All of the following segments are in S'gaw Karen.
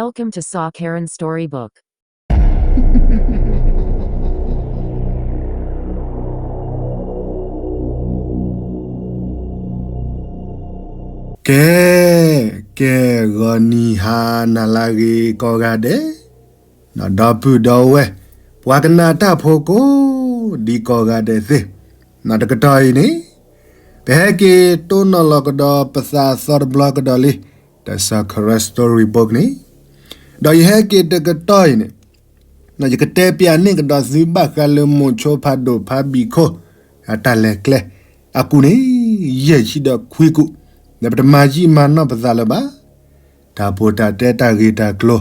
Welcome to Saw Karen Storybook. ကဲ, ကဲ, ဂီၤနံၤဟါနၤလၢအဂ့ၤကိးဂၤဒဲး, ဒီပုၢ်ဒီဝဲၢ်, ပှၤကနၣ်တၢ်ဖိကိးဒံကိးဂၤဒဲးသ့ၣ်, တကတီၢ်အံၤန့ၣ် ပဟဲက့ၤတိၢ်နီၣ်လီၤကဒီးပသးအသီတဘျီကဒီးလံ, ဒီး Saw Karen Storybook န့ၣ်, ဒီးယဟဲက့ၤတကတီၢ်အံၤန့ၣ် ယကတဲပျးန့ၢ်ကဒီးသုဘၣ်ဃးလၢမိၤဆိဖးဒိၣ်ဖးဘံၣ်ခိၣ် အတၢ်လဲၤကျဲအကူၣ်န့ၣ် ယဲၢ်ဆံဒီးခွံကူၣ်, ဒီးပတမၤယံာ်မၤနီၢ်ပသးလၢၤဘၣ်. တၢ်ပိၢ်တၢ်တဲတၢ်ဂ့ၢ်တၢ်ကျိၤ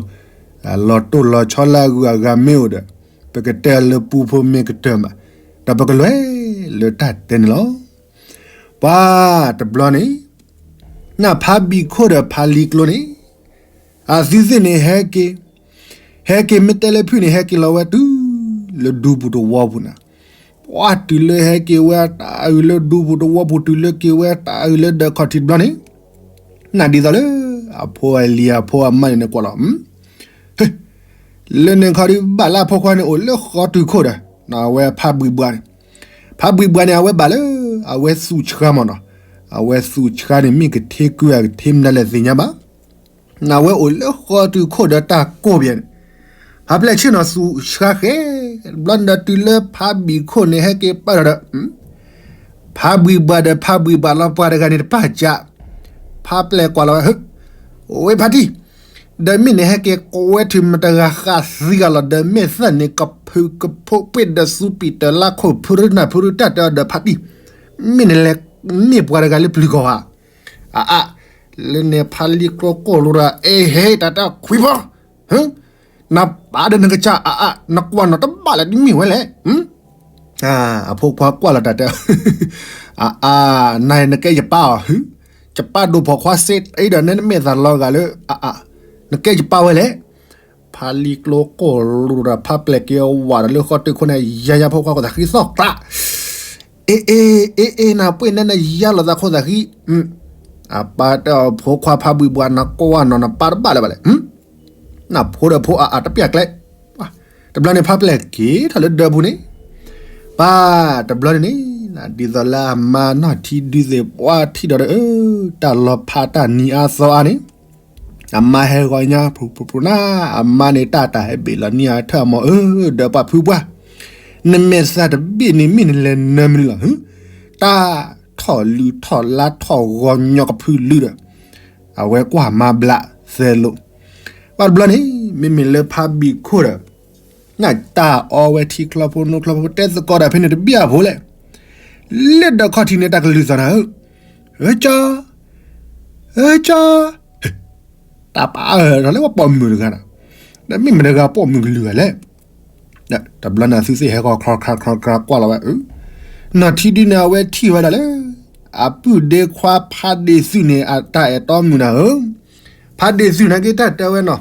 အလီၤတိၢ်လီၤဆီလၢအဂုၤအဂၤမ့ၢ်အိၣ်ဒီး ပကတဲအီၤလၢပူဖိမ့ၢ်ကတၢၢ်မး, ဒီးပကလဲၤလၢတၢ်တဲန့ၣ်လီၤ. ပှၤတဘျီန့ၣ် နဖးဘံၣ်ခိၣ်ဒီးဖးလံၤကျိန့ၣ် အသုသ့ၣ်န့ၣ်ဟဲက့ၤ, ဟဲက့ၤမ့ၢ်တဲလၢဖုၣ်န့ၣ် ဟဲက့ၤလီၤဝဲတုၤလၢဒူပူၤတဝီပူၤနၤ, ပှၤတုၤလၢဟဲက့ၤဝဲတၢ်အုးလၢဒူပူၤတဝီပူၤ တုၤလၢက့ၤဝဲတၢ်အုးလၢဒၢးခီၣ်ထံးတဘျီန့ၣ်, နဒ်သိးလၢ အဖိအလံၤအဖိအမါန့ၣ်န့ၣ်ကွၢ်လီၤ လၢန့ၣ်ခီဒုးဘၣ်လၢအဖိခွါန့ၣ်အိၣ်လၢဃီတုၤခိၣ်ဒီး အဝဲဖးဘှံးဘှါန့ၣ်, ဖးဘှံးဘှါန့ၣ် အဝဲဘၣ်လၢ အဝဲသူၣ်ဆှါမးနီၤ, အဝဲသူၣ်ဆှါန့ၣ် မ့ၢ်ကထ့ကုအကထ့မနုၤလဲၣ်သ့ၣ်ညါဘၣ်, အဝဲအိၣ်လၢဃီတုၤခိၣ်ဒီးတၢ်ကိၢ်ဘၣ်န့ၣ်, ဖးပျဲၢ်ဆ့ၣ်နီၤသူၣ်ဆှါဃဲ, တဘျီန့ၣ်ဒီးတုၤလၢဖးဘှံးခိၣ်န့ၣ် ဟဲက့ၤပာ်ဒီး ဖးဘှံးဘှါဒီးဖးဘှံးဘှါလီၤပှၤတဂၤန့ၣ်တပာ်ကၢ်, ဖးပျဲၢ်ကွၢ်လီၤဝဲ, ဝဲဖးတံၢ်, ဒီးမ့ၢ်နဟဲက့ၤကွဲထုးမတဂၤဃာ်သံဂၤလီၤ ဒီးမ့ၢ်သၢ်န့ၣ် ကဖုးကဖိးပ့ၢ်ဒီးသူပံၢ်တၢ်လၢခိၣ်ဖုရနၢ်ဖုရတၢ်တဲအီၤဒီးဖးတံၢ်, မ့ၢ်နလဲၤမ့ၢ်ပှၤတဂၤလၢပျုၤကီၢ်ဧါ, အအါ, လၢန့ၣ်ဖးလံၤကျိကိၢ်လိာ်ဒီး အ့ဟ့တၢ်တၢ်ခွံဖီ နပာ်ဒီးနကစၢ်အအါ နကွၢ်နီၢ်တဘၣ်လၢတမ့ၢ်ဝဲလဲၣ်, အဖိခွါကွၢ်လီၤတၢ်တဲ, အအါ, နၤနကဲယပၢ်အီၤ, ယပၢ်ဒိၣ်ဖိခွါစ့အံၤဒီး နမ့ၢ်သးလီၤဂာ်လၢအအါ, နကဲယပၢ်ဝဲလဲၣ်, ဖးလံၤကျိကိၢ်လိာ်ဒီး ဖးပျဲၢ်က့ၤဝဲဒီးလၢဃီတုၤခိၣ်န့ၣ် ယါယါဖိခွါခိၣ်သးဃံသီၣ်ကျး အ့အ့, အ့အ့, နပှ့ၤနဲနယါလိာ်သးခိၣ်သးဃံ, အပၢ်တဲအီၤဖိခွါဖးဘှံးဘှါ နကွၢ်နီၢ်နပာ်တဘၣ်လၢၤဘၣ်လဲၣ်, နဖိဒီးဖိအအါတပျၢ်ကျဲ, တဘျီန့ၣ်ဖးပျဲၢ်က့ၤထီၣ်လၢဒၢးပူၤန့ၣ်, ပၢ်တဘျီန့ၣ်န့ၣ်, ဒ်သိးလၢအမါနီၢ်ထံဒုးသ့ၣ်ပှၤထံၣ်ဒီးဒီး တၢ်လီၤဖးတၢ်နံၤအါသီအါန့ၣ် အမါဟဲဂီၤညါ ပူၤပူၤပူၤနၤ, အမါန့ၣ်တၢ်တၢ်ဟဲဘ့ၣ်လီၤနံၤအါထၢၣ်မး အၢ ဒီးပှၤဖုပှၢ်, နမဲာ်သၣ်တဘ့ၣ်န့ၣ် မ့ၢ်နလဲၤနၢမနုၤလီၤ, တၢ်ထီၣ်လုၢ်ထီၣ်လါထီၣ်ဂီၤညီကဖုလုၢ်ဒီး အဝဲကွၢ်မါဘျးသဲလိာ်, ပှၤတဘျီန့ၣ် မ့မ့ၢ်လၢဖးဘံၣ်ခိၣ်ဒီး နတၢ်အီဝဲထံချီဖိနိချီဖိ တဲသကိးဒီးဖဲန့ၣ်တဘျီဖိလဲၣ်, လၢဒၢးခီၣ်ထံးန့ၣ် တၢ်ကလုၢ်သီၣ်နၤဧၢ, ဧၢကၠီ, ဧၢကၠီ, တၢ်ပာ်အၢၣ်ထီၣ်လၢပှၤပိာ်မုၣ်တဂၤနီၤ, ဒီးမ့ၢ်မတဂၤပိာ်မုၣ်ကလုၢ်ဂၤလဲၣ်, တဘျီန့ၣ်သုသ့ၣ်ဟဲဃီၤခရၣ်ခရၣ်ခရၣ်ခရၣ်ကွၢ်လီၤဝဲ, နီၢ်ထံဒုန့ၣ် အဝဲထံၣ်ဝဲဒၣ်လၢ အပုၢ်ဒ့ခွါဖးဒ့ၣ်သုးန့ၣ် အတၢ်အဲၣ်တီမုၣ်နၤဧၢ, ဖးဒ့ၣ်သုးန့ၣ်က့တၢ်တဲဝဲနီၤ,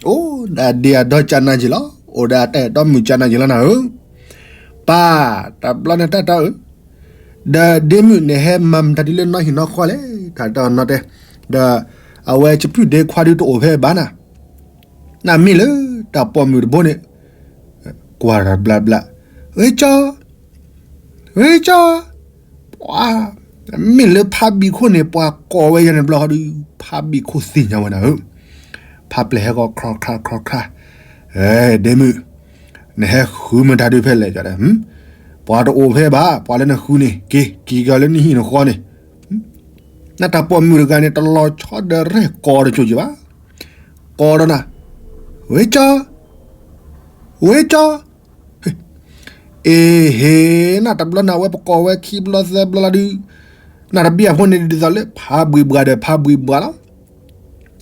အိၣ်ဒီးအဒ့အဒီကၢ်နၤယ့ၣ်လီၤ, အိၣ်ဒီးအတၢ်အဲၣ်တီမုၣ်ကၢ်နၤယ့ၣ်လီၤနၤဧၢ, ပၢ်, တဘျီန့ၣ်တၢ်တဲအၢ, ဒီးဒ့မုၣ်နဟဲမၤမတၤဒ်လၢနီၢ်ဟံၣ်နီၢ်ဃီလဲၣ်, တၢ်တဲအီၤနီၢ်တဲ, ဒီး အဝဲယပုၢ်ဒ့ခွါဒုတအိၣ်ဖဲဘၣ်နၤ, နမ့ၢ်လၢတၢ်ပိာ်မုၣ်တဘိန့ၣ်, ကွၢ်တၢ်ဘျးဘျး, ဂ့ၤကၠီ, ဂ့ၤကၠီ, ပှၤ, မ့ၢ်လၢဖးဘံၣ်ခိၣ်န့ၣ် ပှၤကိးဝဲယၤန့ၣ်တဘျီဃီဒီး ဖးဘံၣ်ခိၣ်သ့ၣ်ညါဝဲနၤဧၢ, ဖးပျဲၢ်ဟဲဃီၤခရၣ်ခရၣ်ခရၣ်ခရၣ်, ဒ့မုၣ်, နဟဲဃုမတၤဒုဖဲလဲၣ်, ပှၤတအိၣ်ဖဲဘၣ်, ပှၤလၢနဃုန့ၣ် က့ၤက့ၤကီၤလၢနဟံၣ်နဃီန့ၣ်, နတၢ်ပိာ်မုၣ်တဂၤန့ၣ် တလီၤဆီဒီးရဲၣ်ကီးတစိၤက့ၤဘၣ်, ကိးဒီးနၤ, ဝ့ကၠီ, ဝ့ကၠီ, အ့ဟ့, နတဘျီန့ၣ် အဝဲပကိးဝဲခံဘျီသၢဘျီလီၤဒုး, နတဘံၣ်အဖိန့ၣ်ဒ်သိးလၢဖးဘှံးဘှါဒီးဖးဘှံးဘှါလီၤ,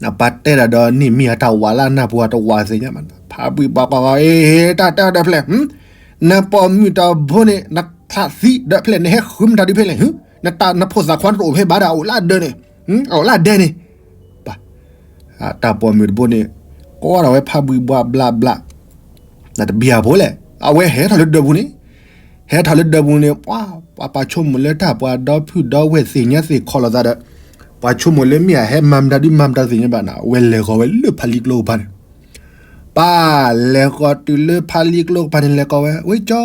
နပာ်တဲဒၣ်ဒီးန့ၣ်မ့ၢ်အတၢ်ဝးလၢနၢ်ပူၤအတဝးသ့ၣ်ညါမး, ဖးဘှံးဘှါကွၢ်ကွၢ်, အ့ဟ့ တၢ်တဲအီၤဒီးဖဲလဲၣ်, နပိာ်မုၣ်တဘိန့ၣ် နချးသံဒီးဖဲလဲၣ်, နဟဲဃုမတၤဒုဖဲလဲၣ်, နဖိသၣ်ခွါတအိၣ်ဖဲဘၣ်ဒီး အအိၣ်လၢအဒၢးန့ၣ်, အအိၣ်လၢအဒဲန့ၣ်, ပၢ် တၢ်ပိာ်မုၣ်တဘိန့ၣ် ကိးဒီးဝဲဖးဘှံးဘှါဘျါဘျါ, နတဘံၣ်အဖိလဲၣ်, အဝဲဟဲထီၣ်လၢဒၢးပူၤန့ၣ်, ဟဲထီၣ်လၢဒၢးပူၤန့ၣ် ပှၤ ပှၤပာ်ဆိကမိၣ်လၢတၢ်ပှၤဒီဖုၣ်ဒီဝဲၢ်သ့ၣ်ညါသ့ၣ်ခီလိာ်သးဒီး, ပှၤဆိကမိၣ်လၢမ့ၢ်အဟဲမၤမတၤဒုမၤမတၤသ့ၣ်ညါဘၣ်န့ၣ် အဝဲလဲၤဃီၤဝဲလၢဖါလံကျိကပၤန့ၣ်, ပၢ်လဲၤဃီၤတုၤလၢဖါလံကျိကပၤန့ၣ် လဲၤကိးဝဲ, ဝ့ကၠီ,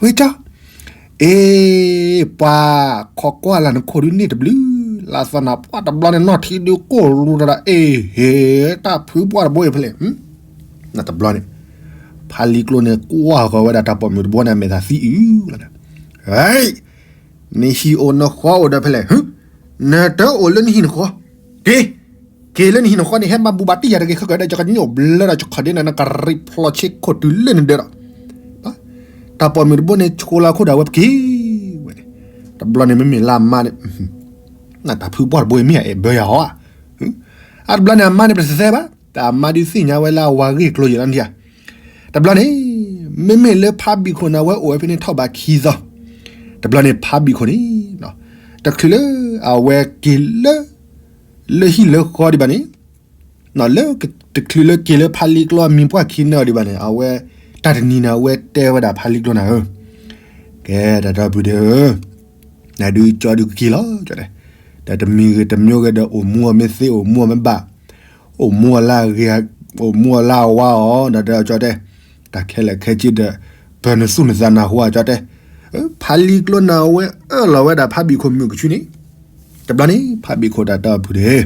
ဝ့ကၠီ, အ့, ပှၤခိးကွၢ်လၢနခိၣ်ဒုန့ၣ်တဘျုး, လၢသီနၤပှၢ်တဘျီန့ၣ် နီၢ်ထံဒုကိၢ်လူၤတၢ်ဒီး အ့ဟ့, တၢ်ဖုပှၢ်တဘိအံၤဖဲလဲၣ်, တဘျီန့ၣ် ဖါလံကျိန့ၣ် ကွၢ်ဃီၤဝဲဒၣ်တၢ်ပိာ်မုၣ်တဘိန့ၣ် အမဲာ်သးသံအုးလီၤ, နဟံၣ်အိၣ်နဃီအိၣ်ဒီးဖဲလဲၣ်, နတအိၣ်လၢနဟံၣ်နဃီ, က့ၤ, က့ၤလၢနဟံၣ်နဃီန့ၣ် ဟဲမၤဘူၣ်ဘၣ်တံၢ်ယၤတဂ့ၤ ခဲကဒီး ယကညိၣ်ဘျၢဒီးယခီၣ်ဒ့န့ၣ် နကရံၣ်ဖျိးဆ့ခိၣ်တုၤလၢနဒၢးဒီး, တၢ်ပိာ်မုၣ်တဘိန့ၣ် ဆိလၢအခိၣ်ဒီးအဝဲပက့ၤဝဲန့ၣ်, တဘျီန့ၣ်မ့မ့ၢ်လၢအမါန့ၣ် နတၢ်ဖုပှၢ်တဘိအံၤမ့ၢ်အအဲၣ်ဘၢယၤဟီဧါ, အတဘျီန့ၣ် အမါန့ၣ်ပတသဲဘၣ်, တၢ်အမါဒုးသ့ၣ်ညါဝဲလၢအဝၤဂ့ၢ်ကျိၤယံၤလီၤဒံးဧါ, တဘျီန့ၣ် မ့မ့ၢ်လၢဖါဘံၣ်ခိၣ်န့ၣ် အဝဲအိၣ်ဝဲဖဲန့ၣ်ထီၣ်ဘးခံသီ, တဘျီန့ၣ်ဖါဘံၣ်ခိၣ်န့ၣ် တချုးလၢအဝဲက့ၤလၢ လၢဟံၣ်လၢဃီဒံးဘၣ်န့ၣ်, လၢတချုးလၢက့ၤလၢဖါလံကျိအမံၤပှၢ်ခံန့ၣ်အီၤဒံးဘၣ်န့ၣ် အဝဲ တၢ်တနံၤန့ၣ် အဝဲတဲဝဲဒၣ်ဖါလံကျိနၤဧၢ, ကဲ တၢ်တီပုၢ်ဒ့ဧၢ, နဒုးကၠီဒုးကက့ၤလီၤ ကၠီတဲ, ဒီးတမံၤဂ့ၤတမံၤဂ့ၤဒီး အိၣ်မူအီၤမ့ၢ်သ့ အိၣ်မူအီၤမ့ၢ်ဘၣ်, အိၣ်မူအီၤလၢအဂ့ၤ, အိၣ်မူအီၤလၢအဝါအီၤ ဒီးတဲအီၤ ကၠီတဲ, တၢ်ခဲလၢာ်ခဲဆ့ဒီး ပၢၤနသူၣ်နသးနၢ်ဟူဧါ ကၠီတဲ, ဖါလံကျိနၤ အဝဲအၢၣ်လီၤဝဲဒၣ်ဖါဘံၣ်ခိၣ်မုၣ်ကဆူန့ၣ်, တဘျီန့ၣ် ဖါဘံၣ်ခိၣ်တၢ်တီပုၢ်ဒ့ဧၢ,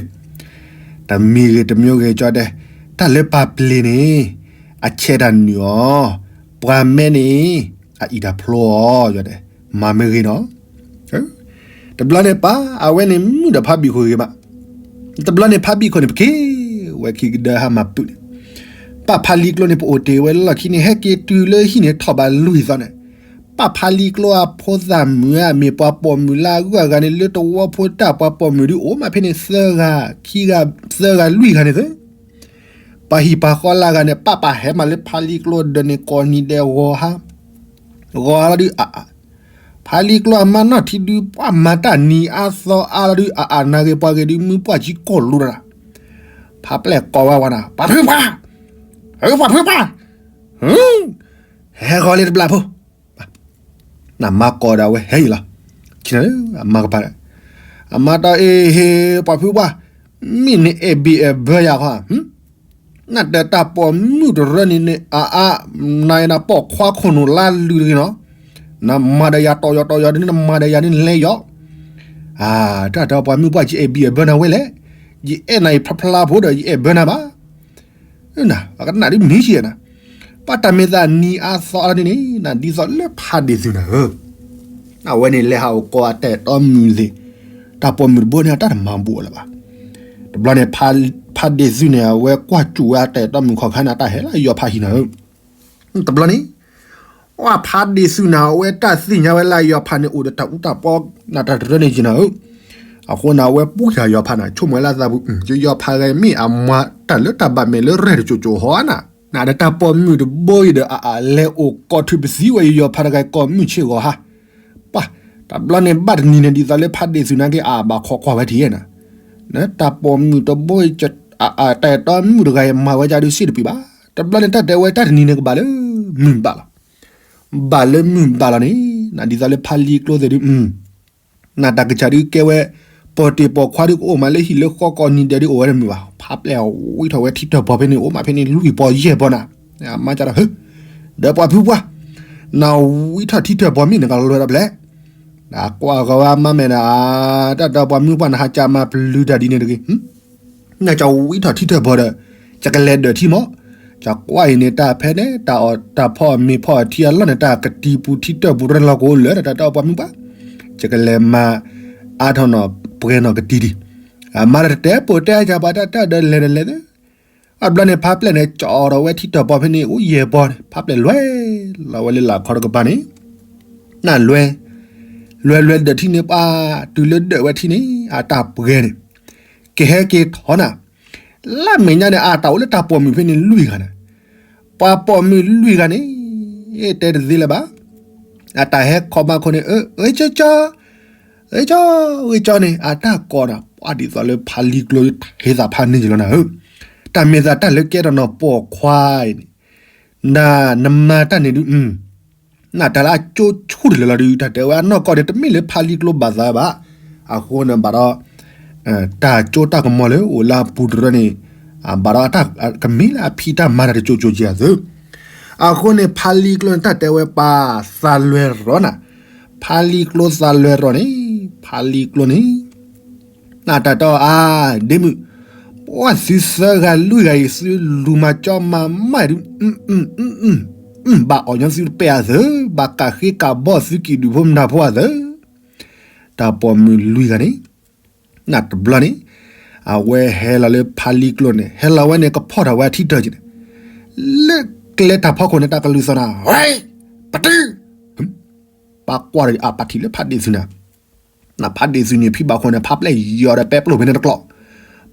တမံၤဂ့ၤတမံၤဂ့ၤ ကၠီတဲ, တၢ်လၢပၢ်ပျ့ၤန့ၣ် အဆဲးတၢ်နုာ်အီၤ, ပှၤမဲန့ၣ် အအံၣ်တၢ်ဖျိအီၤ ကၠီတဲ, မၤမ့ၢ်ဂ့ၤနီၤ, တဘျီန့ၣ်ပၢ် အဝဲန့ၣ်မုာ်ဒီးဖါဘံၣ်ခိၣ်ဂ့ၤမး, တဘျီန့ၣ်ဖါဘံၣ်ခိၣ်န့ၣ် ပက့ၤဝဲခံကဒၢဟါမၢ်ပုၢ်န့ၣ်, ပၢ်ဖါလံကျိန့ၣ် ပအိၣ်တ့ၢ်ဝဲလီၢ်ခံန့ၣ် ဟဲက့ၤတုၤလၢဟံၣ်န့ၣ်ထီၣ်ဘးလွံၢ်သီန့ၣ်, ပၢ်ဖါလံကျိအဖိသၣ်မုၣ်ဧါ မ့ၢ်ပှၤပိာ်မုၣ်လၢအဂုၤအဂၤန့ၣ် လၢတဝီဖိတၢ်ပှၤပိာ်မုၣ်ဒုးအိၣ်မးဖဲန့ၣ် သၢဂၤ, ခံဂၤ, သၢဂၤလွံၢ်ဂၤန့ၣ်သ့, ပှၤဟံၣ်ပှၤဃီလၢအဂၤန့ၣ် ပၢ်ပၢ်ဟဲမးလၢဖါလံကျိဒီးန့ၣ် ကိးနံၤဒဲးဂီၤဟါ, ဂီၤဟါလီၤဒုးအအါ, ဖါလံကျိအမါနီၢ်ထံဒုး ပှၤမၤတၢ်နံၤအါသီအါလီၤဒုး အအါနၤဂ့ၤပှၤဂ့ၤဒုး မုၢ်ပှၢ်ဆံကိၢ်လူၤတၢ်, ဖါပျဲၢ်ကိးဝဲဝဲနၤ ပှၤဖုပှၢ်, ပှၤဖုပှၢ်, ဟဲဂီၤလံတဘျီဖိ, နမါကိးဒီးအဝဲဟဲအံၤလီၤ, ဆံနၤလၢအမါကပၤ, အမါတီအ့ဟ့ ပှၤဖုပှၢ်, မ့ၢ်နအဲၣ်ဘံၣ်အဲၣ်ဘၢယၤဃီ, နတၢ်တၢ်ပိာ်မုၣ်တရၢန့ၣ်န့ၣ် အအါ, နၤအံၤနပိာ်ခွါခိၣ်နူာ်လါလုၢ်တဂ့ၤနီၤ, နမၤဒီးယၤတီယီၤတီယီၤဒ်န့ၣ် နမၤဒီးယၤန့ၣ်လဲၤယီၤ, တၢ်တၢ်ပှၤမုၢ်ပှၢ် ယအဲၣ်ဘံၣ်အဲၣ်ဘၢနၤဝဲလဲၣ်, ယအဲၣ်နၤအံၤဖျါဖျါဖိဒီး ယအဲၣ်ဘၢနၤဘၣ် အကနၣ်ဒ်မ့ၢ်ဆံးနၤ, ပှၤတၢ်မ့ၢ်သးနံၤအါသီအါဒ်န့ၣ် နဒ်သိးလၢဖါဒ့ၣ်သုနၤဧၢ, အဝဲန့ၣ်လဲၤဟးအိၣ်ကိးအတၢ်အဲၣ်တီမုၣ်သ့ၣ်, တၢ်ပိာ်မုၣ်တဘိန့ၣ် အတၢ်တမၤဘူးအီၤလၢၤဘၣ်, တဘျီန့ၣ် ဖါဒ့ၣ်သုန့ၣ် အဝဲကွၢ်စူၣ်ဝဲအတၢ်အဲၣ်တီမုၣ်ခီၣ်ခါန့ၣ် အတၢ်ဟဲလၢယီၤဖးဟံၣ်နၤဧၢ, တဘျီန့ၣ် အဖါဒ့ၣ်သုနၤ အဝဲတၢ်သ့ၣ်ညါဝဲလၢယီၤဖးန့ၣ် အိၣ်ဒီးတၢ်အူတၢ်ပီ နတၢ်တရၢန့ၣ်ယံၤနၤဧၢ, အဃိန့ၣ် အဝဲပူၤတၢ်ယီၤဖးနၤ ဆိကမိၣ်ဝဲလၢအသးပူၤ ယယီၤဖးဂၤမ့ၢ်အမၤတၢ်လၢတၢ်ဘၣ်မဲာ်လၢရဲၣ်တကၠိၤကၠိၤဟီနၤ, နဒီးတၢ်ပိာ်မုၣ်တဘိအံၤဒီး အအါလဲၤအိၣ်ကိးထုးပသံဝဲယယီၤဖးတဂၤကိးမုၢ်ဆ့ၣ်ဂီၤဟါ, ပှၤ, တဘျီန့ၣ်ဘၣ်တနံၤန့ၣ် ဒ်သိးလၢဖါဒ့ၣ်သုနၤက့ၤ အအါဘၣ်ခိးကွၢ်ဝဲတယဲၢ်နၤ, နတၢ်ပိာ်မုၣ်တဘိအံၤ အအါတၢ်အဲၣ်တီမုၣ်တဂၤအံၤ မၤဝဲဒၣ်ဒုးစ့ၢ်တပံၤဘၣ်, တဘျီန့ၣ် တၢ်တဲဝဲတၢ်တနံၤန့ၣ်ကဘၣ်လၢမုၢ်ဘၣ်လီၤ ဘၣ်လၢမုၢ်ဘၣ်လီၤန့ၣ် နဒ်သိးလၢဖါလံကျိသ့ၣ်ဒုး, နတၢ်ကစၢ်ဒုးကဲဝဲ, ပိာ်တ့ၢ်ပိာ်ခွါဒုးကအိၣ်မးလၢဟံၣ်လၢဃီကိးနံၤဒဲးဒုးအိၣ်ဝဲတမုာ်ဘၣ်, ဖါပျဲၢ်ဝံထီၣ်ဝဲထံတၢၢ်ပီၤဖဲန့ၣ် အိၣ်မးဖဲန့ၣ်လွံၢ်ပီၤယဲၢ်ပီၤနၤ, အမါကဒီး, ဒီးပှၤဖုပှၢ်, နဝံထီၣ်ထံတၢၢ်ပီၤမ့ၢ်နကလီၤဝဲဒီးဖဲလဲၣ်, နကွၢ်ဂီၤဝဲအမါမဲာ်နၤ, တၢ်ဒီးပှၤမုၢ်ပှၢ် နဟးကၢ်မၤပျုၤတၢ်ဒ်န့ၣ်တဂ့ၤ နကဝံထီၣ်ထံတၢၢ်ပီၤဒီး, ယကလဲၤဒၢးထံမး, ယကွၢ်အံၤန့ၣ် တၢ်ဖဲန့ၣ် တၢ်အီၣ်တၢ်ဖီအီၣ်မ့ၤဖီအီၣ်ထံအလီၢ်န့ၣ် တၢ်ကတံၤပူၤထံတၢၢ်ပူၤရၢလီၤကအိၣ်လၢာ် တၢ်တၢ်ပှၤမုၢ်ပှၢ်, ယကလဲၤမၤအါထီၣ်နီၣ်ပှဲၤနီၣ်ကတံၤဒံး, အမါလၢတတဲပိာ်တဲအါကပၤ တၢ်တၢ်ဒီးလဲၤဒီးလဲၤသ့, အဘျီန့ၣ် ဖါပျဲၢ်န့ၣ် ကၠီထီၣ်ဝဲထံတၢၢ်ပီၤဖဲန့ၣ် အိၣ်ယဲၢ်ပီၤန့ၣ် ဖါပျဲၢ်လဲၤလီၤဝဲလၢလာ်ခီတကပၤန့ၣ် နလွဲ, လွဲလွဲဒၢးထံန့ၣ်ပှၤ, တုၤလၢဒၢးဝဲထံန့ၣ် အတၢ်ပှဲၤန့ၣ်, ကဟဲက့ၤထီၣ်နၤ, လၢမဲာ်ညါန့ၣ် အတၢ်အိၣ်လၢတၢ်ပိာ်မုၣ်ဖဲန့ၣ်လွံၢ်ဂၤန့ၣ်, ပှၤပိာ်မုၣ်လွံၢ်ဂၤန့ၣ်, တဲတသ့လၢၤဘၣ်, အတၢ်ဟဲခိးမၤခိၣ်န့ၣ် အၢ အၢကၠီကၠီ, အၢကၠီ, အၢကၠီန့ၣ် အတၢ်ကိးနၤ ပှၤဒ်သိးလၢဖါလံကျိဟ့သးဖးန့ၢ်ယလီၤနၤဧၢ, တၢ်မ့ၢ်သးတၢ်လၢကဲထီၣ်နီၢ်ပိာ်ခွါအံၤန့ၣ်, နနမၤတၢ်န့ၣ်ဒုး နတၢ်လၢအကၠိဆူၣ်တလၢာ်လီၤဒုး တၢ်တဲဝဲအနီၢ်ကီၢ်န့ၣ် တမ့ၢ်လၢဖါလံကျိဘၣ်သးဘၣ်, အဃိန့ၣ်ဘၣ်ဒီး, တၢ်ကၠိတၢ်ကမီၤလၢအိၣ်လၢအပူၤတရၢန့ၣ် ဘၣ်ဒီးတၢ်ကမ့ၢ်လၢအဖံးတၢ်မၤတၢ်တကၠိကၠိကၠဲအသိး, အဃိန့ၣ် ဖါလံကျိန့ၣ် တၢ်တဲဝဲပၢ် သးလွဲရီၤနၤ, ဖါလံကျိသးလွဲရီၤန့ၣ် ဖါလံကျိန့ၣ် နတၢ်တီအါ ဒ့မုၣ်, ပှၤသုသၢဂၤလွံၢ်ဂၤအံၤ သုလူၤမၤကၠီမၤမၢ်ဒုး, ဘၣ်အီၣ်ညီသုတပဲာ်အသိး, ဘၣ်ကးဃ့ကးဘီၣ်သုကံၢ်ဒုးဖိမတၤဖိအသိး, တၢ်ပိာ်မုၣ်လွံၢ်ဂၤန့ၣ် နတဘျီန့ၣ် အဝဲဟဲလီၤလၢဖါလံကျိန့ၣ် ဟဲလီၤဝဲန့ၣ် ကဖီၣ်ထီၣ်ဝဲအထံတၢၢ်က့ၤန့ၣ်, လၢကျဲတၢ်ဖီခိၣ်န့ၣ် တၢ်ကလုၢ်သီၣ်နၤ ဝဲ ပတု ပှၤကွၢ်ဒီးအပၢ်ထံၣ်လၢဖါဒ့ၣ်သုနၤ, နဖါဒ့ၣ်သုန့ၣ် ဖံဘၣ်ဃိန့ၣ် ဖါပျဲၢ်ယီၤဒီးပဲပျိၢ်ဖဲန့ၣ်တကျိး,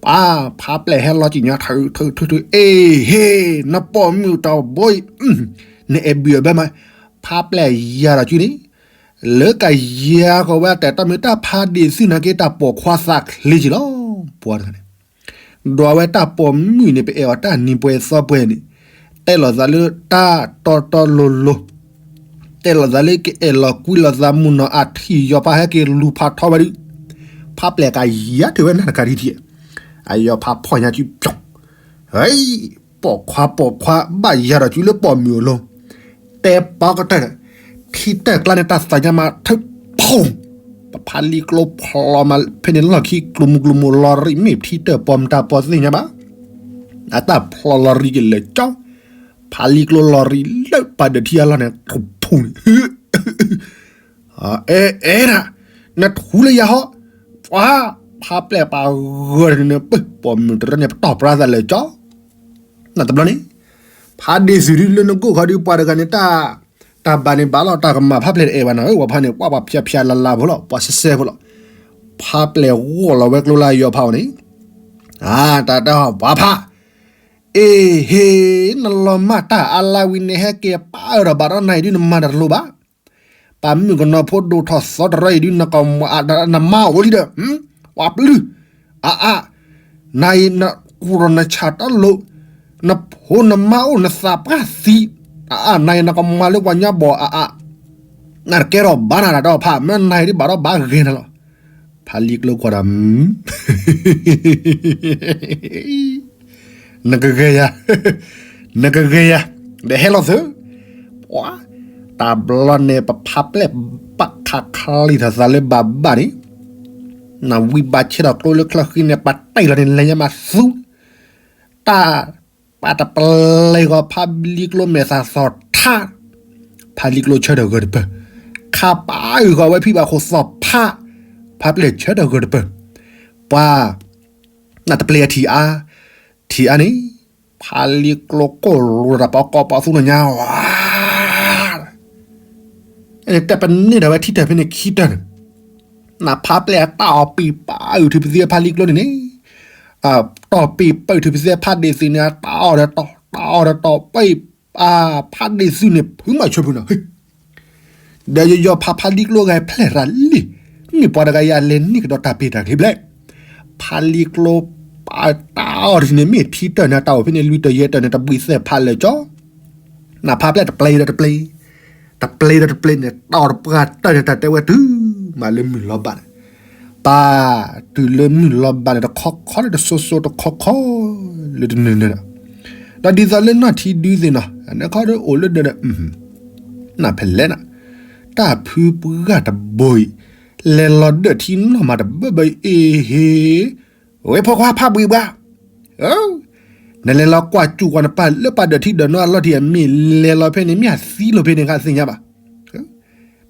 ပှၤဖါပျဲၢ်ဟဲလီၤကံၣ်ညီ ထုထုထု အ့ဟ့ နပိာ်မုၣ်တဘိအံၤ နအဲၣ်ဘုၣ်အဘၢမး, ဖါပျဲၢ်ယၤဒီးကၠူန့ၣ် လၢကယၤဃီၤဝဲတၢ်တီမ့ၢ်တၢ်ဖါဒ့ၣ်သုနာ်က့ တၢ်ပိာ်ခွါသးချ့က့ၤလီၤ. ပှၤတဂၤန့ၣ် ဒွးဝဲတၢ်ပိာ်မုၣ်န့ၣ် ပအဲၣ်အီၤတၢ်နံၤပှဲၤသီပှဲၤန့ၣ်, တဲလိာ်သးလၢတၢ်တီတီလိၤလိၤ, တဲလိာ်သးလၢကအဲၣ်လီၤကွံလိာ်သးမုၢ်နီၤအထံၣ် ယီၤဖါဟဲက့ၤလူၤဖးထီဝဲဒုး, ဖါပျဲၢ်ကယၤထုးဝဲနၤတကးဒံးထံး, အယီၤဖါဖီၣ်ညါကၠူ ပျီၣ် ဟဲ ပိာ်ခွါပိာ်ခွါ ဘၣ်ယၤဒီးကၠူလၢပိာ်မုၣ်အလိၤ, တဲပီကတၢၢ်, ထံတၢၢ်ကျါန့ၣ် တၢ်သးညါမးထုးဖီၣ်, ပဖါလံကျိဖျီမးဖဲန့ၣ်လီၢ်ခံကျိၤမုၢ်ကျိၤမုၢ်လီၤရံး မ့ၢ်ထံတၢၢ်ပီမတၤပီသ့ၣ်ညါဘၣ်, အတၢ်ဖျီလီၤရံးက့ၤလၢာ်ကၠီ, ဖါလံကျိလီၤရံးလၢပာ်ဒၢးထံအလီၢ်န့ၣ် ထူၣ်ဖူန့ၣ် အဲ အဲဒၣ် နထူလၢယၤဟီ, ပှၤ ဖါပျဲၢ်ပာ်ဂၢၢ်န့ၣ် ပပိာ်မုၣ်တရၢန့ၣ် ပတီၢ်ပြါသးလၢာ်ကၠီ, နတဘျီန့ၣ် ဖါဒ့ၣ်သုဒုလၢနကိၢ်ခီဒု ပှၤတဂၤန့ၣ် တၢ် တၢ်ဘၣ်န့ၣ်ဘၣ်လီၤ တၢ်ကမၣ်ဖါပျဲၢ်တအဲၣ်ဘၣ်နီၤ ဝဲဖါန့ၣ် ပှၤပှၤဖျါဖျါလၢ်လၢ်ဖိလီၤ ပှၤစဲစဲဖိလီၤ, ဖါပျဲၢ်ဂီၢ်လီၤဝဲကျိလၢအယီၤဖးအီၤန့ၣ်, အတၢ်တၢ်ပှၤဖး အ့ဟ့ နလီၤမၢ်တၢ်အါလါဝံၤန့ၣ် ဟဲက့ၤပာ်အၢၣ်ဒီးဘၣ်ဒီးနၤအံၤဒု နမၤတၢ်တလိၤဘၣ်, ပှၤမုၣ်ကနီၤဖိဒိၣ်ထီၣ်သီတရီအံၤဒု နမါအိၣ်လံဒီး ပှၤပျုၢ်, အအါ, နၤအံၤနကူၣ်ဒီးနဆၣ်တလိၤ, နဖိနမါအိၣ်နသးပှၢ်သံ, အအါ နၤအံၤနကမၤလၢပှၤညါဘီၣ်အအါ, နတကဲထီၣ်ဘၣ်နၤတၢ်တၢ်ဖး မ့ၢ်နၤအံၤဒု ဘၣ်ဒီးဘၣ်ဂ့ၤနၤလီၤ, ဖါလံကျိကွၢ်ဒီး နကဂဲၤယၤ, နကဂဲၤယၤ, ဒီးဟဲလီၤသု, ပှၤ, တၢ်ဘျီန့ၣ် ပဖါပျဲၢ်ဘၣ်ခးခလံၣ်ထီၣ်သးလၢဘၣ်ဘၣ်န့ၣ်, နဝံဘၣ်ဆဲးထီၣ်ကျိလၢချၢဃံန့ၣ် ပတဲလီၤန့ၣ် လဲၤညါမးသူ, တၢ်, ပာ်တပျဲၤဃီၤဖါလံကျိမဲာ်သၣ်သီၣ်ထး, ဖါလံကျိဆၢထၢၣ်ဂၢၢ်တပၢၢ်, ခးပာ်အုၣ်ဃီၤဝဲဖံဘၣ်ဃိသီၣ်ဖး, ဖါပျဲၢ်ဆၢထၢၣ်ဂၢၢ်တပၢၢ်, ပှၤ နတပျဲၤအထံၣ်အါ, ထံၣ်အါန့ၣ်, ဖါလံကျိကိၢ်လိာ်တၢ်ပီကီပီသူနညါ, တဲပန့ၢ်ဒၣ်ဝဲထံတၢၢ်ဖဲန့ၣ်ခံတၢၢ်န့ၣ်, နဖါပျဲၢ်အတၢ်အီၣ်ပံာ်ပာ်အုၣ်ထူၣ်ပသံဖါလံကျိန့ၣ်န့ၣ်, တီၢ်ပံာ်ပာ်အုၣ်ထူၣ်ပသံဖါဒ့ၣ်သုးန့ၣ် တၢ်အီၣ်ဒီးတီၢ် တၢ်အီၣ်ဒီးတီၢ်ပံာ်, ဖါဒ့ၣ်သုးန့ၣ် ဖုမၤဆၢဖုနီၤ ဒီးယယီၤဖးဖါလံကျိဂၤဖျဲၣ်ရၤလံ, မ့ၢ်ပှၤတဂၤယၤလဲၤန့ၢ်ကဒီးတၢ်ပ့ၢ်တၢ်ခံဘျဲၣ်, ဖါလံကျိပာ်တၢ်အီၣ်တထံၣ်န့ၣ် မ့ၢ်ထံတၢၢ်န့ၣ် တၢ်အိၣ်ဖဲန့ၣ်လွံၢ်တၢၢ်ယဲၢ်တၢၢ်န့ၣ် တဘှံးသဲၣ်ဖးလၢာ်ကၠီ, နဖါပျဲၢ်တပျဲဒီးတပျဲ, တပျဲဒီးတပျဲန့ၣ် တၢ်အီၣ်တပှၢ်တၢၢ်န့ၣ် တၢ်တဲဝဲတုၤမးလၢမုၢ်လီၤဘၣ်န့ၣ်, ပၢ်, တုၤလၢမုၢ်လီၤဘၣ်န့ၣ် တခီခီလၢတစိၤစိၤတခီခီလၢတနၢၤနၢၤဒီး, ဒီးဒ်သိးလၢနီၢ်ထံဒုသ့ၣ်နီၤ နခီဒၢအိၣ်လၢဒၢးဒီး နဖဲလဲၣ်နၤ, တၢ်ဖုပှၢ်တဘိအံၤ, လဲၤလီၤဒၢးထံနီၢ်မးတဘၢဘၢအံၤ အ့ဟ့, ဝဲဖိခွါဖးဘှံးဘှါ, နလဲၤလီၤကွၢ်စူၣ်ကွၢ်နပၢ်လၢပၢ်ဒၢးထံဒၢးနီၢ်အလီၢ်ထံး အမ့ၢ်လဲၤလီၤဖဲန့ၣ် မ့ၢ်အသံလီၤဖဲန့ၣ် ဂၤသ့ၣ်ညါဘၣ်,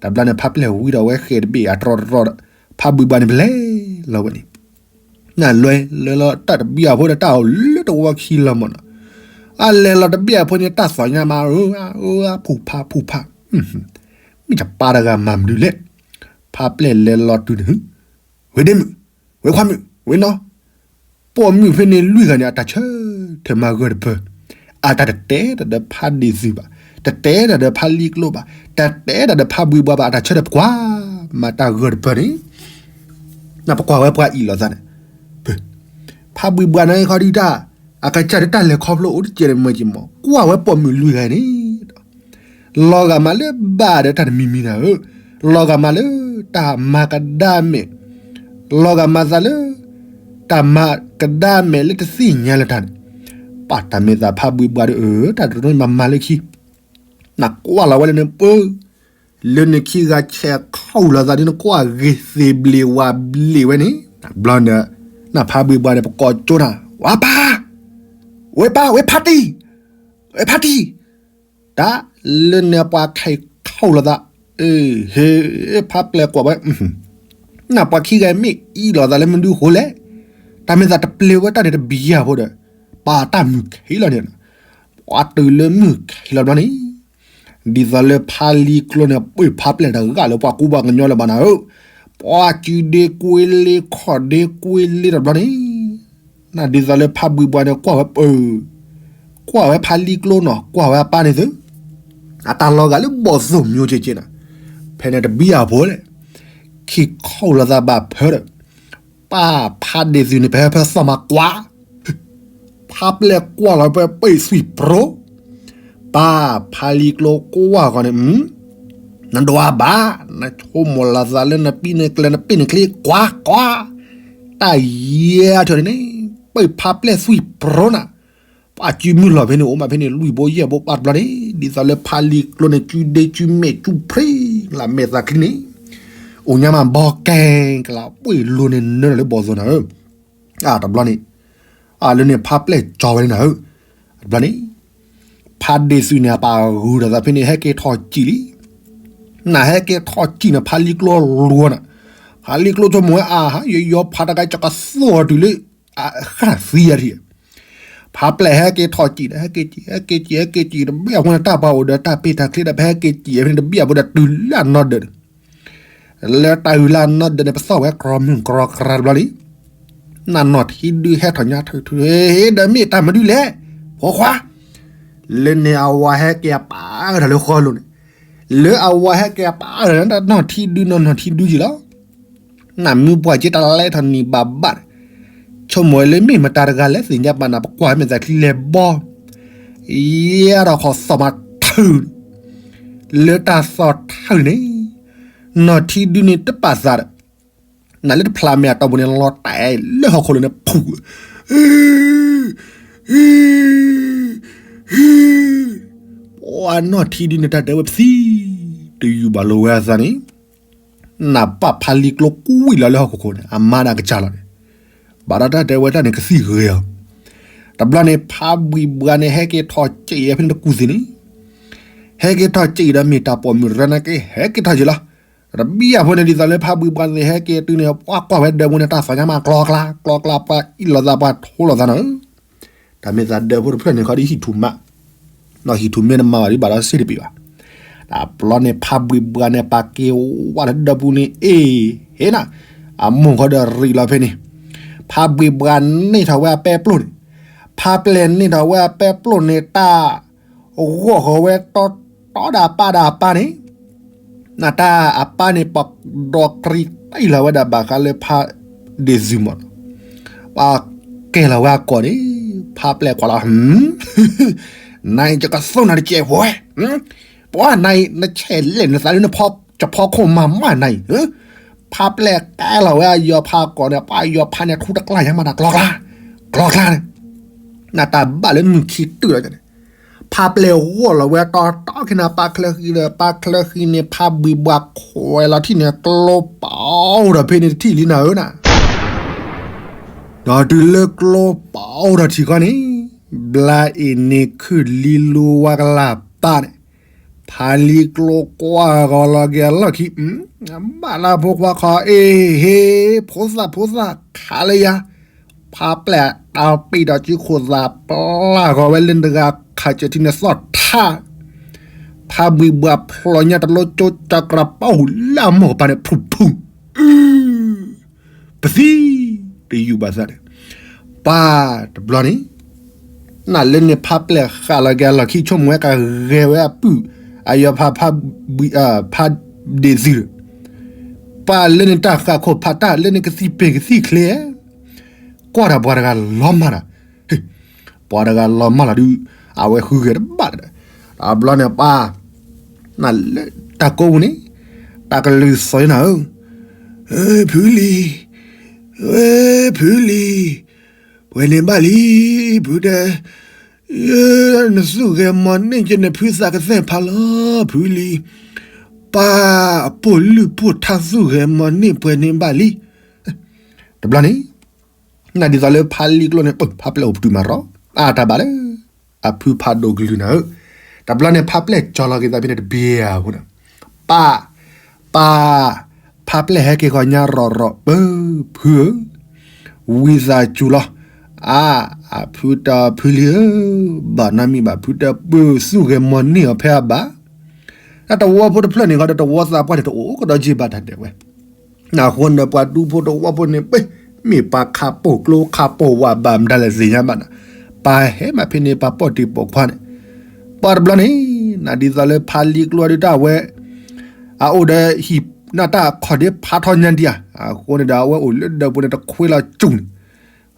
တဘျီန့ၣ် ဖးပျဲၢ်ဝံဒီးဝဲဃဲၤတဘ့ၣ်အတြီတြီဒီး ဖးဘှံးဘှါန့ၣ် ပလဲၤလီၤဝဲန့ၣ် နလဲၤလီၤတၢ်တဘံၣ်အဖိဒီးတၢ်အိၣ်လၢတဝီခံလီၤမးနီၤ, အလဲၤလီၤတဘံၣ်အဖိန့ၣ် တၢ်သီၣ်ညါမး အၢ အၢ ဖူးဖးဖူးဖး, မ့ၢ်တပၢ်တဂၤမၤမနုၤလဲၣ်, ဖးပျဲၢ်လဲၤလီၤတုၤန့ၣ်, ဝဲဒ့မုၣ်, ဝဲခွါမုၣ်, ဝဲနီၤ, ပိာ်မုၣ်ဖဲန့ၣ်လွံၢ်ဂၤန့ၣ် အတၢ်ဆၢထၢၣ်မၤဂၢၢ်တပၢၢ်, အတၢ်တတဲတၢ်ဒီးဖးဒ့ၣ်သုးဘၣ်, တတဲတၢ်ဒီးဖးလံကျိဘၣ်, တတဲတၢ်ဒီးဖးဘှံးဘှါဘၣ် အတၢ်ဆၢထၢၣ်ပကွၢ်, မၤတၢ်ဂၢၢ်တပၢၢ်န့ၣ် နပကွၢ်ဝဲပှၤအံၣ်လိာ်သးန့ၣ်, ဖးဘှံးဘှါန့ၣ်ခီဒုတၢ်, အကစၢ်ဒုတၢ်လဲၤခီဖျိအိၣ်တကဲးတမၢက့ၤမး ကွၢ်ဝဲပိာ်မုၣ်လွံၢ်ဂၤန့ၣ်, လီၤဂာ်မးလၢဘၣ်ဒီးတၢ်တမံၤမံၤနၤဧၢ, လီၤဂာ်မးလၢတၢ်မၤကဒါမဲာ်, လီၤဂာ်မးသးလၢ တၢ်မၤကဒါမဲာ်လၢတသ့ၣ်ညါလၢၤတၢ်န့ၣ်, ပာ်တၢ်မ့ၢ်သးဖးဘှံးဘှါဒီး အၢ တၢ်တရၢမၤမၤလၢခံ, နကွၢ်လီၤဝဲလၢန့ၣ်ပၢ, လၢန့ၣ်ခံဂၤဆဲးခီၣ်လိာ်သးဒ်နကွၢ်ဂ့ၤသ့ၣ်ဘျ့ဝါဘျ့ဝဲန့ၣ်, ဘျီန့ၣ်, နဖးဘှံးဘှါန့ၣ် ပကိးကၠိနၤ, ဝဲပၢ်, ဝဲပၢ် ဝဲဖါတံၢ်, ဝဲဖါတံၢ်, တၢ်လၢန့ၣ်ပှၤခဲခီၣ်လိာ်သး, ဟ့ၣ် ဖးပျဲၢ်ကွၢ်ဝဲ နပှၤခံဂၤမ့ၢ်အံၣ်လိာ်သးလၢမနုၤဃိလဲၣ်, တၢ်မ့ၢ်သးတပျဲၢ်ဝဲတၢ်န့ၣ်တဘံယၢ်ဖိဒီး, ပာ်တၢ်မုၢ်ခံလီၤန့ၣ်, ပှၤတုၤလၢမုၢ်ခံလီၤဘျီန့ၣ်, ဒ်သိးလၢဖးလံၤကျိန့ၣ် ပှ့ၤဖးပျဲၢ်တဂၤလၢပှၤကူပှၤကညီလၢၤဘၣ်နၤဧၢ, ပှၤစုဒ့ကွ့လ့ခီၣ်ဒ့ကွ့လ့တဘျီန့ၣ်, နဒ်သိးလၢဖးဘှံးဘှါန့ၣ် ကွၢ်ဝဲပၢ, ကွၢ်ဝဲဖးလံၤကျိနီၤ ကွၢ်ဝဲအပၢ်န့ၣ်သု, အတၢ်လီၤဂာ်လၢဘီၣ်သိၣ်မၠိက့က့နၤ, ဖဲန့ၣ်တဘံယၢ်ဖိလဲၣ်, ခံခီၣ်လိာ်သးဘၣ်ဖၢဒီး, ပၢ်ဖးဒ့ၣ်သုန့ၣ် ပဟဲဖဲသီၣ်မၤကွၢ်, ဖးပျဲၢ်ကွၢ်လီၤပှဲၤပှ့ၤသွံၣ်ပြီ, ပၢ်ဖးလံၤကျိကွၢ်ဂီၤန့ၣ်, နဒွးဘၣ်, နဆိကမိၣ်လီၤသးလၢနပံနကျဲနပ့ၢ်နချ့ကွၢ်ကွၢ်, တၢ်ယဲၢ်ထီၣ်န့ၣ်န့ၣ်, ပှ့ၤဖးပျဲၢ်သွံၣ်ပြီနၤ, ပှၤစုမုၢ်လီၤဖဲန့ၣ် အိၣ်မးဖဲန့ၣ် လွံၢ်ဘိယဲၢ်ဘိပာ်တဘျီန့ၣ် ဒ်သိးလၢဖးလံၤကျိန့ၣ် စုဒ့စုမဲာ်စုဖှံ, လၢမဲာ်သးချံန့ၣ်, အိၣ်ညါမးဘီကဲကလး ပှ့ၤလိၤန့ၣ်နၢလီၤလၢဘီၣ်သိၣ်နၤဧၢ, တဘျီန့ၣ်, အလၢန့ၣ်ဖးပျဲၢ်ကၠီဝဲန့ၣ်နၤဧၢ, တဘျီန့ၣ်, ဖးဒ့ၣ်သုန့ၣ် အပာ်ဂုာ်ဒီးသးဖဲန့ၣ် ဟဲက့ၤထီၣ်စံၣ်လံ, နဟဲက့ၤထီၣ်စံၣ်န့ၣ် ဖးလံၤကျိလိၤနၤ, ဖးလံၤကျိဆိကမိၣ်ဝဲအါဟါ ယယီၤဖးတဂၤ ယကသိၣ်အီၤတုၤလၢ အဃၣ်သံယၤထံၣ်, ဖးပျဲၢ်ဟဲက့ၤထီၣ်စံၣ်ဒီး ဟဲက့ၤစံၣ် ဟဲက့ၤစံၣ် ဟဲက့ၤစံၣ် တဘျီအဃိန့ၣ် တၢ်ပှၤအိၣ်ဒီးတၢ်ပ့ၢ်တၢ်ချ့ဒီး ပဟဲက့ၤစံၣ်ဖဲန့ၣ် တဘျီအဃိဒီးတုၤလၢအနီၢ်ဒၢးန့ၣ်, လၢတၢ်အုၣ်လၢအနီၢ်ဒၢးန့ၣ် ပသီၣ်ဝဲကြီမုၢ်ကြီကြၤတဘျီလံ, နနီၢ်ထံဒုဟဲထီၣ်ညါထုးထုး ဟ့ဒီးမ့ၢ်တၢ်မနုၤလဲၣ်, ဖိခွါ, လၢန့ၣ်အဝၤဟဲက့ၤအပာ်အၢထီၣ်လၢဃီလိၤန့ၣ်, လၢအဝၤဟဲက့ၤအပာ်အၢထီၣ်န့ၣ် နီၢ်ထံဒုနီၢ်နီၢ်ထံဒုက့ၤလီၤ နမ့ၢ်ပှၤက့တၢ်လဲထီၣ်နံၤဘၣ်ဘၣ်န့ၣ်, ဆိကမိၣ်လၢမ့ၢ်မတၤတဂၤလဲၣ်သ့ၣ်ညါပာ်နၤ ပကွၢ်မဲာ်သးချံလဲၤဘီ, ယဲဒီးဃီသီၣ်မးထုးန့ၣ်, လၢတၢ်သီၣ်ထုးန့ၣ်, နီၢ်ထံဒုန့ၣ်တပာ်သးဒီး, နလၢတဖျါမဲာ်အတီၢ်ပူၤန့ၣ် လီၤတဲာ်လၢဟီၣ်ခိၣ်လိၤန့ၣ်ဖူး ပှၤနီၢ်ထံဒုန့ၣ် တၢ်တဲဝဲပသံ, တယူၢ်ဘၣ်လိာ်ဝဲအသးန့ၣ်, နပာ်ဖးလံၤကျိကွံာ်လီၤလၢဟီၣ်ခိၣ်ခိၣ်န့ၣ် အမါဒၣ်ကစၢ်လီၤန့ၣ်, ဘၣ်ဒီးတၢ်တဲဝဲတၢ်န့ၣ်ကသံၣ်ဂ့ၤအီၤ, တဘျီန့ၣ် ဖးဘှံးဘှါန့ၣ် ဟဲက့ၤထီၣ်စံၣ်ဖဲန့ၣ်တကူၣ်သ့ၣ်န့ၣ်, ဟဲက့ၤထီၣ်စံၣ်ဒီးမ့ၢ်တၢ်ပိာ်မုၣ်ရၢနာ်က့ ဟဲက့ၤထီၣ်က့ၤလီၤ, တဘံၣ်အဖိန့ၣ် ဒ်သိးလၢဖးဘှံးဘှါန့ၣ် ဟဲက့ၤတုၤန့ၣ် ပှၤကွၢ်ဝဲဒၢးပူၤန့ၣ် တၢ်သီၣ်ညါမးကျီကျါ ကျီကျါ ပှၤအ့ၣ်လိာ်သး ပှၤထိလိာ်သးနီၤ, တၢ်မ့ၢ်သးဒၢးဖိတဖျၢၣ်န့ၣ် ခီဒ်ဟံၣ်ထူၣ်မး, နီၢ်ဟံၣ်ထူၣ်မ့ၢ်နမၤဘၣ်ဒ်ဘၣ်ဒီးစ့တပံၤဘၣ်, တဘျီန့ၣ် ဖးဘှံးဘှါန့ၣ် ပာ်က့ၤဝဲလၢဒၢးပူၤန့ၣ် အ့ၣ်, ဟ့ၣ်နၤ, အမိၢ်ဃီဒီးရံးလီၤဖဲန့ၣ်, ဖးဘှံးဘှါန့ၢ်ထီၣ်ဝဲအပဲပျိၢ်န့ၣ်, ဖးပျဲၢ်န့ၢ်ထီၣ်ဝဲအပဲပျိၢ်န့ၣ် တၢ် ဂီၢ်ဃီၤဝဲတီတီဒီးအပၢ်ဒီးအပၢ်န့ၣ်, နတၢ်အပၢ်န့ၣ် ပဒီကရံတံၢ်လီၤဝဲဒၣ်ဘၣ်ဃးလၢဖးဒ့ၣ်သုးမး, ပကဲလီၤဝဲအကိာ်န့ၣ်, ဖးပျဲၢ်ကွၢ်လီၤ, နၤအံၤယကသိၣ်နၤတကဲးဖိဝဲ, ပှၤနၤအံၤ နဆဲးလဲၣ်နသးလၢနဖီခိၣ်မၤမၢ်နၤအံၤ, ဖးပျဲၢ်ကဲလီၤဝဲအယီၤဖးကိာ်န့ၣ် ပှၤယီၤဖးန့ၣ်ထူတကျါယါမးတၢ်ကျီကျါ, ကျီကျါန့ၣ်, နတၢ်ဘၣ်လၢမုၢ်ခံတုၤလီၤန့ၣ် ဖးပျဲၢ်ဂီၢ်လီၤဝဲတီတီခံနၤ ပာ်ချၢဃံဒီး ပာ်ချၢဃံန့ၣ် ဖးဘှံးဘှါခွဲးလီၤထံၣ်န့ၣ် ကျိပအိၣ်ဒီးဖဲန့ၣ်တထံၣ်လံနၤဧၢနၤ, ဒီးတုၤလၢကျိပအိၣ်ဒီးထံၣ်ခီန့ၣ်, ဘျါအ့ၣ်န့ၣ်ခုၣ်လံလူဝါကလၢ်ပၢ်န့ၣ်, ဖးလံၤကျိကွၢ်ဂီၤလီၤက့ၤအလီၢ်ခံ, ဘၣ်လၢဖိခွါခီအ့ၣ်ဟ့ၣ် ဖိသၣ်ဖိသၣ်ခးလၢယၤ, ဖးပျဲၢ်တၢ်ပံာ်ဒီးစုခိၣ်သးပျၢ်ဂီၤဝဲလၢနတဂၤ ခးစၢၤထံန့ၣ်သီၣ်ထး, ဖးဘှံးဘှါဖျိညါတလိကၠိကၠီကြးပအိၣ်လၢအမိၢ်ကပၤန့ၣ် ဖူဖူ, ပသံ, တယူၢ်ဘၣ်သးန့ၣ်, ပၢ်တဘျီန့ၣ် နလၢန့ၣ်ဖးပျဲၢ်ဃာ်လီၤက့ၤအလီၢ်ခံ ဆိကမိၣ်ဝဲကဂဲၤဝဲအပုၢ်, အယီၤဖး, ဖး, ဖးဒ့ၣ်သုး, ပၢ်လၢန့ၣ်တၢ်ဃာ်ခိၣ်ဖးတၢ်လၢန့ၣ်ကသံၣ်ပ့ၤကသံၣ်ချ့, ကွၢ်တၢ်ပှၤတဂၤလီၤမၢ်တၢ်, ပှၤတဂၤလီၤမၢ်လီၤဒုး, အဝဲဃုဂဲၤတဘၣ်, တဘျီန့ၣ်ပၢ်, နလၢတၢ်ကိးပူၤန့ၣ်, တၢ်ကလုၢ်သီနၤဧၢ, ဖုလံၤ, ဝဲဖုလံၤ, ပှဲၤန့ၣ်ဘၣ်လံ, ဖုတဲ, နသူၣ်ဂဲၤမီၤန့ၢ်က့ၤနဖုသးကသဲၣ်ဖးလီၤ, ဖုလံၤ, ပၢ်အပိာ်လုၢ်ပိာ်ထါသူၣ်ဂဲၤမီၤန့ၢ်ပှဲၤန့ၣ်ဘၣ်လံ. တဘျီန့ၣ် နဒ်သိးလၢဖါလံကျိန့ၣ် ဖါပျဲၢ်အိၣ်ပတုာ်မးရီ, အါတၢ်ဘၣ်လၢ အဖုဖးဒိၣ်ကလုၢ်နၤဧၢ, တဘျီန့ၣ် ဖါပျဲၢ်ကၠီလီၤက့ၤသးဖဲန့ၣ်တဘ့ၣ်ဧါဖိန့ၣ်, ပၢ်, ပၢ်, ဖါပျဲၢ်ဟဲက့ၤဃီညါရီၢ်ရီၢ်ပၢ, ဖုဧၢ, ဝံသးစူၤလီၤ, အါ, အဖုတဲဖုလံၤဧၢ, ဘၣ်နီတမံၤဘၣ်, ဖုတဲပၢ်သူၣ်ဂဲၤမီၤန့ၢ်အီၤဖဲအဘၣ် တၢ်တဝီဖိတဖျၢၣ်န့ၣ်ဃီဒီးတဝီသးပှၢ်န့ၣ်တအိၣ်ကဒီးက့ၤဘၣ်တၢ်ဒဲးဝဲ, အဃိန့ၣ်ပှၤဒူဖိတဝီဖိန့ၣ် ပမ့ၢ်ပှၤခးပိာ်ကျိခးပိာ်ဝးဘၣ်မတၤလဲၣ်သ့ၣ်ညါဘၣ်နၤ, ပၢ်ဟဲမးဖဲန့ၣ်ပှၤပိာ်တံၢ်ပိာ်ခွါန့ၣ်, ပှၤတဘျီန့ၣ် နဒ်သိးလၢဖါလံကျိဒုးတၢ်ဝဲ အအိၣ်ဒီးဟံၣ်နၢ်တၢ်ခီၣ်ဒ့ဖးထီညါဒံးဧါ, အဃိန့ၣ်ဒီးအဝဲအိၣ်လၢဒၢးပူၤန့ၣ်တခွ့လီၤစူၢ်န့ၣ်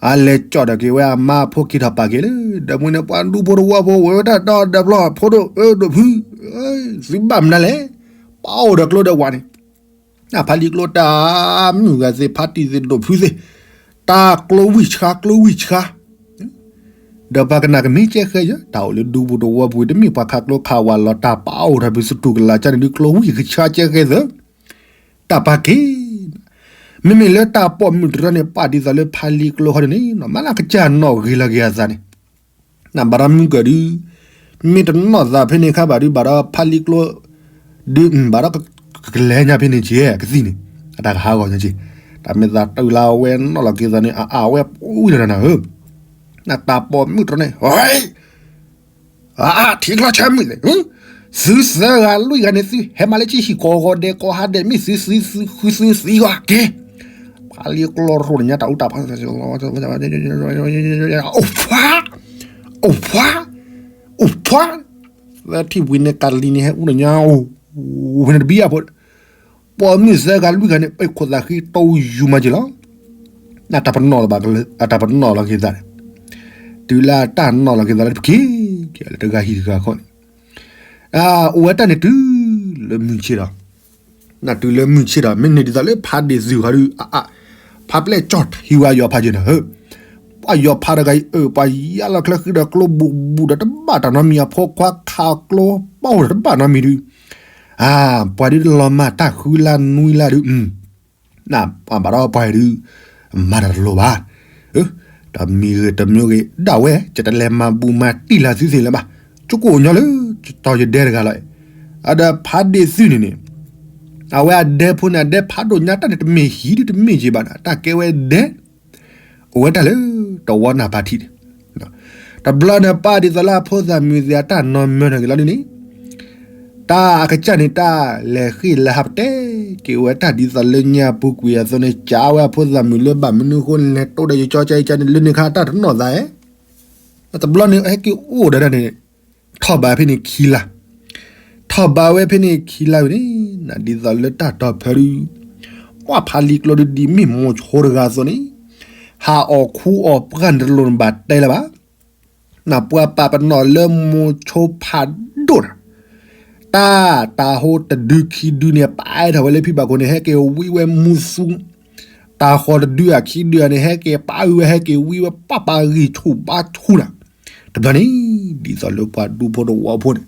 အလဲၤကၠီၣ်ဒီးက့ၤဝဲအမါဖိက့ၤထီၣ်ပာ်က့ၤလၢ ဒၢးပူၤန့ၣ် ပှၤဒူဖိတဝီဖိဝဲတၢ်ဒီးဒၢးဘျီ ဖိဒိၣ်ဧၢဒိၣ်ဖု, သုဘၣ်မနုၤလဲၣ်, ပအိၣ်ဒီးကျိဒီးဝးန့ၣ်, ဖါလံကျိတၢ်မုၢ်ဂၤသ့ၣ် ဖါတံၢ်သ့ၣ်ဒိၣ်ဖုသ့ၣ်, တၢ်ကျိဝံၢ်ဆှါကျိဝံၢ်ဆှါ ဒီးပှၤကနၣ်ကမ့ၢ်ကဲဃဲယၢ တၢ်အိၣ်လၢဒူပူၤတဝီပူၤ တမ့ၢ်ပှၤခးကျိခးဝးလီၤ တၢ်ပာ်အိၣ်ထီၣ်ပူၤစတူၢ်ကလာ်ကၢန့ၣ်ဒုး ကျိဝံၢ်ကဆှါကဲဃဲသၢ, တၢ်ပာ်က့ၤ, မ့မ့ၢ်လၢတၢ်ပိာ်မုၣ်တရၢန့ၣ် ပာ်ဒ်သိးလၢဖါလံကျိဃီဒ်န့ၣ် မၤလၢကစၢ်နီၣ်ဂ့ၤလီၤက့ၤအသးန့ၣ် နဘၣ်ဒီးမုၢ်ကၢၢ်ဒုး, မ့ၢ်တနီၣ်သးဖဲန့ၣ်ခါဘၣ်ဒုး ဘၣ်ဒီးဖါလံကျိ ဒုး ဘၣ်ဒီးကလဲၤညါဖဲန့ၣ်က့ၤ ကသံၣ်န့ၣ် အတၢ်ကဟးဂီၤညါက့ၤ, တၢ်မ့ၢ်သးတုၤလၢအဝဲနီၣ်လီၤက့ၤသးန့ၣ် အအဝဲဝံၤလီၤနၤဧၢ, နတၢ်ပိာ်မုၣ်တရၢန့ၣ် အ ထံကျိဆၢမုၢ်သ့ၣ်, သုသၢဂၤလွံၢ်ဂၤန့ၣ် သုဟဲမၤလၢကၠံဟံၣ်ကိးဂီၤဒဲးကိးဟါဒဲး မ့ၢ်သုသုသုသုသုဂီၤက့ၤ, ဖါလံကျိရိၣ်တညါတၢ်အူတၢ်ဖး, အိၣ်ဖှါ, အိၣ်ဖှါ, အိၣ်ဖှါ, သၢထံၣ်ဝံၤန့ၣ် ကးလံၤန့ၣ်ဟဲအူတညါအိၣ်, ဝဲန့ၣ်တဘံၣ်အဖိ ပိာ်မုၣ်သၢဂၤလွံၢ်ဂၤန့ၣ် ပခိၣ်သးဃံတိယူၤမးက့ၤလီၤ, အတၢ်ပနီၣ်လီၤဘၣ်, အတၢ်ပနီၣ်လီၤက့ၤသးန့ၣ်, တုၤလၢအတၢ်နီၣ်လီၤက့ၤသးလၢတပက့ၤ, ကဲလၢတဂၤဟံၣ်တဂၤဃီန့ၣ်, အိၣ်ဝဲတၢ်န့ၣ်တုၤလၢမုၢ်ဆ့ၣ်ဒီး, နတုၤလၢမုၢ်ဆ့ၣ်ဒီး မ့ၢ်န့ၢ်ဒ်သိးလၢဖါဒ့ၣ်သုးဃီဒုး, ဖါပျဲၢ်ကၠီၣ်ထံဝဲယီၤဖးယဲၢ်နၤဧၢ, ပှၤယီၤဖးတဂၤအံၤ ပှၤယါလီၤချၢဃံဒီးကျိဘူးဘူးဒီးတဘၣ်တၢ်နီတမံၤ အဖိခွါခးကျိပာ်အိၣ်ဒီးတဘၣ်နီတမံၤဒုး, အါ, ပှၤဒုးတလီၤမၢ်တၢ်ဃုလါနွံလါဒုး, ပှၤဘၣ်ဒီးပှၤဒုး, မၤတၢ်တလိၤဘၣ်, တမံၤဂ့ၤတမံၤဂ့ၤ ဒၣ်ဝဲ ယတလဲၤမၤဘူးမၤတံၢ်လၢသုသ့ၣ်လၢၤဘၣ်, ကၠိကိၣ်ညီလၢ ယတီၤယဒဲတဂၤလီၤ, အဒီးဖါဒ့ၣ်သုးန့ၣ်န့ၣ်, အဝဲအဒဲဖိန့ၣ် အဒဲဖးဒိၣ်ညါတၢ်န့ၣ် တမ့ၢ်ဟံၣ်ဒုးတမ့ၢ်က့ၤဘၣ်န့ၣ် တၢ်ကဲဝဲဒဲ အိၣ်ဝဲတၢ်လၢ တဝီနၢ်ပၢ်ထံးန့ၣ်, တဘျီန့ၣ်ပၢ်ဒ်သိးလၢအဖိသၣ်မုၣ်သ့ၣ်အတၢ်နီၢ်မၢနၢ်က့ၤလီၤဒ်န့ၣ်, တၢ်အကစၢ်န့ၣ် တၢ်လဲၤဃ့ၢ်လၢဟးပတဲက့ၤဝဲတၢ်ဒ်သိးလၢညါပူၤကွံာ်အသိးန့ၣ် ကးဝဲအဖိသၣ်မုၣ်လၢဘၣ်မနုၤအဃိလဲၤတိၢ်ဒီးယကၠီကၠီယကၠီန့ၣ် လၢန့ၣ်ခါတၢ်တနီၣ်သးဧါ, တဘျီန့ၣ်ဟဲက့ၤအိၣ်ဒီးတၢ်န့ၣ်, ထီၣ်ဘးဖဲန့ၣ်ခံလါ, ထီၣ်ဘးဝဲဖဲန့ၣ်ခံလါဝံၤန့ၣ် နဒ်သိးလၢတၢ်တီၢ်ဖၢဒုး, ပှၤဖါလံကျိဒုးဒ်မ့ၢ်မိၤဆိတဂၤအသိးန့ၣ်, ဟးအီၣ်ခူအီၣ်ပှၢ်န့ၣ်တလိၣ်နဘၣ်တဲလၢၤဘၣ် နပှၤပာ်ပနီၣ်လၢမိၤဆိဖးဒိၣ်နၤ, တၢ်, တၢ်ဟိတဒုခံဒုန့ၣ် ပာ်အဲၣ်ထီၣ်ဝဲလၢဖံဘၣ်ခိၣ်န့ၣ် ဟဲက့ၤဝံဝဲမူသူ, တၢ်ဃီတဒုဧါခံဒုဧါန့ၣ် ဟဲက့ၤပာ်အုးဝဲ ဟဲက့ၤဝံဝဲပာ်ပာ်ဂံၢ်ဆူၣ်ဘါဆူၣ်နၤ, တဘျီန့ၣ် ဒ်သိးလၢပှၤဒူဖိတဝီဖိန့ၣ်,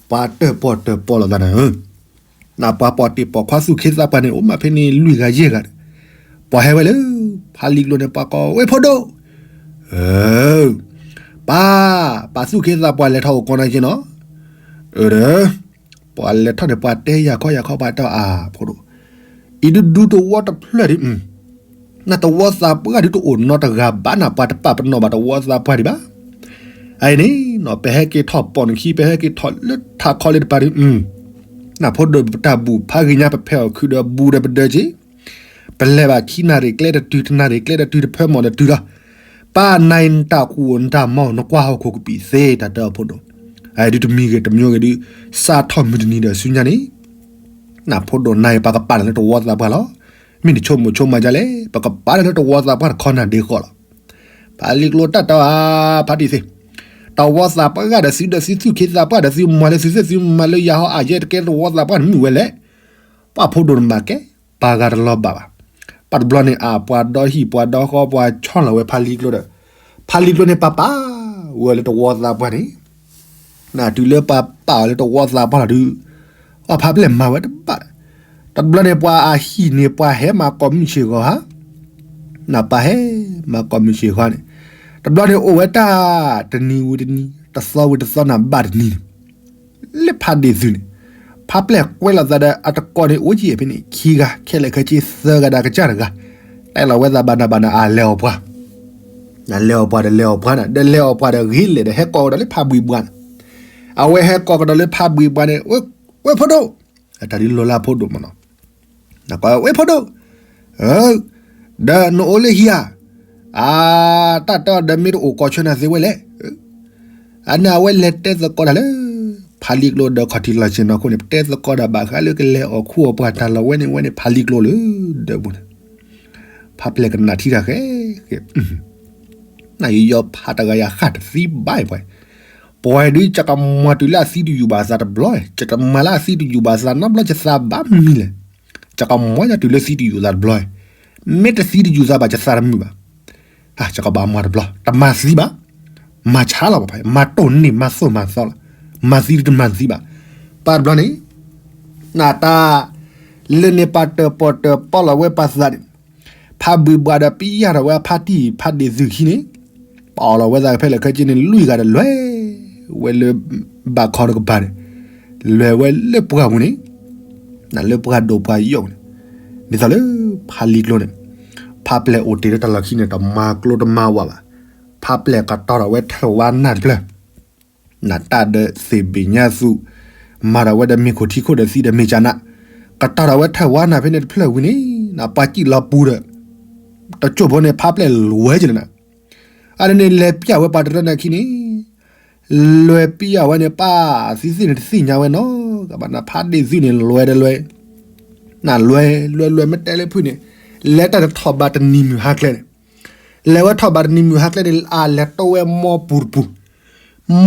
ပှၤတၢၣ်ပီၣ်တၢၣ်ပီလီၤသးနၤဧၢ နပှၤပိာ်တံၢ်ပိာ်ခွါသူၣ်ခ့သးပှၢ်န့ၣ် အိၣ်မးဖဲန့ၣ်လွံၢ်ဂၤယဲၢ်ဂၤဒီး, ပှၤဟဲဝဲလၢ ဖါလံကျိန့ၣ် ပှၤကိးဝဲဖိဒိၣ်, ပၢ်, ပၢ်သူၣ်ခ့သးပှၢ်လဲၤထီၣ်အိၣ်ကီးနၤက့ၤနီၤ, အၢ ဒီး, ပှၤလဲၤထီၣ်န့ၣ် ပှၤတဲယၤခီယၤခီပှၤတဲအီၤအါဖိဒိၣ်, အံၤဒုးဒူတဝီတဖျၢၣ်ဒုး နတဝီသးပှၢ်ဒုးတအိၣ်နီတဂၤဘၣ်နၤ ပှၤတပာ်ပနီၣ်ဘၣ်တဝီသးပှၢ်ဒံးဘၣ်, အအံၤန့ၣ်နီၤ ပဟဲက့ၤထီၣ်ပိာ်နခံ ပဟဲက့ၤထီၣ်လၢထးခီလၢတပၤဒုး, နဖိဒိၣ်ပတၢ်ဘူၣ်ဖးဂ့ၤညါ ပဖဲအီၣ်ခုးဒီးဘူၣ်ဒီးပဒၢးက့ၤ, ပလဲၤဘၣ်ခံနၣ်ရံၣ်ကျဲတတုၤ တနၣ်ရံၣ်ကျဲတတုၤ တဖၢမီၢ်တတုၤလီၤ, ပၢ်နၤအံၤနတၢ်ဃူနတၢ်မီၢ် နကွၢ်ဟီၣ်ခိၣ်ကပံာ်သ့ တၢ်တဲအီၤဖိဒိၣ်, အအံၤဒုးတမံၤဂ့ၤတမံၤဂ့ၤဒုး, စးထီၣ်မုၢ်တနံၤဒီးဆူညါန့ၣ် နဖိဒိၣ်နၤအံၤ ပှၤကပာ်နၤလၢတဝီသးပှၢ်လီၤ, မ့ၢ်နဆိကမိၣ်ဆိကမးဒ်လဲၣ် ပကပာ်နၤလၢတဝီသးပှၢ်တခီနၤဒ့ဃီလီၤ, ဖါလံကျိတၢ်တဲအီၤဧါ ဖါတံၢ်သ့ၣ်, တဝီသးပှၢ်ဒီးသုဒီးသုသူၣ်ခ့သးပှၢ်ဒီးသုမၤလၢသုသ့ၣ်သုမၤလၢယၤဟီၣ်အယဲၢ်တကဲတဝီသးပှၢ်န့ၣ်မုာ်ဝဲလဲၣ်, ပှၤဖိဒိၣ်နမၤကဲ, ပှၤဂၤတလီၤဘၣ်ဘၣ်, ပှၤတဘျီန့ၣ် အပှၤဒီဟံၣ်ပှၤဒီဃီပှၤဆီလီၤဝဲဖါလံၤကျိဒီး ဖါလံၤကျိန့ၣ် ပာ်ပာ်ဝဲလၢတဝီသးပှၢ်န့ၣ် နတုၤလၢပာ်ပာ်အီၤလၢတဝီသးပှၢ်လီၤဒုး အဖါပျဲၢ်မၤဝဲတဘၣ်ဒီး တဘျီန့ၣ် ပှၤအဟံၣ်န့ၣ် ပှၤဟဲမၤကိးမုၢ်ဆ့ၣ်ဂီၤဟါ နပှၤဟဲမၤကိးမုၢ်ဆ့ၣ်ဂီၤန့ၣ် တဘျီန့ၣ်အိၣ်ဝဲတၢ်တနံၤဝံၤတနံၤ တသီဝံၤတသီ နဘၣ်တနံၤန့ၣ် လၢဖါဒ့ၣ်သုးန့ၣ် ဖါပျဲၢ်ကွဲးလီၤသးဒီးအတကိးန့ၣ် အိၣ်ကံၣ်ဖဲန့ၣ် ခံဂၤ ခဲလၢာ်ခဲဆ့သၢဂၤဒီးကစၢ်တဂၤ တဲလီၤဝဲသးဘၣ်နၤဘၣ်နၤ အလဲၤအီၣ်ပှၤ နလဲၤအီၣ်ပှၤဒီးလဲၤအီၣ်ပှၤန့ၣ် ဒီးလဲၤအီၣ်ပှၤဒီးဂ့ၤလဲၣ်ဒီး ဟဲကိးကဒီးလၢဖါဘှံးဘှါန့ၣ် အဝဲဟဲကိးကဒီးလၢဖါဘှံးဘှါန့ၣ် ဝ့ၢ်ဖိဒိၣ် တၢ်ဒ်လိၤလၢအဖိဒိၣ်မနီၤ နကိးဝဲဖိဒိၣ် ဒီးနအိၣ်လၢဟံၣ်ဧါ အါ တၢ်တီဒီးမ့ၢ်တအိၣ်ကိးဆၢနၤသ့ဝဲလဲၣ် အန့ၣ်အဝဲလဲၤတဲသကိးတၢ်လၢ ဖါလံၤကျိဒီးခီၣ်ထံးလီၤဆ့ၣ်နီၤခိၣ်န့ၣ် ပတဲသကိးတၢ်ဘၣ်ဃးလၢကလဲၤအီၣ်ခူအီၣ်ပှၤတၢ်လီၤဝဲန့ၣ်ဝဲန့ၣ် ဖါလံၤကျိလၢ ဒၢးပူၤန့ၣ် ဖါပျဲၢ်ကနၣ်ထံတၢ်ဃဲ ဃဲ နယယီဖးတဂၤယဃၣ်တသံဘၣ်ပှၤ ပှၤဒုး ကကမၤတုၤလၢအသံတယူာ်ဘၣ်အသးတဘျီ ကကမၤလၢအသံတယူာ်ဘၣ်အသးနီတဘျီ ကသးဘၣ်မံၤလဲၣ် ကကမၤယၤတုၤလၢသံတယူာ်သးတဘျီ မ့ၢ်တသံတယူာ်သးဘၣ် ကသးတမုာ်ဘၣ် ကကဘၣ်မၤတဘျီ တမၤသံဘၣ် မၤဆါလီၤဘၣ် မၤတိၢ်န့ၢ် မၤသိၣ်မၤသီလီၤ မၤသံတမၤသံဘၣ် ပှၤတဘျီန့ၣ် နတၢ် လၢန့ၣ်ပှၤတၢၣ်ပီၣ်တၢၣ်ပီလီၤဝဲပှၤသးန့ၣ် ဖါဘှံးဘှါဒီးပယၢ်ထီၣ်ဝဲအဖါတံၢ်ဖါဒ့ၣ်သုးခံန့ၣ် ပအီၣ်လီၤဝဲသးကဖဲလဲၣ်ခဲက့န့ၣ် လွံၢ်ဂၤဒီးလဲၤ ဝဲလၢ ဘၣ်ခီတကပၤန့ၣ် လဲၤဝဲလၢပှၢ်ပူၤန့ၣ် နလၢပှၢ်ဒိၣ်ပှၢ်ယိာ်န့ၣ် ဒ်သိးလၢ ဖါလံၤကျိန့ၣ် ဖါပျဲၢ်အိၣ်တ့ၢ်လၢတၢ်လီၢ်ခံန့ၣ် တမၤကျိတမၤဝးဘၣ် ဖါပျဲၢ်ကတီၤထီၣ်ဝဲထၢၣ်ဝါနၢ်တဖျၢၣ် နတၢ်ဒီးသ့ၣ်ဘ့ၣ်ညါသူၣ် မၤထီၣ်ဝဲဒီးမ့ၤခိၣ်ထံခိၣ်ဒီးသံဒီးမ့ၢ်ကနၣ် ကတီၤထီၣ်ဝဲထၢၣ်ဝါနၢ်ဖဲန့ၣ်တဖျၢၣ်ဝံၤန့ၣ် နပှၤစံၣ်လီၤပူၤဒီး တစိၢ်ဖိန့ၣ် ဖါပျဲၢ်လဲၤဝဲက့ၤလၢနၤ အန့ၣ်န့ၣ် လဲၤပျၢ်ဝဲပှၤတရၢနၤခံန့ၣ် လဲၤပျၢ်ဝဲန့ၣ် ပၢ်သံသ့ၣ်န့ၣ်တသ့ၣ်ညါဝဲနီၤ ကဘၣ်နဖါဒ့ၣ်သုးန့ၣ် လဲၤဒီးလဲၤ နလဲၤလဲၤလဲၤမ့ၢ်တဲလၢဖုၣ်န့ၣ် လဲၤတၢ်တထီၣ်ဘးတနံၤမုၢ်ဟါကျဲန့ၣ် လဲၤဝဲထီၣ်ဘးတနံၤမုၢ်ဟါကျဲန့ၣ် အလဲၤတိဝဲမီပူၤတပူၤ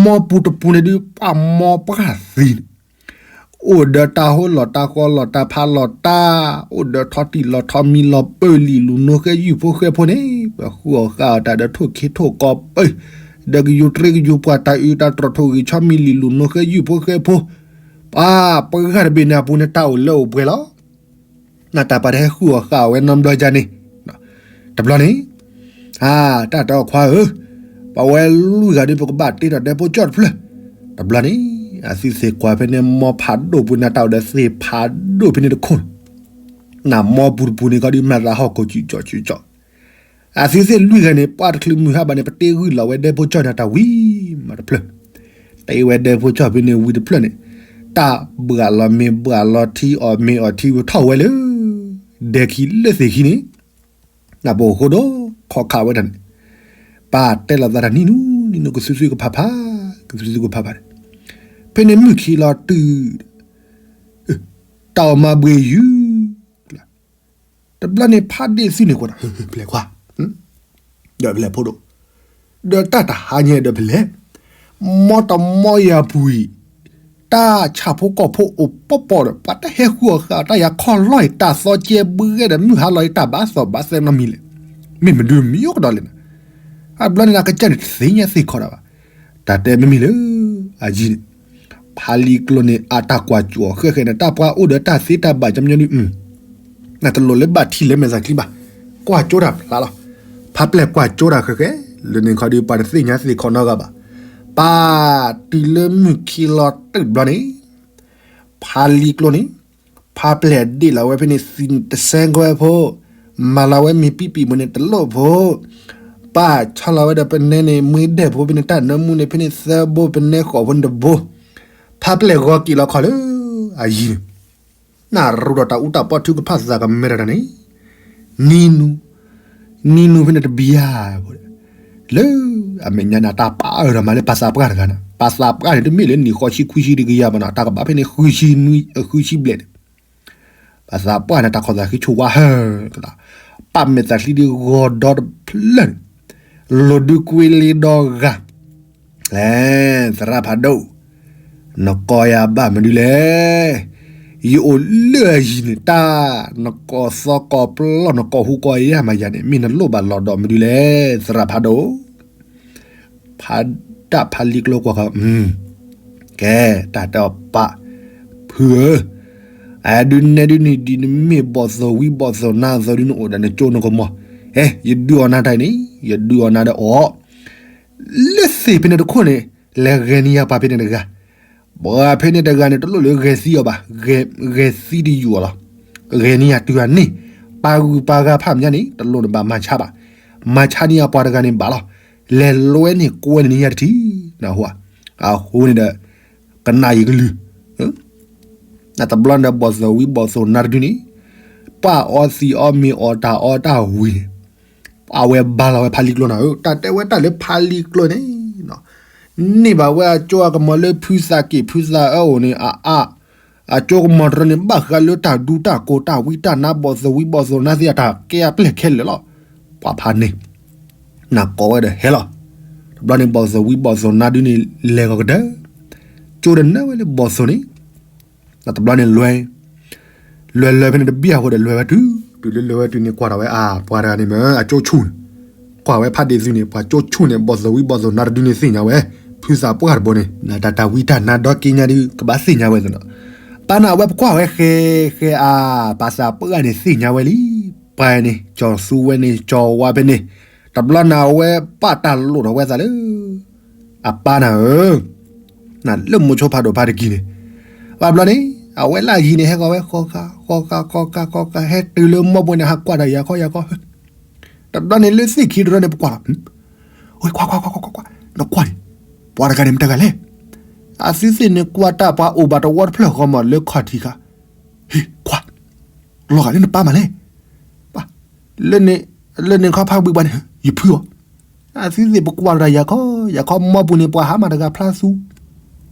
မီပူၤတပူၤန့ၣ်ဒုး ပှၤမီပှၢ်သံန့ၣ် အိၣ်ဒီးတၢ်ဟိလီၤတၢ်ဃီလီၤတၢ်ဖးလီၤတၢ် အိၣ်ဒီးထီၣ်တံၢ်လီၤထီၣ်မံလီၤပၢၢ်လံာ်လူၤနိဃဲယုၢ်ဖိဃဲဖိန့ၣ် ပှၤဃုအီၣ်ဃါအီၣ်တၢ်ဒီးထိၣ်ခ့ထိၣ်ကီပၢၢ် ဒီးကယူၤတြ့ကယူၤပှၤတၢ်အုးတၢ်တြီၢ်ထိၣ်ဂံၢ်ဆီမံလံာ်လူၤနိဃဲယုၢ်ဖိဃဲဖိ ပှၤပှၤဂၤတဘ့ၣ်န့ၣ်အပူၤန့ၣ် တၢ်အိၣ်လၢအိၣ်ပှဲၤလီၤ နတၢ်ပှၤတဟဲဃုအီၣ်ဃါအီၣ်ဝဲနီတဘျီဒ်န့ၣ် တဘျီန့ၣ် အါ တၢ်တဲအီၤခွါဧၢ, ပဝဲလွံၢ်ဂၤဒ်ပကဘၣ်တ့ထီၣ်ဒဲဖိကၠီၣ်တဖျၢၣ်, တဘျီန့ၣ် အသုသ့ၣ်ကွၢ်ဖဲန့ၣ် မီဖးဒိၣ်ပူၤန့ၣ် တၢ်အိၣ်ဒီးသ့ၣ်ဖးဒိၣ်ဖဲန့ၣ်တခိၣ်န့ၣ်, နမီပူၤတပူၤန့ၣ် ခီဒုးမၤသးဟီၣ်ခိၣ်စုကၠီၣ်စုကၠီၣ်, အသုသ့ၣ်လွံၢ်ဂၤန့ၣ် ပှၤတချုးမုၢ်ဟါဘၣ်န့ၣ် ပတ့ဂုၢ်လီၤဝဲဒဲဖိကၠီၣ်န့ၣ်တၢ်ဝံၤမးတဖျၢၣ်, တ့ဝဲဒဲဖိကၠီၣ်ဖဲန့ၣ်ဝံၤတဖျၢၣ်န့ၣ်, တၢ်ဘှၣ်လီၤမ့ၤဘှၣ်လီၤထံအီၣ်မ့ၤအီၣ်ထံဝံၤထီၣ်ဝဲလၢ ဒဲခံလၢသ့ၣ်ခံန့ၣ် နၢ်ပအိၣ်ဃိဒီး ခီခးဝဲဒၣ်န့ၣ်, ပၢ်တဲလီၤသးတၢ်နံၤနူနံၤနူ ကသုသုကဖးဖး, ကသုသုကဖးဖးန့ၣ်, ဖဲန့ၣ်မုၢ်ခံလီၤတုၤ, တၢ်အီၣ်မၤဘှ့ၣ်ယုၢ်, တဘျီန့ၣ်ဖးဒ့ၣ်သုန့ၣ်ကွၢ်, ဖဲလဲၣ်ခွါ ဒီးဖဲလဲၣ်ဖိဒိၣ်, ဒီးတၢ်တဟါညါဒီးဖဲလဲၣ်, မီတမီယၤပူၤအံၤ, တၢ်ဆၣ်ဖိကီၢ်ဖိအိၣ်ပီပီဒီး ပှၤတဟဲဃုအီၣ်ဃာ်တၢ်ယၤခီလီၢ်အံၤ တၢ်သီကဲဘုဂဲဒီး မုၢ်ဟါလီၤအံၤ တၢ်ဘၣ်သီၣ်ဘၣ်သဲနီတမံၤလဲၣ်, မ့ၢ်မဒုးမံၤအိၣ်ကဒီးလဲၣ်နၤ, အဘျီန့ၣ် အကစၢ်န့ၣ်တသ့ၣ်ညါသ့ၣ်ခီဒၣ်ဘၣ်, တၢ်တဲမ့မ့ၢ်လၢ အယံၤန့ၣ် ဖးလံကျိန့ၣ် အတၢ်ကွၢ်ကၠိၣ်အီၤဃဲဃဲန့ၣ် တၢ်ပှၤအိၣ်ဒီးတၢ်သ့တၢ်ဘၣ်ကညီဒုး, နတလိၣ်လၢဘၣ်ထံၣ်လၢမဲာ်သးချံဘၣ်, ကွၢ်ကၠိတၢ်ဖျါလီၤ, ဖးပျဲၢ်ကွၢ်ကၠိတၢ်ဃဲဃဲ, လၢန့ၣ်ခီဒုး ပှၤတသ့ၣ်ညါသ့ၣ်ခီနီတဂၤဘၣ်, ပၢ်တုၤလၢမုၢ်ခံလီၤတုၤတဘျီန့ၣ်, ဖးလံကျိန့ၣ် ဖးပျဲၢ်ဒ့ၣ်လီၤဝဲဖဲန့ၣ် သံတစဲကွဲဖိ, မၤလီၤဝဲမ့ၤပံပံမ့ၢ်န့ၣ်တလိၣ်ဖိ, ပၢ်ဆီလီၤဝဲဒီးပနဲန့ၣ် မှ့ဒဲၣ်ဖိဖဲန့ၣ် တၢ်နၢမူန့ၣ်ဖဲန့ၣ်သၢဘိ ပနဲဃိးဖိန့ၣ်တဘိ, ဖးပျဲၢ်ဂီၤက့ၤလီၤခီလၢ အယံၤန့ၣ်, နရူဒီးတၢ်အူတၢ်ပီၣ်ထုကဖၣ်သးကမဲာ်တၢ်န့ၣ်, နံၤနူ နံၤနူဖဲန့ၣ်တဘျီ, လၢအမဲာ်ညါန့ၣ် တၢ်ပာ်အၢၣ်ဒီးမးလၢပှၤသးပှၢ်တဂၤန့ၣ်, ပှၤသးပှၢ်န့ၣ် တမ့ၢ်လၢနံၣ်ဃီဆံခွံဆံတကယၤဘၣ်နီၤ, တၢ်ကဘၣ်ဖဲန့ၣ် ဃုဆံနွံ ဃုဆံဘျဲၣ်န့ၣ်, ပှၤသးပှၢ်န့ၣ် တၢ်ခီၣ်သးဃံဆိဝါဟၢကဒီး, ပၢ်မဲာ်သးချံဒုးဂီၤဒီတဖျၢၣ်န့ၣ်, လိၣ်ဒုးကွ့လ့ဒီဂၤ သရၣ်ဖးဒိၣ်, နကိးယၤဘၣ်မနုၤလဲၣ်, ယအိၣ်လၢအယံၤန့ၣ် တၢ်နကိးသီကိးပျီၢ် နကိးဟူးကိးယာ်မးယၤန့ၣ် မ့ၢ်နလိၣ်ဘၣ်လီၤဒီးမနုၤလဲၣ် သရၣ်ဖးဒိၣ် ဖးဒၣ်ဖးလံာ်ကျိကွၢ်ခီ, ကဲ, တၢ်တဲအီၤပၢ်, ဖုဧၢ, အဒုးနဲဒုးန့ၣ် ဒ်နမ့ၢ်ဘီၣ်သိၣ်ဝံဘီၣ်သိၣ်နါသိးဒုးနအိၣ်ဒီးနကၠိနကမီၤ, ဟဲ ယဒုးအီၤနါတၢ်အံၤန့ၣ် ယဒုးအီၤနါဒီးအီၤ လၢသ့ၣ်ဖဲန့ၣ်တခိၣ်န့ၣ် လဲၤဂဲၤန့ၢ်ယၤပှၤဖဲန့ၣ်တဂၤ, ပှၤဖဲန့ၣ်တဂၤန့ၣ် တလိၣ်လၢဂဲၤသံအီၤဘၣ်, ဂဲၤသံတယုၢ်အီၤလီၤ. ဂဲၤန့ၢ်ယၤတုၤအန့ၣ်, ပှၤဂုၤပှၤဂၤဖးမညါန့ၣ် တလိၣ်နဘၣ်မၤဆါဘၣ်, မၤဆါန့ၢ်ယၤပှၤတဂၤန့ၣ်ဘၣ်လီၤ. လဲၤလွဲန့ၢ်ကွဲန့ၢ်ယၤတထံၣ်, အဃိန့ၣ်ဒီး ကနၣ်ယကလုၢ် တဘျီန့ၣ်ဒီး ဘီၣ်သိၣ်ဝံဘီၣ်သိၣ်နါတဒုန့ၣ် ပှၤအီသံးအီမ့ၤအီတၢ်အီတၢ်ဝံၤန့ၣ်, အဝဲဘါလီၤဝဲဖးလံာ်ကျိနၤဧၢ, တၢ်တဲဝဲတၢ်လၢဖးလံာ်ကျိန့ၣ်, န့ၢ်ဘၣ်ဝဲအကၠိအကမီၤလၢဖုသးက့ၣ်ဖုသးအၢအိၣ်န့ၣ် အအါ, အကၠိကမီၤတရၢန့ၣ် ဘၣ်ဃးလၢတၢ်ဒူတၢ်ကိၢ်တၢ်ဝံတၢ်နါ ဘီၣ်သိၣ်ဝံဘီၣ်သိၣ်နါသ့ၣ်အတၢ်ကဲအပျဲၢ်ခဲလၢာ်လီၤ. ပှၤဖးန့ၣ် နကိးဝဲဒီးဟဲလီၤ. တဘျီန့ၣ် ဘီၣ်သိၣ်ဝံဘီၣ်သိၣ်နါဒုန့ၣ် လဲၤဂီၤကဒၢ, ကၠိဒီးနၢဝဲလၢဘီၣ်သိၣ်န့ၣ်, တဘျီန့ၣ်လွဲ, လွဲလွဲဖဲန့ၣ်တဘံၣ်အဃိဒီး လွဲဝဲတုၤ, တုၤလၢလွဲဝဲတုၤန့ၣ် ကွၢ်ထီၣ်ဝဲအါ ပှၤတဂၤန့ၣ်မ့ၢ်အကၠိဆူၣ်န့ၣ်, ကွၢ်ဝဲဖးဒ့ၣ်သုးန့ၣ် ပှၤကၠိဆူၣ်န့ၣ် ဘီၣ်သိၣ်ဝံဘီၣ်သိၣ်နါတဒုန့ၣ်သ့ၣ်ညါဝဲ, ဖုသးပှၢ်တဘိန့ၣ် နတၢ်တၢ်ဝံတၢ်နါဒီက့ညါဒု ကဘၣ်သ့ၣ်ညါဝဲသနီၤ, ပာ်နၢ်ဝဲပကွၢ်ဝဲဃဲဃဲအါ, ပှၤသးပှၢ်န့ၣ်သ့ၣ်ညါဝဲလံ, ပှၤန့ၣ် ကၠီၤသူဝဲန့ၣ် ကၠီၤဝါဖဲန့ၣ်, တဘျီနၢ်ဝဲပာ်တၢ်လိၣ်ထီၣ်ဝဲသးလၢ အပၢ်နၤဧၢ, နလၢမိၤဆိဖးဒိၣ်ဖးတကံၤန့ၣ်, ဘၣ်ဘျီန့ၣ် အဝဲလၢအယံၤန့ၣ် ဟဲဂီၤဝဲဃီဃာ် ဃီဃာ် ဃီဃာ် ဃီဃာ် ဟဲတုၤလၢမီၢ်ဘှံးန့ၣ် ဟးကွၢ်တၢ်ယၤခီယၤခီ, တဘျီန့ၣ်လၢသ့ၣ်ခံတရၢန့ၣ် ပကွၢ်လီၤ, ဝဲကွၢ်ကွၢ်ကွၢ်ကွၢ်ကွၢ်, နကွၢ်န့ၣ်, ပှၤတဂၤန့ၣ်မတၤတဂၤလဲၣ်, အသုသ့ၣ်န့ၣ်ကွၢ်တၢ်ပှၤအိၣ်ဘၣ်တဝီတဖျၢၣ်ဃီမး လၢခီၣ်ထံးခါ, ဟ့ၣ်ကွၢ်, လီၤဂာ်လၢနပၢ်မးလဲၣ်, ပၢ်, လၢန့ၣ်ခီဖးဘှံးပှၤန့ၣ် ယဖုအီၤ, အသုသ့ၣ်ပကွၢ်တၢ်ယၤခီယၤခီ မီၢ်ပူၤန့ၣ် ပှၤဟါမၢ်တဂၤဖျါသူ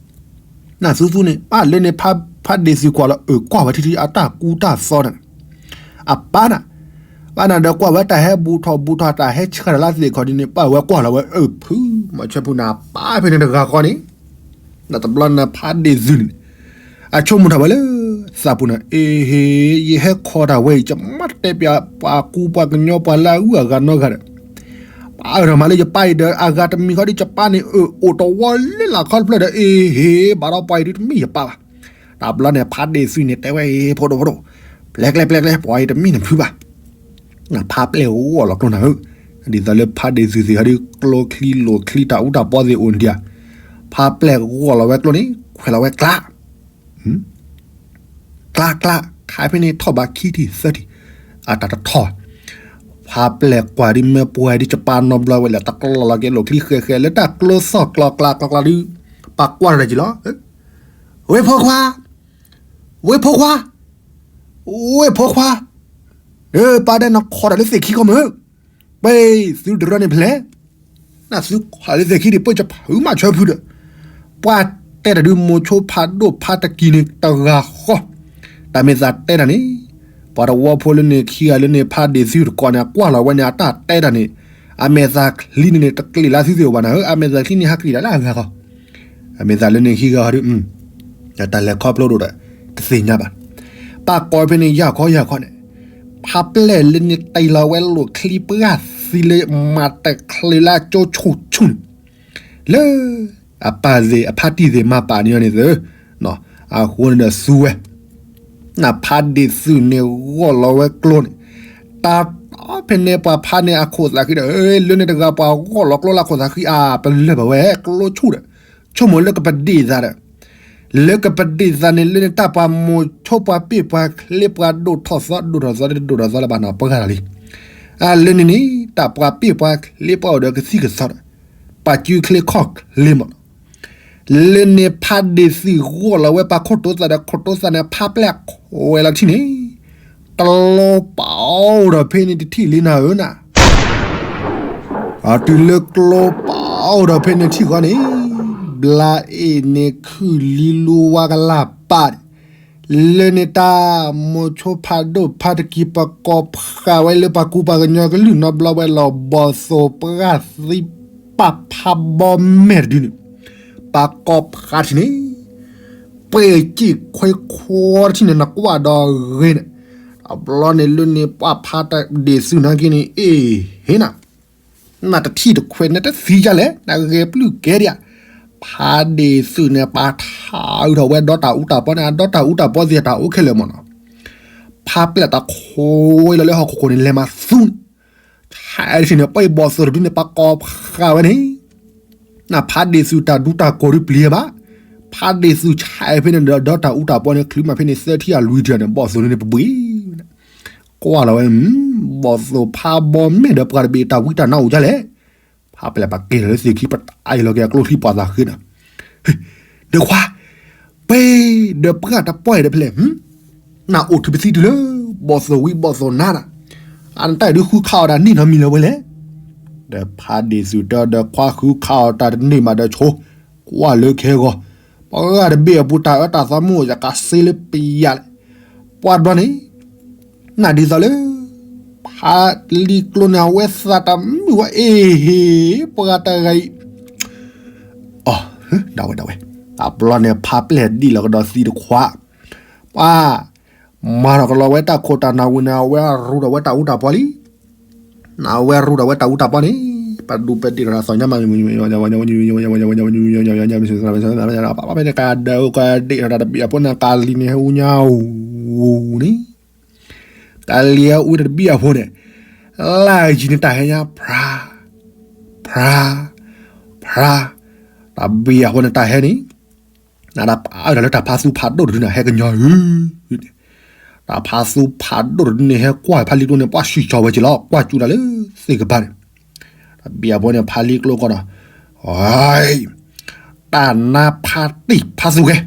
နသူသူန့ၣ် ပၢ်လၢန့ၣ် ဖးဒ့ၣ်သုးကွၢ်လီၤ အၢၣ်ကွၢ်ဝဲထံထံ အတၢ်ကူတၢ်သိးန့ၣ် အပၢ်နၤ, ဘၣ်နၤဒီးကွၢ်ဝဲတၢ်ဟဲဘူးထီၣ်ဘူးထီၣ် တၢ်ဟဲဆှၢတၢ်လၢသ့ၣ်ခီဒ်န့ၣ် ပၢ်ဝဲကွၢ်လီၤဝဲအၢၣ်ဖု မၤဆၢဖုနၤ ပၢ်ဖဲန့ၣ်တဂၤဃီန့ၣ် တဘျီနၤဖးဒ့ၣ်သုးန့ၣ် အဆိကမိၣ်ထီၣ်ဝဲလၢ သးပူၤန့ၣ် အ့ဟ့ ယဟဲခီတၢ်ဝဲအံၤ ယမ့ၢ်တတဲပျး ပှၤကူပှၤကညီပှၤလၢအဂုၤအဂၤနီတဂၤဒီး ပၢ်အၢၣ်ထီၣ်မးလၢယပၢ်အံၤဒီး အဂၤတမံၤဃီဒီး ယပၢ်န့ၣ် အၢၣ်အိၣ်တဝီလၢလာ်ခီတဖျၢၣ်ဒီး အ့ဟ့ ဘၣ်ဒီးပှၤအံၤဒုးတမ့ၢ်ယပၢ်ဘၣ်. တဘျီန့ၣ် ဖးဒ့ၣ်သုးန့ၣ် တဲဝဲအ့ ဖိဒိၣ်ဖိဒိၣ် ပျဲကျဲပျဲကျဲ ပှၤအံၤတမ့ၢ်နဖုဘၣ်. ဖးပျဲၢ်ဂီၢ်လီၤကျိနၤဧၢ, ဒ်သိးလၢဖးဒ့ၣ်သုးသ့ၣ်ဟီဒီး ကျိချံလိာ်ချံတၢ်အူတၢ်ပီသ့ၣ်အိၣ်ဒံးဧါ, ဖးပျဲၢ်ဂီၢ်လီၤဝဲကျိန့ၣ် ခွဲးလီၤဝဲကျါ ကျါကျါ ခါဖဲန့ၣ်ထီၣ်ဘးခံထံၣ်သၢထံၣ် အတၢ်တထီၣ်, ဖးပျဲၢ်ကွၢ်ဒ်မ့ၢ်ပှၤဒ်ယပၢ်နီတဘျီဝဲလၢ တကျီလီၤက့ၤလိာ်ချံဃဲးဃဲး လၢတၢ်ကျိသီၣ်ကျီကျါကျီကျါဒုး ပှၤကွၢ်တၢ်က့ၤလီၤ. ဝ့ၢ်ဖိခွါ, ဝ့ၢ်ဖိခွါ, ဝ့ၢ်ဖိခွါ, ပၢ်ဒဲးနခီတၢ်လၢသ့ၣ်ခံခီမ့ၢ် ပှ့ၤသုတရၢန့ၣ်ဖဲလဲၣ်, နသုခီလၢသ့ၣ်ခံဒံး ပှ့ၤကဖုမးဆၢဖုဒီး, ပှၤတဲတၢ်ဒုးမိၤဆိဖးဒိၣ်ဖးတကံၤန့ၣ်တဂၤဃီ, တၢ်မဲာ်သးတဲတၢ်န့ၣ်, ပှၤတဝီဖိလၢန့ၣ်ခံဂၤလၢန့ၣ် ဖးဒ့ၣ်သုးတကိးန့ၣ် အကွၢ်လီၤဝဲန့ၣ် အတၢ်တဲတၢ်န့ၣ်, အမဲာ်သးချံန့ၣ်န့ၣ် တကျ့ၤလၢသုသ့ၣ်အိၣ်ဘၣ်နၤဧၢ, အမဲာ်သးချံန့ၣ်ဟးကျ့ၤတၢ်လၢအဂၤဃီ အမဲာ်သးလၢန့ၣ်ခံဂၤဟီဒုး တၢ်လဲၤခီဖျိဒိၣ်ဒီး တသ့ၣ်ညါဘၣ်. ပၢ်ကိးဖဲန့ၣ်ယၤခီယၤခီန့ၣ်, ဖးပျဲၢ်လၢန့ၣ်တ့ၢ်လီၤဝဲလိာ်ချံပှၢ်သံလၢမၤတချ့လၢကၠိဆူၣ်ဆူၣ်န့ၣ်, လၢ အပၢ်သ့ၣ်အဖါတံၢ်သ့ၣ်မၤပာ်န့ၢ်အီၤန့ၣ်သ့, အဃိန့ၣ်ဒီးသူဝဲ နဖးဒ့ၣ်သုးန့ၣ်ဂီၢ်လီၤဝဲကျိန့ၣ်, တၢ်ဖဲန့ၣ်ပှၤဖးန့ၣ်အခိၣ်သးဃံဒီး လၢန့ၣ်တဂၤပှၤဂီၢ်လီၤကျိလၢအခိၣ်သးဃံအါ ပလၢၢ်ဘၣ်ဝဲကျိဆူၣ်ဒီး, ဆိကမိၣ်လၢကပဒ့ၣ်သးဒီး, လၢကပဒ့ၣ်သးန့ၣ် လၢန့ၣ်တၢ်ပှၤမိၤဆိပှၤပ့ၢ်ပှၤချ့ပှၤဒိၣ်ထီၣ်သီ ဒိၣ်ထီၣ်သီလၢတဒိၣ်ထီၣ်သီလၢၤဘၣ်နီၤ ပှၤဂၤလီၤလံ. အလၢန့ၣ်န့ၣ် တၢ်ပှၤပ့ၢ်ပှၤချ့ပှၤအိၣ်ဒီးကသံၣ်ကသီဒီး, ပှၤစုချ့ခီၣ်ချ့မးလီၤ. လၢန့ၣ်ဖးဒ့ၣ်သုးဂီၢ်လီၤဝဲပှၤခိၣ်တိသးဒီးခိၣ်တိသးန့ၣ် ဖးပျဲၢ်ခွဲးလီၤထံၣ်န့ၣ်, ကျိပာ်အိၣ်ဒီးဖဲန့ၣ်တထံၣ်လံနၤဧၢနၤ အတုၤလၢကျိပာ်အိၣ်ဒီးဖဲန့ၣ်ထံၣ်ဃီန့ၣ်, ဘျါအ့ၣ်န့ၣ်ခုၣ်လံလူဝါကလၢ်ပာ်, လၢန့ၣ်တၢ်မိၤဆိဖးဒိၣ်ဖးတကံၤ ပကိးဖးဝဲလၢပှၤကူပှၤကညီကလုၢ်နီတဘျီဝဲလီၤ ဘီၣ်သိၣ်ပှၢ်သံပာ်ဖးဘီမဲာ်တဒုန့ၣ်, ပှၤကိးဖးထံၣ်န့ၣ် ပှဲၤက့ၢ်ခွဲခွါတထံၣ်န့ၣ် နကွၢ်ဒီးဂ့ၤန့ၣ်, အဘျီန့ၣ်လၢန့ၣ်ပှၤဖးဒ့ၣ်သုးနာ်က့န့ၣ် အ့ၣ် ဟ့ၣ်နၤ, နတထံၣ်တခွဲးနတသံဒ်လဲၣ် နဂဲၤပျုၢ်ကဲဒံးဧါ, ဖးဒ့ၣ်သုးန့ၣ် ပှၤထးအုးထီၣ်ဝဲဒီတၢ်အူတၢ်ပီန့ၣ် အဒီတၢ်အူတၢ်ပီသ့ၣ်တၢ်အိၣ်ခဲလၢာ်မ့ၢ်နီၤ, ဖးပျဲၢ်တၢ်ခိးဝဲလီၤလၢဟီၣ်ခိၣ်ခိၣ်န့ၣ် လဲၤမၤသူန့ၣ်, ဆဲးတထံၣ်န့ၣ် ပှၤဘီၣ်သိၣ်တဒုန့ၣ် ပှၤကိးဖးဝဲန့ၣ် နဖးဒ့ၣ်သုးတၢ်ဒူတၢ်ကိၢ်ဒုပျံၤဘၣ်, ဖးဒ့ၣ်သုးဆဲးဖဲန့ၣ်ဒီး ဒီတၢ်အူတၢ်ပီန့ၣ် ချုးမးဖဲန့ၣ်သၢထံၣ်အလွံၢ်ထံၣ်န့ၣ် ဘီၣ်သိၣ်န့ၣ်ပဘှံး, ကွၢ်လီၤဝဲ, ဘီၣ်သိၣ်ဖးဘီမ့ၢ်ဒီးပှၤတဘ့ၣ်တၢ်ဝံတၢ်နါအိၣ်ဒ်လဲၣ်, ဖးပျဲၢ်ပှၤက့ၤလီၤလၢသ့ၣ်ခံ ပတၢ်အံၤလီၤက့ၤအကျိချံပှၤသးဃ့နၤ ဒီးခွါ, ပှဲၤဒီးပှၢ်တပှၢ်ဒီးဖဲလဲၣ်, နအိၣ်ထုးပသံတုၤလၢ ဘီၣ်သိၣ်ဝံဘီၣ်သိၣ်နါတၢ်, အနတၢ်အံၤဒုးဃုခးအီၣ်တၢ်န့ၢ်နီတမံၤလၢၤဝဲလဲၣ်, ဒီးဖးဒ့ၣ်သုးတဲဒီးခွါ ဃုခးအီၣ်တၢ်တန့ၢ်မးဒီးဆိ, ကွၢ်လၢခဲဂီၤ, ပှၤဂၤတဘ့ၣ်အပူၤတၢ်အၢတၢ်သီမုၢ်အိၣ်ယကးစ့လၢပယၤလဲၣ်, ပှၤတဘျီန့ၣ် နဒ်သိးလၢ ဖးလံကျိန့ၣ် အဝဲသးတမုာ်ဝဲအ့ၣ်ဟ့ၣ် ပှၤတဂၤအံၤ, အ ဒၣ်ဝဲဒၣ်ဝဲ, အဘျီန့ၣ် ဖးပျဲၢ်ဒံၣ်လီၤကဒီးသံတခွါ, ပှၤ မၤထီၣ်ကလီၤဝဲတၢ်ခိၣ်တၢ်နၢ်ဝံၤန့ၣ် အဝဲရူးထီၣ်ဝဲတၢ်အူတၢ်ပီလံ, အဝဲရူးထီၣ်ဝဲတၢ်အူတၢ်ပီန့ၣ် ပဒူၣ်ပဒ့ၣ်ထီၣ်တၢ်သီၣ်ညါမး ပှၤမ့ၢ်န့ၣ်ကဒၢးအိၣ်ကဒ့ၣ်ထီၣ်တၢ်တဘ့ၣ်အဖိန့ၣ် ကးလံၤန့ၣ်ဟဲအူညါအူန့ၣ်, ကးလံၤဟဲအူတဘ့ၣ်အဖိန့ၣ်, လၢယံၤန့ၣ်တၢ်ဟဲညါ ဖြါ, ဖြါ, ဖြါ, တဘ့ၣ်အဖိန့ၣ်တၢ်ဟဲန့ၣ်, နဒၣ်ပာ်အၢၣ်လီၤလၢတၢ်ဖးသူဖးဒိၣ်တဒုန့ၣ် ဟဲကညီၤဧၢ, တၢ်ဖးသူဖးဒိၣ်တဒုန့ၣ် ဟဲကွၢ်ဖးလံကျိန့ၣ် ပှၤဆံၣ်ကၠီၤဝဲက့ၤလီၤ ကွၢ်ကၠူတၢ်လၢသ့ၣ်ကပၤန့ၣ်, တဘ့ၣ်အဖိန့ၣ် ဖးလံကျိကီၢ်ဒီး တၢ်နါဖးတံၢ်ဖးသူကဲ,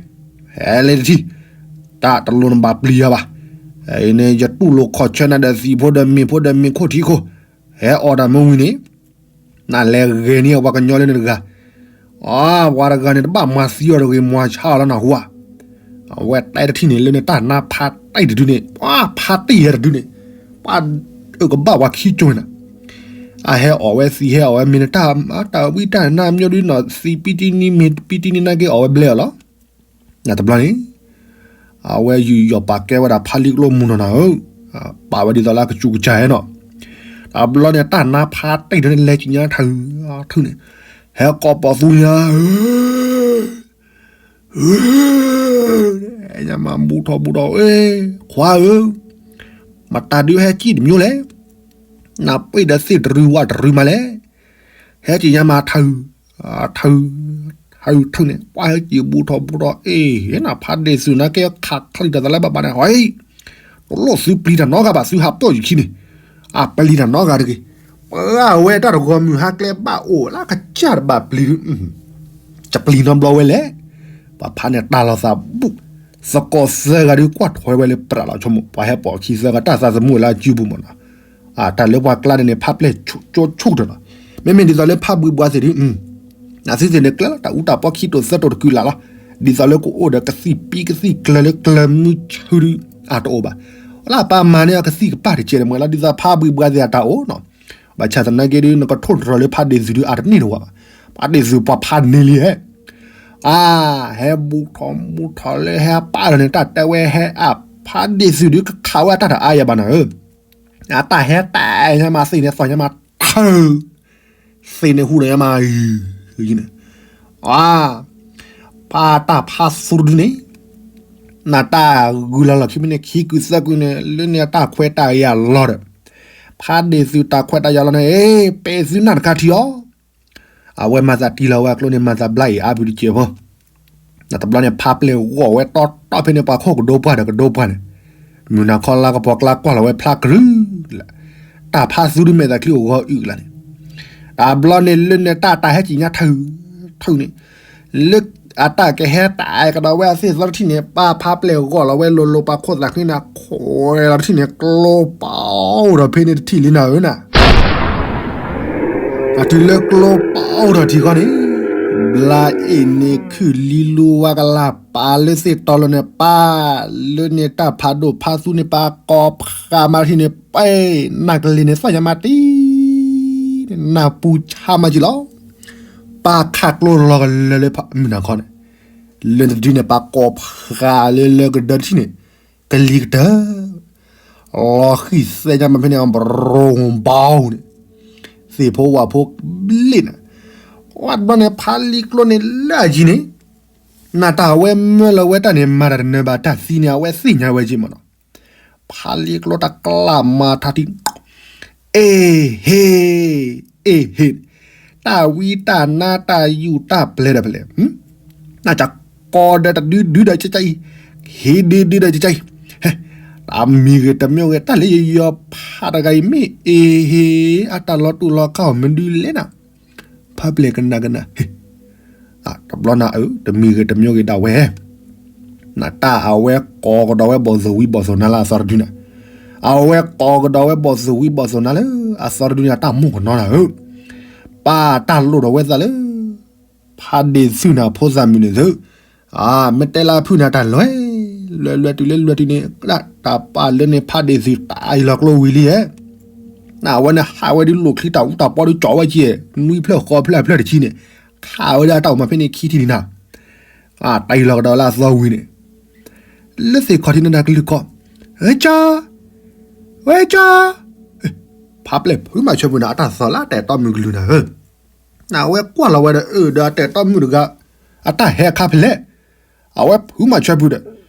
ဟဲလၢတထံၣ်, တၢ်တလိၣ်နဘၣ်ပျံၤယၤဘၣ်, အံၤန့ၣ် ယတူၢ်လိာ်ခီၣ်ဆၢနၤဒီးသံၣ်ဖိဒီးမ့ၣ်ဖိဒီးမ့ၣ်ခိၣ်ထံခိၣ်, ဟဲအီၣ်တၢ်မ့ၢ်ဝံၤန့ၣ်, နလဲၤဂဲၤန့ၢ်အဝဲကညီလၢန့ၣ်တဂၤ, အ ပှၤတဂၤန့ၣ် တဘၣ်မၤသံအီၤတဂ့ၤ မၤဆါအီၤလီၤနၢ်ဟူဧါ, အဝဲတဲတထံၣ်န့ၣ် လၢန့ၣ်တၢ်နါဖးတံၢ်တဒုန့ၣ် ပှၤဖးတံၢ်ဟဲတဒုန့ၣ်, ပှၤအုၣ်ကဘၣ်ပှၤခံကၠိၤနၤ, အဟဲအီၣ်ဝဲသံးဟဲအီၣ်ဝဲမ့ၢ်န့ၣ် တၢ်ဝံတၢ်နါမ့ၢ်ဒုနီၤ သံးပံတံနံမ့ၢ်ပံတံနံနာ်က့အီၣ်ဝဲဘျဲၣ်အီၤလီၤ, နတဘျီန့ၣ် အဝဲယူးယီၣ်ပာ်ကဲဝဲဒၣ်ဖးလံကျိမုၢ်နီၢ်နၤဧၢ, ပာ်ဝဲဒ်သိးလၢအကစူးကစၢ်ဟဲနီၤ, တဘျီန့ၣ် တၢ်နါဖးတံၢ်တဒုန့ၣ် လဲၤကံၣ်ညါထုး, ထုးန့ၣ်, ဟဲကိးပိာ်သူညါဧၢ ညါမး ဘူၣ်ထီၣ်ဘူၣ်ထီၣ် အ့ ခွါဧၢ, မတၤဒုးဟဲကံၣ်တမံၤလဲၣ်, နပ့ၢ်ဒီးသ့ၣ်တရူးဝၣ်တရူးမးလဲၣ်, ဟဲကံၣ်ညါမးထုး, ထုး, ထုးန့ၣ် ပှၤဟဲကံၣ်ဘူၣ်ထီၣ်ဘူၣ်ထီၣ် အ့ နဖးဒ့ၣ်သုးနာ်က့ ခးချံၣ်တၢ်သးလၢဘၣ်ဘၣ်န့ၣ် ဟီ တလိၣ်သုပျံၤတၢ်နီတဂၤဘၣ် သုဟးပၢၢ်ယခံန့ၣ်, အပျံၤတၢ်နီတဂၤတဂ့ၤ, ပှၤဝဲတၢ်တဂီၤမုၢ်ဟါကျဲဘၣ်အိၣ်လၢကစၢ်တဘၣ်ပျံၤ, တပျံၤနီတဘျီဝဲလဲၣ်, ပှၤဖးန့ၣ်တၢ်လီၤသးဘူၣ်, သကိးသၢဂၤဒုးကွၢ်ထွဲဝဲလၢပြးလီၤဆိကမိၣ် ပှၤဟဲပိာ်ခံသၢဂၤ တၢ်သးသမူလၢအစုပူၤမ့ၢ်နီၤ, တၢ်လၢပှၤကျါန့ၣ်န့ၣ် ဖးပျဲၢ်ကၠိဆိကတၢၢ်လီၤ, မ့မ့ၢ်ဒ်သိးလၢဖးဘှံးဘှါသ့ၣ်ဒုး အသုသ့ၣ်န့ၣ်ကျဲလီၤ တၢ်အူတၢ်ပီခံတိာ်သၢတိာ်တကုာ်လၢ်လီၤ, ဒ်သိးလၢကအိၣ်ဒီးကသံၣ်ပံကသံၣ်ကျၢၤလၢကျၢၤမုဆူဒုး အတအိၣ်ဘၣ်, လၢပှၤမၤန့ၢ်အကသံၣ်ကပၢ်တကဲးန့ၣ် မ့ၢ်လီၤ ဒ်သိးဖးဘှံးဘှါသ့ၣ်အတၢ်အိၣ်နီၤ, ဘၣ်ဆၣ်သနာ်က့ဒုး နကထိၣ်တြီၤလၢဖးဒ့ၣ်သုးဒုး အတန့ၢ်တဝဲဘၣ်, ဖးဒ့ၣ်သုးပှၤဖးန့ၢ်လံဟဲ, အါ ဟဲဘူၣ်ထီၣ်ဘူၣ်ထီၣ်လၢဟဲပာ်လီၤန့ၣ် တၢ်တဲဝဲဟဲအါ ဖးဒ့ၣ်သုးဒုး ကခးဝဲအတၢ်တအါယၤဘၣ်နၤဧၢ, အတၢ်ဟဲတၢ်ညါမးသ့ၣ်န့ၣ် သီၣ်ညါမးထုး, သ့ၣ်န့ၣ်ဟူးဒီးညါမး, န့ၣ်, အါ, ပှၤတၢ်ဖးသူတဒုန့ၣ်, နတၢ်ဂုၤလီၤလီၢ်ခံမ့ၢ်န့ၣ် ခံကုာ်သၢကုာ်န့ၣ် လၢန့ၣ်တၢ်ခွဲးတၢ်ယာ်လီၤဒီး, ဖးဒ့ၣ်သုးတၢ်ခွဲးတၢ်ယာ်လီၤန့ၣ် အ့ ပဲာ်သုနၢ်တခါထံအီၤ အဝဲမၤသးတံၢ်လီၤဝဲအကျိန့ၣ် မၤသးဘျါအံၤအါပူၤတစဲးဖိ, တဘျီန့ၣ် ဖးပျဲၢ်ဂီၢ်ဝဲတီတီဖဲန့ၣ် ပှၤခိၣ်ကဒိပှၢ်ဒီးကဒိပှၢ်န့ၣ်, မုၢ်နၤခီလါကပီၤကျါကွၢ်လီၤဝဲဖျါကရူၢ်လၢ, တၢ်ဖးသူဒုးမဲာ်သးချံအိၣ်ဂီၤအုၣ်ကလာ်န့ၣ်, တဘျီန့ၣ်လၢန့ၣ်တၢ်တၢ်ဟဲကံၣ်ညါထုး, ထုးန့ၣ်, လၢအတၢ်ကဟဲတၢ်ကဒီးဝဲအသ့ၣ်သီတထံၣ်န့ၣ် ပၢ်ဖးပျဲၢ်ဂီၢ်လီၤဝဲလိၤလိၤ ပှၤခိၣ်သးဃ့န့ၣ် ခွဲးလီၤတထံၣ်န့ၣ် ကျိပာ်အိၣ်ဒီးဖဲန့ၣ်တထံၣ်လံနၤဧၢနၤ အတုၤလၢကျိပာ်အိၣ်ထီၣ်ထံဃီန့ၣ်, ဘျါအ့ၣ်န့ၣ်ခုၣ်လံလူဝါကလၢ်ပာ်လၢသ့ၣ်တီလီၤန့ၣ် ပၢ်လၢန့ၣ်တၢ်ဖးဒိၣ်ဖးသူန့ၣ် ပၢ်ကိးဖးမၤထံၣ်န့ၣ် ပၢ်နၢ်ကလ့ၤန့ၣ် သီၣ်ညါမးတံၢ်, နၢ်ပူၤဆါမးကံလီၤ, ပၢ်ခးကျိလီၤကလၢာ်လၢမုၢ်နၤခီန့ၣ်, လၢတဒုန့ၣ် ပှၤကိးဖးလၢလၢကဒၢတထံၣ်န့ၣ် ကလံၤကတၢၢ် လီၤဃံၣ်သဲညါမးဖဲန့ၣ် ဘြိဘီန့ၣ် သ့ၣ်ဖိဝၣ်ဖိဘျ့ၣ်န့ၣ် ဝဲတဘျီန့ၣ် ဖးလံာ်ကျိန့ၣ်လၢအယံၤန့ၣ် နတၢ်အဝဲမၢလီၤဝဲတၢ်န့ၣ် မၤတၢ်တနၢၤဘၣ်တၢ်သံန့ၣ် အဝဲသ့ၣ်ညါဝဲက့မးနီၤ. ဖးလံာ်ကျိတၢ်ကျၢ်မၤထါထံ အ့ဟ့ အ့ဟ့ တၢ်ဝံတၢ်နါတၢ်ယူၢ်တၢ်ပျဲၢ်ဒီးဖဲလဲၣ်, နကကိးဒီးတဒုဒုဒီးကကါအံၤ, ဟ့ဒ့ဒ့ဒီးကကါအံၤ, တၢ်မံၤဂ့ၤတမံၤဂ့ၤ တၢ်လၢယယီၤဖးတဂၤအံၤ မ့ၢ်အ့ဟ့ အတၢ်လီၤတူာ်လီၤကာ်အီၤမနုၤလဲၣ်နၤ, ဖးပျဲၢ်ကနၣ်ကနၣ် တဘျီနၤဧၢ တမံၤဂ့ၤတမံၤဂ့ၤဒၣ်ဝဲ နတၢ်အဝဲကိးကဒီးဝဲဘီၣ်သိၣ်ဝံၤဘီၣ်သိၣ်နါလၢ အသီတဒုန့ၣ်, အဝဲကိးကဒီးဝဲဘီၣ်သိၣ်ဝံၤဘီၣ်သိၣ်နါလၢ အသီတဒုန့ၣ် အတၢ်မိၣ်ကနီၤနၤဧၢ, ပာ်တၢ်လိၣ်ဒီးဝဲသးလၢ ဖးဒ့ၣ်သုးနၤဖိသၣ်မုၣ်န့ၣ်သု, မ့ၢ်တဲလၢဖုၣ်နၤတၢ်လွဲ, လွဲလွဲတုၤလၢလွဲတုၤန့ၣ် တၢ်ပာ်လၢန့ၣ် ဖးဒ့ၣ်သုးတၢ်အံၤလီၤကျိဝံၤလံဧဲ, နဝဲန့ၣ်ဟးဝဲဒ်လိၣ်ချံတၢ်အူတၢ်ပီ ဒ်ကၠီဝဲက့ နွံဖျၢၣ်ဃိးဖျၢၣ်အဖျၢၣ်တဆံန့ၣ်, ခးဝဲဒၣ်တၢ်အိၣ်မးဖဲန့ၣ်ခံထံၣ်လံနၤ, တၢ်အံၤလီၤကဒီးလၢအသီဝံၤန့ၣ်, လၢသ့ၣ်ခီၣ်ထံးနတၢ်ကလုၢ်ကီၢ်, ဝဲကၠီ, ဝဲကၠီ, ဖးပျဲၢ်ဖုမၤဆၢပူၤန့ၣ် အတၢ်သီၣ်လၢအတၢ်အဲၣ်တီမုၣ်ကလုၢ်နၤဧၢ, နဝဲကွၢ်လီၤဝဲဒီး အၢ ဒီးအတၢ်အဲၣ်တီမုၣ်တဂၤ အတၢ်ဟဲအခါဖဲလဲၣ်, အဝဲဖုမၤဆၢပူၤဒီး,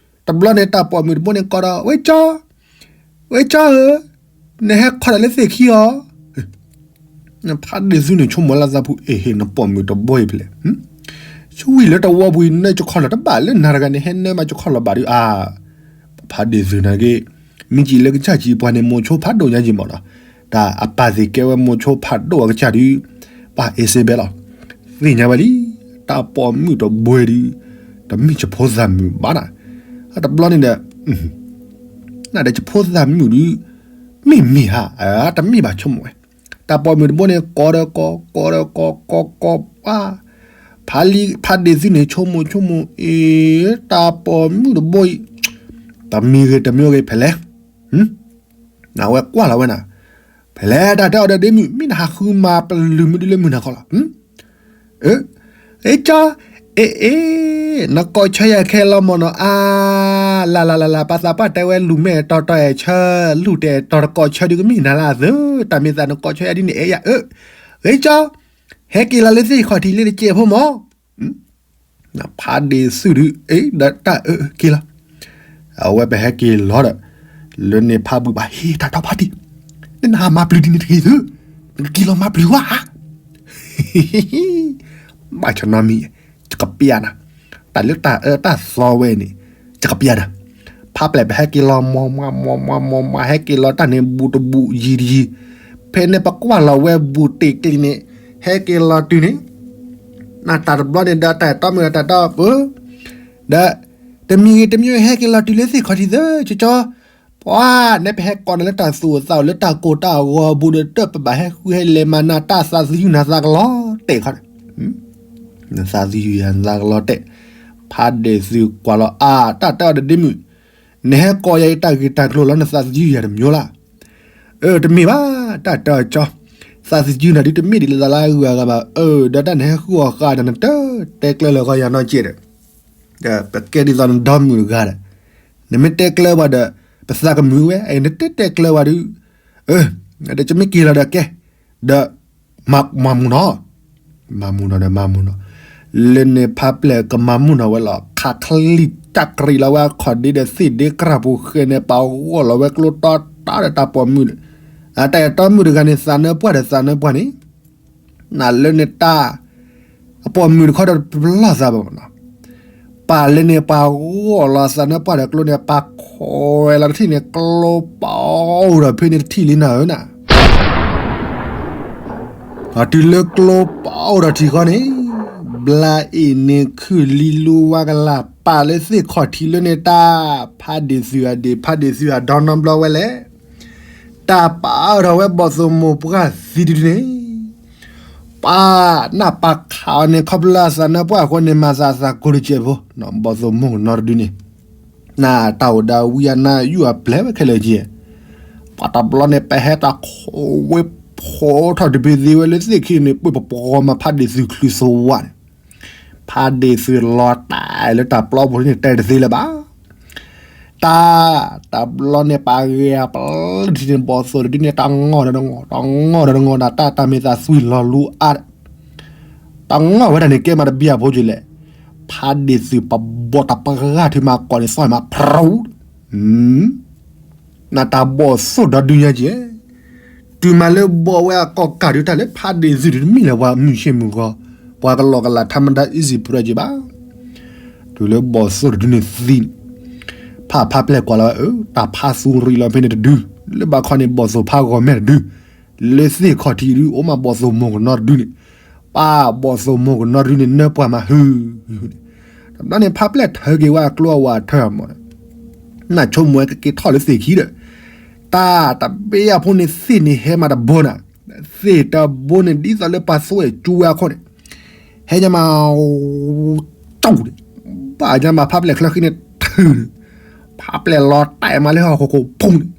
တဘျီန့ၣ် တၢ်ပိာ်မုၣ်တဘိန့ၣ်ကိးဒီး ဝဲကၠီ, ဝဲကၠီဧၢ, နဟဲခီတၢ်လၢသ့ၣ်ခံအီၤ ဖးဒ့ၣ်သုးန့ၣ် ဆိကမိၣ်လၢသးပူၤ အ့ဟ့ၣ် နပိာ်မုၣ်တဘိအံၤဖဲလဲၣ်, ဆူဝံၤလၢတဝီပူၤ နကခီလီၤတဘၣ်လၢနၤတဂၤန့ၣ် ဟဲနၢမးကခီလီၤဘၣ်ဒီးအါ, ဖးဒ့ၣ်သုးန့ၣ်က့, မ့ၢ်ကံၣ်လၢကစၢ်ကံၣ်ပှၤန့ၣ် မိၤဆိဖးဒိၣ်ညါက့မးနီၤ, တၢ်အပၢ်သ့ၣ်ကဲဝဲမိၤဆိဖးဒိၣ်အကစၢ်ဒီး, ပၢ်အ့စ့ဘဲလီၤ, သ့ၣ်ညါဝဲလံ, တၢ်ပိာ်မုၣ်တဘိအံၤဒီး, တမ့ၢ်ယဖိသၣ်မုၣ်ဘၣ်နၤ, တဘျီန့ၣ်ဒီး နဒီးယဖိသၣ်မုၣ်ဒီး, မ့ၢ်မ့ၢ်ဧါ, တမ့ၢ်ဘၣ်ဆိကမိၣ်ဝဲ, တၢ်ပိာ်မုၣ်တဘိန့ၣ် ကိးဒီးကိး ကိးဒီးကိး ကိးကိးပှၤ, ဖးလံာ် ဖးဒ့ၣ်သုးန့ၣ် ဆိကမိၣ်ဆိကမိၣ် အ့ တၢ်ပိာ်မုၣ်တဘိအံၤ, တမံၤဂ့ၤတမံၤဂ့ၤဖဲလဲၣ်, နဝဲကွၢ်လီၤဝဲနၤ, ဖဲလဲၣ်တၢ်တဲအီၤဒီးဒ့မုၣ် မ့ၢ်နဟးဃုမၤပလုၢ်မုၢ်ဒုလၢမုၢ်နၤခီလီၤ အ့ကၠီ, အ့ အ့ နကိးဆၢယၤခဲလီၤမၢ်နီၤ အါ, လၢ်လၢ်လၢ်လၢ် ပှၤသးပှၢ်တဲဝဲလူၤမ့ၢ်အဲၣ်တီတီအဲၣ်ဆၢ, လူၤတအဲၣ်တီတကိးဆၢဒုကမ့ၢ်နၤလၢအသၢ, တၢ်မ့ၢ်သးနကိးဆၢယၤဒ်န့ၣ်အဲၣ်ယၤအၢ, အ့ကၠီ, ဟဲက့ၤလီၤလၢသ့ၣ်ခီၣ်ထံးလၢတကဲးဖိမၢ် ဖးဒ့ၣ်သုးဒုး အ့ ဒီးတၢ်အၢက့ၤလီၤ, အဝဲပဟဲက့ၤလီၤဒီး, လၢန့ၣ်ဖးဘုးဘၣ် ဟ့ၣ်တၢ်ထီၣ်ဖးတံၢ်, နနဟးမၤပျုၤဒ်န့ၣ်တဂ့ၤသု, နကက့ၤလီၤမၤပျုၤဝဲဧါ, ဘၣ်ဆၣ်နီတမံၤ, ယကပျၢ်နၤ, တၢ်လၢတၢ်အၢတၢ်သီဝဲန့ၣ်, ယကပျၢ်နၤ, ဖးပျဲၢ်ပဟဲက့ၤလီၤ မၤမၤမၤမၤမၤ ဟဲက့ၤလီၤတၢ်န့ၣ် ဘူးတဘူးယံၤတယံၤ, ဖဲန့ၣ်ပကွၢ်လီၤဝဲဘူးတ့ၢ်ကျ့န့ၣ်, ဟဲက့ၤလီၤတုၤန့ၣ်, နတၢ်တဘျီန့ၣ်ဒီးတၢ်အဲၣ်တီမုၣ်ဒီးတၢ်အဲၣ်တီပၢ်, ဒီး, တမံၤဂ့ၤတမံၤဟဲက့ၤလီၤတုၤလၢသ့ၣ်ခီၣ်ထံးသၢ ကၠီကၠီ, ပှၤ နဲပဟဲကိးနၤလၢတၢ်သူၣ်အိၣ်သးအိၣ်လၢတၢ်ကိၢ်တၢ်ဂီၤအပူၤဒီး တၢ်ပဘၣ်ဟဲဃုဟဲလဲၤမၤနၤ တၢ်သးသယုၢ်နၤသးကလီၤတဲာ်ခီန့ၣ်, နသးသယုၢ်ယၤနသးကလီၤတဲာ်, ဖးဒ့ၣ်သုးကွၢ်လီၤအါ တၢ်တဲအီၤဒီးဒ့မုၣ်, နဟဲကိးယၤအံၤတၢ်ဂ့ၢ်တၢ်ကျိၤလီၤ နသးသယုၢ်ယၤတမံၤလၢ်, အၢ တမ့ၢ်ဘၣ် တၢ်တဲအီၤကၠီ, သးသယုၢ်နၤဒုးတမ့ၢ်ဒ်လၢသးလၢအဂုၤအဂၤဘၣ် အၢ ဒီးတၢ်နဟဲဃုအီၤဃာ်ဒီးနတတဲကျၢၤလၢၤဃီယၤနီတကဲးဒီး ဒီးပကဲဒ်သိးနဒီမုၣ်တဂၤဒီး, နမ့ၢ်တဲကျၢၤပှၤဒီး, ပသးကမုာ်ဝဲ နတတဲတဲကျၢၤပှၤဒီး, အၢ, ဒီးကမ့ၢ်က့ၤလီၤဒီးကဲ, ဒီး, မၤမူနီၤ, မၤမူနီၤဒီးမၤမူနီၤ, လၢန့ၣ်ဖးပျဲၢ်ကမၤမူနီၤဝဲလီၤ ခးချံတၢ်ကြံးလီၤဝဲအခီၣ်ဒ့ဒီးသ့ၣ်ဒ့ကရၢ်ပူၤဃဲန့ၣ် ပာ်ဂီၢ်လီၤဝဲကျိတီတီဒီးတၢ်ပိာ်မုၣ်ဒီး, အတၢ်အဲၣ်တီမုၣ်တဂၤန့ၣ် သးနၢပှၢ်ဒီးသးနၢပှၢ်န့ၣ် နလၢန့ၣ်တၢ်, အပိာ်မုၣ်တခီဒီးပလီၢ်သးဘၣ်နီၤ, ပာ်လၢန့ၣ်ပှၤဂီၢ်လီၤသးနၢပှၢ်ဒီးကျိန့ၣ် ပှၤခွဲးလီၤတထံၣ်န့ၣ် ကျိပအိၣ်ဒီးဖဲန့ၣ်တထံၣ်လံနၤဧၢနၤ, တုၤလၢကျိပအိၣ်ဒီးထံၣ်ဃီန့ၣ်, ဘျါအ့ၣ်န့ၣ်ခုၣ်လံလူဝါကလၢ် ပာ်လၢသ့ၣ်ခီၣ်ထံးလၢန့ၣ်တၢ်, ဖးဒ့ၣ်သုးအဒ့ၣ် ဖးဒ့ၣ်သုးအဒီနီတဘျီဝဲလဲၣ် တၢ်ပာ်အၢထီၣ်ဝဲဘီၣ်သိၣ်မိၢ်ပှၢ်သံတဒုန့ၣ်, ပာ်နၢ်ပာ်ခးအီၤန့ၣ် ခီဖျိလၢအသးနၢပှၢ်အဃိန့ၣ် မၤသးအသးကိၢ်တစဲးဖိ, ဘီၣ်သိၣ်မိၢ်ကနီတဒုန့ၣ်, နတၢ်အိၣ်ဒီးဝံအနါယူၢ်အပျဲၢ်ဝဲခဲလၢာ်က့, ပှၤတဘျီန့ၣ် ပဟဲတၢ်ခိးဝဲဖိးထီၣ်တဘ့ၣ်သ့ဝဲလၢသ့ၣ်ခံန့ၣ် ပှ့ၤပပှီၤမၤဖးဒ့ၣ်သုးချုးသဝးန့ၣ်, ဖးဒ့ၣ်သုးလီၤတဲာ်လၢတၢ်ပျီပူၤန့ၣ် တဲတသ့လၢၤဘၣ်. တၢ်, တဘျီန့ၣ် ပှၤဂဲၤအပျီထံန့ၣ် ဘီၣ်သိၣ်တဒုန့ၣ် တၢ်ငီၢ်ဒီးတငီၢ်, တၢ်ငီၢ်ဒီးတငီၢ်ဒီး တၢ်တၢ်မ့ၢ်သးသွံၣ်လီၤလူအါ, တၢ်ငီၢ်ဝဲဒၣ်န့ၣ် ကဲမးတဘံၣ်အဖိက့လဲၣ်, ဖးဒ့ၣ်သုးပဘီၣ်တပှၢ်ထံမးကိးန့ၣ် သီၣ်မးဖြူ နတၢ်ဘီၣ်သိၣ်ဒီဒုညါကဲ, တုၤမးလၢဘီၣ်ဝဲအကီၢ်ကးဒုး တၢ်လၢဖးဒ့ၣ်သုးဒုး တမ့ၢ်လၢပှၤမုၢ်ဆ့ၣ်မုၢ်ဂီၤ, ပှၤကလီကလး ထါမဒါ easy ဖုရက့ဘၣ်. တုၤလၢဘီၣ်သိၣ်တဒုန့ၣ်သံန့ၣ်, ဖးဖးပျဲၢ်ကွၢ်လီၤဝဲ အၢ တၢ်ဖးသူရံလီၤဖဲန့ၣ်တဒု, လၢဘၣ်ခီန့ၣ် ဘီၣ်သိၣ်ဖးဂီၤမဲာ်တဒု, လၢသ့ၣ်ခီၣ်ထံးဒုး အိၣ်မးဘီၣ်သိၣ်မိၢ်ကနီတဒုန့ၣ်, ပှၤဘီၣ်သိၣ်မိၢ်ကနီတဒုန့ၣ် နၢပှၢ်မးဟု, တဘျီန့ၣ် ဖးပျဲၢ်ထၢက့ၤဝဲအကျိအဝၤထၢအမီၢ် နဆိကမိၣ်ဝဲကက့ၤထီၣ်လၢသ့ၣ်ခံဒီး, တၢ်တဘ့ၣ်အဖိန့ၣ် သ့ၣ်န့ၣ်ဟဲမးတဘိနၤ, သ့ၣ်တဘိန့ၣ် ဒ်သိးလၢပှၤသူဝဲၢ်ကၠူဝဲအခိၣ်န့ၣ်, ဟဲညါမး တူၢ်န့ၣ်, ဘၣ်ညါမးဖးပျဲၢ်ချၢဃံန့ၣ်ထုးန့ၣ်, ဖးပျဲၢ်လီၤတဲာ်မးလၢဟီၣ်ခိၣ်ခိၣ်ဖူန့ၣ်,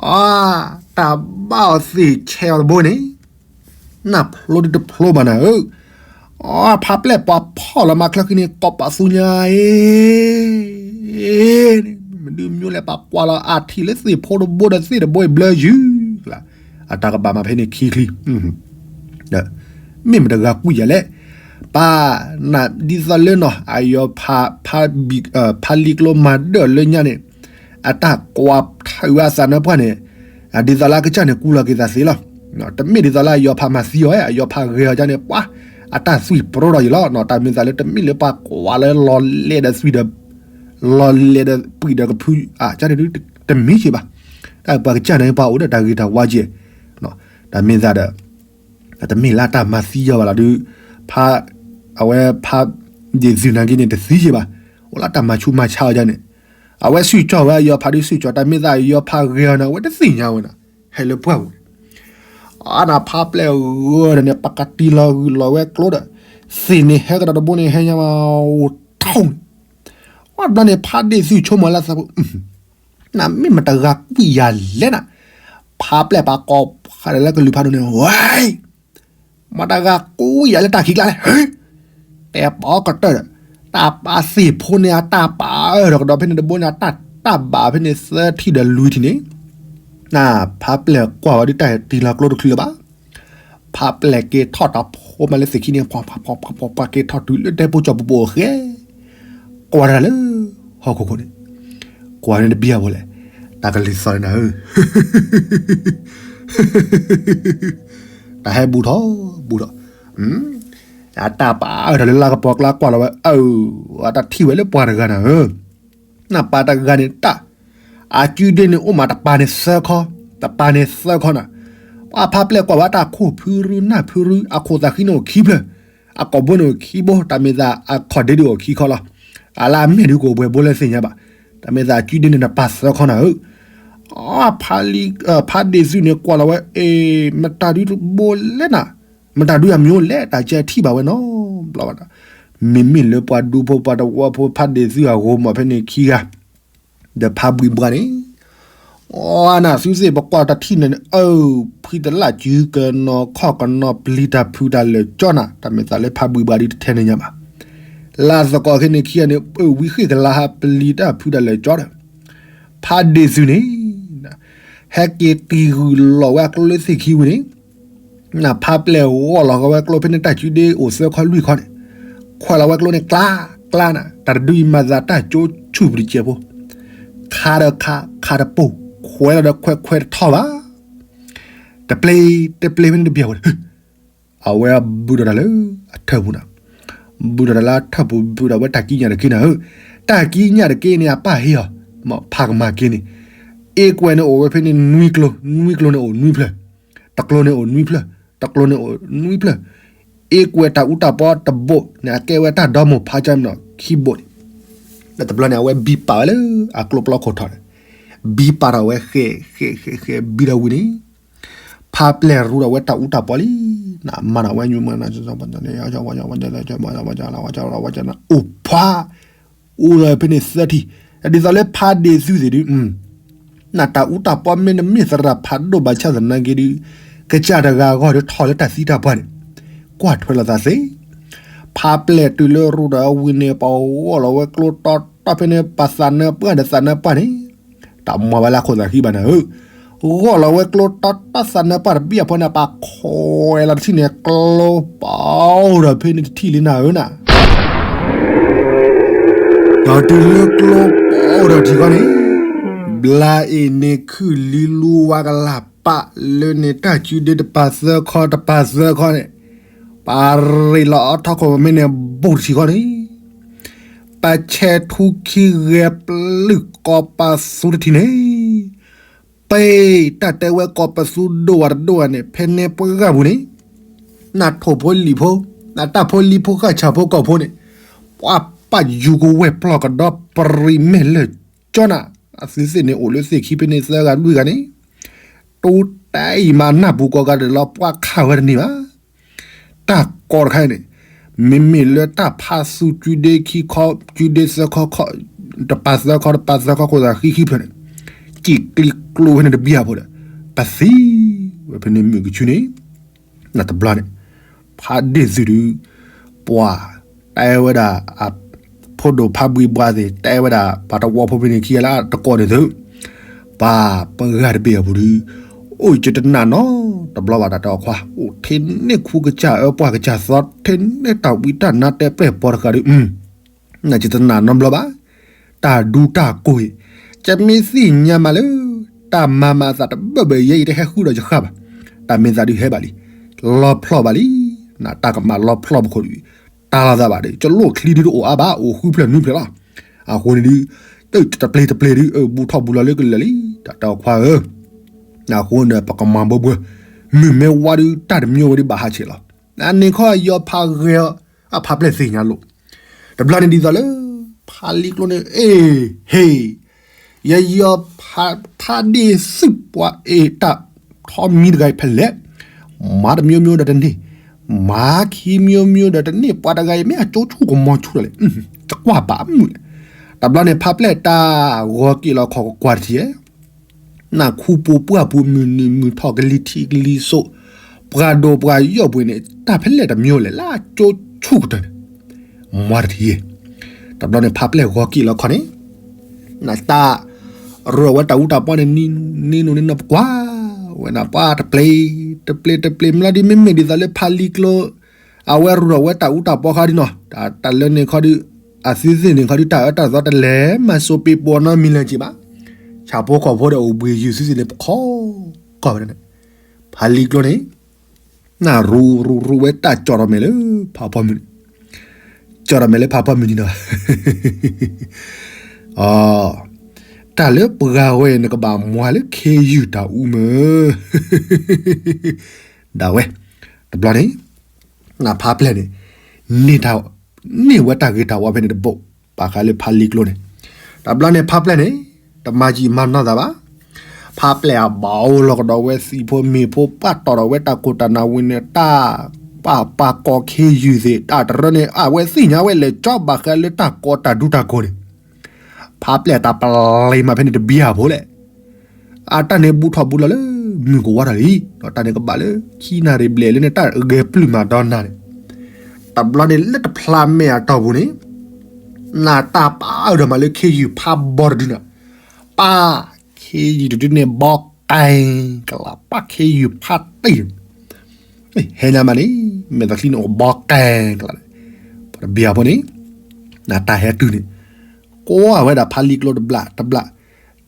အါ, တၢ်ဘၣ်အီၤသ့ၣ်ဆဲးအီၤတဘိန့ၣ် နၢ်ဖျိဒုတဖျိဘၣ်နၤဧၢ, အါ, ဖးပျဲၢ်ပှၤဖီၣ်လီၤမးချၢဃံန့ၣ် ကိးပသူညါအ့ၣ်, မဒုးမညိလဲၣ် ပှၤကွၢ်လီၤအထံၣ်လၢသ့ၣ်ဖိတဘိဒီးသ့ၣ်တဘိအံၤဘျၢယုၢ်, အတၢ်ကဘၣ်မးဖဲန့ၣ်ခံချံ, မ့ၢ်မတဂၤကွံာ်ယၤလဲၣ်, ပၢ်, နဒ်သိးလၢနီၤ အယီၤဖး, ဖးလံၤကျိမၤဒၢၣ်လၢညါန့ၣ်, အတၢ်ကွၢ်ထၢၣ်ဝဲအသးနၢပှၢ်န့ၣ်, ဒ်သိးလၢအကစၢ်န့ၣ် ကူလီၤက့ၤသးသ့လီၤ. တမ့ၢ်ဒ်သိးလၢအယီၤဖးမၤသံအီၤ, အယီၤဖးဂဲၤအီၤကန့ၣ် ပှၤ, အတၢ်သွံၣ်ပြီဒီးယံၤလီၤ. တၢ်မ့ၢ်သးလၢတမ့ၢ်လၢပှၤကွၢ်လၢလီၤလဲၤဒီးသွံၣ်ဒီး, လီၤလဲၤဒီးပှံၢ်ဒီးကဖု, အကန့ၣ်ဒုးတမ့ၢ်က့ဘၣ်. တၢ်ပှၤကစၢ်န့ၣ် ပှၤအိၣ်ဒီးတၢ်ဂ့ၤတၢ်ဝါကဲ, တၢ်မ့ၢ်သးဒီး တမ့ၢ်လၢတၢ်မၤသံအီၤဘၣ်လီၤဒုး, ဖး, အဝဲဖးဒ့ၣ်သုးနာ်က့န့ၣ် တသံက့ဘၣ်, အိၣ်လၢတၢ်မၤဆူးမၤဆါအီၤဒ်န့ၣ်, အဝဲစံၣ်ကၠီၣ်ဝဲအယီၤဖးဒုးစံၣ်ကၠီၣ် တၢ်မ့ၢ်သးအယီၤဖးဂဲၤအီၤန့ၣ် အဝဲတသ့ၣ်ညါဝဲန့ၣ်, ဟဲလၢပှၢ်ပူၤန့ၣ်, အါနၤဖးပျဲၢ်ဂီၤဒီးန့ၣ် ပကတံၢ်လီၤဂုာ်လီၤဝဲကျိဒီး, သ့ၣ်န့ၣ်ဟဲကဒီးတဘိန့ၣ် ဟဲညါမးအိၣ်ထီၣ်န့ၣ်, အါဘျီန့ၣ် ဖးဒ့ၣ်သုးဆိကမိၣ်လၢသးပူၤ နမ့ၢ်မတဂၤကွံာ်ယၤလဲၣ်နၤ, ဖးပျဲၢ်ပှၤကိးဖးဒီးလၢကလုာ်ဖးဒိၣ်န့ၣ် ဝဲ, မတဂၤကွံာ်ယၤလၢတၢ်ခံးကျါလဲၣ်, တဲပီကတၢၢ်ဒီး, တၢ်ပာ်သ့ၣ်ဖိန့ၣ် အတၢ်ပာ်အၢၣ်ဒီးကဒီးဖဲန့ၣ်တဘိန့ၣ် အတၢ်တၢ်ဘၣ်ဖဲန့ၣ်သၢထံၣ်ဒီးလွံၢ်ထံၣ်န့ၣ်, နဖးပျဲၢ်ကွၢ်ဝဲဒုးတၢ်တံၢ်လီၤကျိတချုးလၢၤဘၣ်. ဖးပျဲၢ်က့ၤထီၣ်တၢ်ဖိမးလၢသ့ၣ်ခံန့ၣ် ပှၤပှၤပှၤပှၤပှၤက့ၤထီၣ်တုၤလၢတဲပိကၠီၣ်ပူၤပူၤအဃဲ, ကွၢ်တၢ်လၢ ဟီၣ်ခိၣ်ခိၣ်န့ၣ်, ကွၢ်န့ၣ်တဘံၣ်အဖိလဲၣ်, တၢ်ကလုၢ်သီၣ်န့ၣ်နၤဧၢ, တၢ်ဟဲဘူးထီၣ်ဘူးထီၣ်, အတၢ်ပာ်အၢၣ်တၢ်လၢလါကပီၤကျါကွၢ်လီၤဝဲ, အၢၣ်, အတၢ်ထံၣ်ဝဲလၢပှၤတဂၤနၤဧၢ, နပၢ်တဂၤန့ၣ်တၢ်, အကုဒ့န့ၣ်အိၣ်မးတပၤန့ၣ်သၢခီ, တပၤန့ၣ်သၢခီနၤ, ပှၤဖးပျဲၢ်ကွၢ်ဝဲတၢ်ခိၣ်ဖုရူနၢ်ဖုရူ အခိၣ်သးဃံန့ၣ်အိၣ်ခံဖျၢၣ်, အကိာ်ဘိန့ၣ်အိၣ်ခံဘိ, တၢ်မ့ၢ်သးအခီၣ်ဒ့ဒုးအိၣ်ခံခီလီၤ, အလၢအမဲာ်ဒုးကအိၣ်ပှဲၤဘိလၢသ့ၣ်ညါဘၣ်, တၢ်မ့ၢ်သးအကုဒ့န့ၣ်နပၢ်သၢခီနၤဧၢ, ဖးဒ့ၣ်သုးန့ၣ်ကွၢ်လီၤဝဲ, အ့ မတၤဒုးတဘိလဲၣ်နၤ, မတၤဒုးအမံၤအိၣ်လဲၣ် တၢ်ကဲထံၣ်ဘၣ်ဝဲနီတဘျီဘၣ်ဒီး, မ့မ့ၢ်လၢပှၤဒူဖိပှၤတဝီဖိဖးဒ့ၣ်သုးအဂီၢ်မးဖဲန့ၣ်ခံဂၤ, ဒီးဖးဘှံးဘှါန့ၣ်, အီနၤသုသ့ၣ်ပကွၢ်တၢ်ထံၣ်န့ၣ် အၢၣ်, ဖှံတလၢ်စုကနီၤခီၣ်ကနီၤပျံၤတၢ်ဖုးတၢ်လၢာ်ကၠီနၤ, တၢ်မ့ၢ်သးလၢဖးဘှံးဘှါဒုးတထဲန့ၣ်ညါဘၣ်, လၢသကိးခဲန့ၣ်ခံဂၤန့ၣ် အၢၣ်ဝံဃ့ၢ်ကလါဟးပျံၤတၢ်ဖုးတၢ်လၢာ်ကၠီဒီး, ဖးဒ့ၣ်သုးန့ၣ် ဟဲက့ၤတံၢ်ဂုာ်လီၤဝဲအကျိလၢသ့ၣ်ခံဝံၤန့ၣ်, နဖးပျဲၢ်ဂီၢ်လီၤဂီၤဝဲကျိဖဲန့ၣ်တၢ်ကုဒ့အိၣ်သၢခီလွံၢ်ခီန့ၣ်, ခွဲးလီၤဝဲကျိန့ၣ်ကျါ, ကျါနၤ, တၢ်တဒုအံၤမၤသးတၢ်ကၠိဆူၣ်ပတံကဲးဖိ, ခါဒီးခါ, ခါတပိၢ်, ခွဲးလီၤဒီးခွဲး, ခွဲးတထီၣ်ဘၣ်, တပျ့ၤ, တပျ့ၤဖဲန့ၣ်တဘၣ်ဝဲ အဝဲဘုးဒီးတၢ်လၢအထၢၣ်ပူၤနၤ, ဘုးဒီးတၢ်လၢအထၢၣ်ပူၤ ဘုးဒီးဝဲတၢ်ကံးညာ်တက့ၢ်နၤဧၢ, တၢ်ကံးညာ်တက့ၢ်န့ၣ် အပၢ်ဟ့ၣ်အီၤ, မ့ၢ်ဖးကမၤက့ၤန့ၣ်, အ့ကွဲးန့ၣ်အိၣ်ဝဲဖဲန့ၣ်နွံကျိ, နွံကျိန့ၣ်အိၣ်နွံဖျၢၣ်, တကျိန့ၣ်အိၣ်နွံဖျၢၣ်, တကျိန့ၣ်အိၣ်နွံဖျၢၣ်, အ့ကွဲးတၢ်အူတၢ်ပီတဘိန့ၣ် အကဲဝဲတၢ်ဒီမိၢ်ဖးကၢ်မနီၤခံဘိန့ၣ်, ဒီးတဘျီန့ၣ် အဝဲဘံပာ်ဝဲလၢအကျိပျီခိၣ်ထီၣ်န့ၣ်, ဘံပာ်ထီၣ်ဝဲဃဲးဃဲးဃဲးဃဲးဘံဒီးဝံၤန့ၣ် ဖးပျဲၢ်ရူဒီးဝဲတၢ်အူတၢ်ပီလံ, နမၤထီၣ်ဝဲညူမၤနၤ, အိၣ်ဖှါ, အိၣ်ဒီးဖဲန့ၣ်သၢထံၣ်, ဒ်သိးလၢဖးဒ့ၣ်သုးသ့ၣ်ဒုး, နတၢ်အူတၢ်ပီမ့ၢ်တမ့ၢ်သရၣ်ဖးဒိၣ်ဘၣ်ဆၣ်သနာ်က့ဒုး, ကစၢ်တဂၤအဂီၢ်ဒုးထီၣ်လၢတၢ်သံတၢ်ပှၢ်န့ၣ်, ကွၢ်ထွဲလိာ်သးသ့, ဖးပျဲၢ်တုၤလၢရူဒီးဝံၤန့ၣ် ပှၤဂီၢ်လီၤဝဲကျိတီတီဖဲန့ၣ် ပှၤသးနၢပှၢ်ဒီးသးနၢပှၢ်န့ၣ် တၢ်မၤဝဲလၢခိၣ်သးဃံဘၣ်နၤဧၢ, ဂီၢ်လီၤဝဲကျိတီတီသးနၢပှၢ်တဘံၣ်အဖီန့ၣ် ပှၤခိးဝဲလီၤတထံၣ်န့ၣ် ကျိပအိၣ်ဒီးဖဲန့ၣ်တထံၣ်လံနၤဧၢနၤ ဒီးတုၤလၢကျိပအိၣ်ဒီးထံၣ်ခီန့ၣ် ဘျါအ့ၣ်န့ၣ်ခုၣ်လံလူဝါကလၢ်ပာ်လၢန့ၣ် တၢ်စုဒ့တပာ်သၢခီတပာ်သၢခီန့ၣ် ပှၤရ့ၣ်လီၤအီထီခိၣ်မ့ၢ်န့ၣ် ဘူးတထံၣ်ခီန့ၣ် ပဆဲးထူခံဂဲၤပျုၢ်ကီးပသူတထံၣ်န့ၣ် ပတၢ်တဲဝဲကီးပသူဒိၣ်ဝဲတဒိၣ်ဝဲန့ၣ် ဖဲန့ၣ်ပှၤဂၤပူၤန့ၣ် နၢ်ထိၣ်ဖိလံာ်ဖိ နတၢ်ဖိလံာ်ဖိဃၣ်ဆၣ်ဖိကီၢ်ဖိန့ၣ် ပှၤပာ်ယူၤကဝဲၢ်ပျီၢ်ကဒီးပရံးမဲာ်လၢာ်ကၠီနၤ အသုသ့ၣ်န့ၣ်အိၣ်လၢသ့ၣ်ခံဖဲန့ၣ်သၢဂၤလွံၢ်ဂၤန့ၣ် တိတဲအံၤမးနၢ်ပူၤကိးဂၤဒဲးလီၤ ပှၤခးဝဲတန့ၢ်ဘၣ် တၢ်ကီတခါအံၤန့ၣ် မ့မ့ၢ်လၢတၢ်ဖးသူကုဒ့ခံခီ ကုဒ့သၢခီခီ တပာ်သၢခီ တပာ်သၢခီခိၣ်သးဃံခံဖျၢၣ်န့ၣ် စံၣ်ကျံကျိဖဲန့ၣ်တဘံၣ်အဖီဒီး ပသံဝဲဖဲန့ၣ်မုၢ်ကဆူန့ၣ် နတဘျီန့ၣ် ဖးဒ့ၣ်သုးဒုး ပှၤတဲဝဲဒၣ် အဖိဒိၣ်ဖးဘှံးဘှါသ့ၣ် တဲဝဲဒၣ် ပှၤတဝီဖိဖဲန့ၣ်ခံဂၤလၢတကိးန့ၣ်သု ပှၤပှၤဂၤတဘ့ၣ်အပူၤဒုး အိၣ်ယတနာ်နီတဘျီဘၣ် တၢ်တဲအီၤခွါ အိၣ်ထဲန့ၣ်ခူကစၢ်အၢပှၢ်ကစၢ်သီ ထဲန့ၣ်တၢ်ဝံတၢ်နါတဲပျဲၢ်ပီၤတဃာ်ဒုး နယတနာ်နီတဘျီဘၣ်. တၢ်ဒူတၢ်ကိၢ်အံၤ ယမ့ၢ်သ့ၣ်ညါမးလၢ တၢ်မၤမၤအသးတဘၢၣ်ဘၢၣ်ယဲ ယတဟဲဃုဒီးယဃၣ်ဘၣ်. တၢ်မ့ၢ်သးဒုးဟဲဘၣ်လံ. လီဖျီၣ်ဘၣ်လံ. နတၢ်ကမၣ်လီဖျီၣ်ပခိၣ်ဒုး တၢ်လီၤသးဘၣ်ဒီး ကလိၣ်ချံဒုးတအိၣ်အါဘၣ် အိၣ်ဃုဖျၢၣ်နွံဖျၢၣ်လီၤ. အဃိန့ၣ်ဒုး တပျ့ၤတပျ့ၤဒုး ဘူးထီၣ်ဘူးလီၤလၢကလၢာ်လံ တၢ်တဲအီၤခွါဧၢ. အဃိန့ၣ် ပကမၤဘၢဘှၢ မုၢ်မ့ၢ်ဝါဒုး တၢ်တမံၤဝဲဒုးဘၣ်ဟးဆဲးလီၤ. အန့ၣ်ခီယီၤဖးဂဲၤ အဖးပျဲၢ်သ့ၣ်ညါလိာ် တဘျီန့ၣ်ဒ်သိးလၢ ဖးလံကျိန့ၣ် အ့ၣ် ဟ့ၣ် ယယီၤဖးဒ့ၣ်သုးပှၤအ့ၣ် တၢ်ထီမံၤတဂၤအံၤဖဲလဲၣ် မၤတမျိုးမျိုးဒီးတန့ၢ် မၤခံမျိုးမျိုးဒီးတန့ၢ် ပှၤတဂၤအံၤမ့ၢ်အကၠိဆူၣ်ကမီၤဆူၣ်ဒီးလဲၣ် တကွၢ်ဘၣ်မုာ်လဲၣ်. တဘျီန့ၣ် ဖးပျဲၢ်တၢ်ဂီၤက့ၤလီၤခီၣ်ကကွၢ်တထံၣ်ဧဲ နၢ်ခူပူၤပှၢ်ပူၤ မုၢ်နုာ်မုၢ်ထီၣ်ကလံၤထံးကလံၤစိး ပှၤဒိၣ်ပှၤယီၣ်ပူၤန့ၣ် တၢ်ဖဲလဲၣ်တမျိုးလဲၣ် လၢကၠိဆူၣ်ကတၢၢ်န့ၣ် မၤတထံၣ်ဧဲ. တဘျီန့ၣ် ဖးပျဲၢ်ဂီၤက့ၤလီၤခီန့ၣ် နတၢ် ရူၢ်ဝဲတၢ်အူတၢ်ပီန့ၣ် နံၤနံၤနံၤနံၤ ပကွၢ်ဝဲနၤ ပှၤတပျ့ၤ တပျ့ၤတပျ့ၤ မလီၤဒုး မ့မ့ၢ်ဒ်သိးလၢဖးလံကျိ အဝဲရူၢ်ဝဲတၢ်အူတၢ်ပီခါဒုးနီၤ တၢ်လၢန့ၣ်ခီဒုး အသုသ့ၣ်န့ၣ်ခီဒုး တၢ်အၢတၢ်သီတလဲၤမၤစိးပ့ၤပိာ်နီတမံၤလၢၤက့ၤဘၣ်. ဆၣ်ဖိကီၢ်ဖိဒီးအိၣ်ဘှံးယုၢ်သုသ့ၣ်န့ၣ် ပခီကီၢ်ဝဲဒၣ်န့ၣ် ဖးလံကျိန့ၣ် နၢ်ရူရူရူဝဲတၢ်ကၠီၣ်ထီၣ်မဲာ်လၢဖးဖီမုၢ်နံၤ ကၠီၣ်ထီၣ်မဲာ်လၢဖးဖီမုၢ်နံၤနီၤ အ တၢ်လၢပှၤဂၤဝဲအံၤ နကဘၣ်မၤလၢခ့ယုၢ်တၢ်အူမၢ် ဒၣ်ဝဲ တဘျီန့ၣ် နဖးပျဲၢ်န့ၣ် န့ၢ်တၢ် န့ၢ်ဝဲတၢ်ဂ့ၤတၢ်ဝါဖဲန့ၣ်တဘိ ဘၣ်ဃးလၢဖးလံကျိန့ၣ် တဘျီန့ၣ်ဖးပျဲၢ်န့ၣ် တမၤယံာ်မၤနီၢ်သးဘၣ်. ဖးပျဲၢ်အဘၣ်အိၣ်လီၤကဒီးဝဲသံၣ်ဖိမ့ၢ်ဖိ ပှၤတီၢ်ဒီးဝဲတၢ်ခိၣ်တၢ်နၢ်ဝံၤန့ၣ် တၢ်ပာ်ပာ်ကီၤခ့ယုၢ်သ့ၣ် တၢ်တရၢန့ၣ် အဝဲသ့ၣ်ညါဝဲလဲၤကၠီဘၣ်ဃးလၢတၢ်ကီတၢ်ဒူတၢ်ကိၢ်န့ၣ် ဖးပျဲၢ်တၢ်ပလံၤမးဖဲန့ၣ်တဘံၣ်အဖိလဲၣ် အတၢ်န့ၣ်ဘူးထီၣ်ဘူးလီၤလၢ မုၢ်ကဝါထီၣ်လံ ဒီးတၢ်န့ၣ်ကဘၣ်လၢ ခံနၣ်ရံၣ်ဘျဲၣ်လၢန့ၣ် တၢ်ဂဲၤပျုၢ်မးဒီးနၤန့ၣ် တဘျီန့ၣ်လၢတဖျါမဲာ်အတီၢ်ပူၤန့ၣ် နတၢ်ပာ်အၢၣ်ဒီးမးလၢခ့ယုၢ်ဖးဘီတဒုန့ၣ် ပာ်ခ့ယုၢ်တဒုန့ၣ် ဘီကဲကလး ပာ်ခ့ယုၢ်ဖးတံၢ် ဟဲညါမးန့ၣ် မဲာ်သးချံန့ၣ်အိၣ်ဘီကဲကလး ပှၤတဘံၣ်အဖိန့ၣ် နတၢ်ဟဲတုၤန့ၣ် ကွၢ်ဝဲဒၣ်ဖးလံကျိတဘျၣ်တဘျၣ်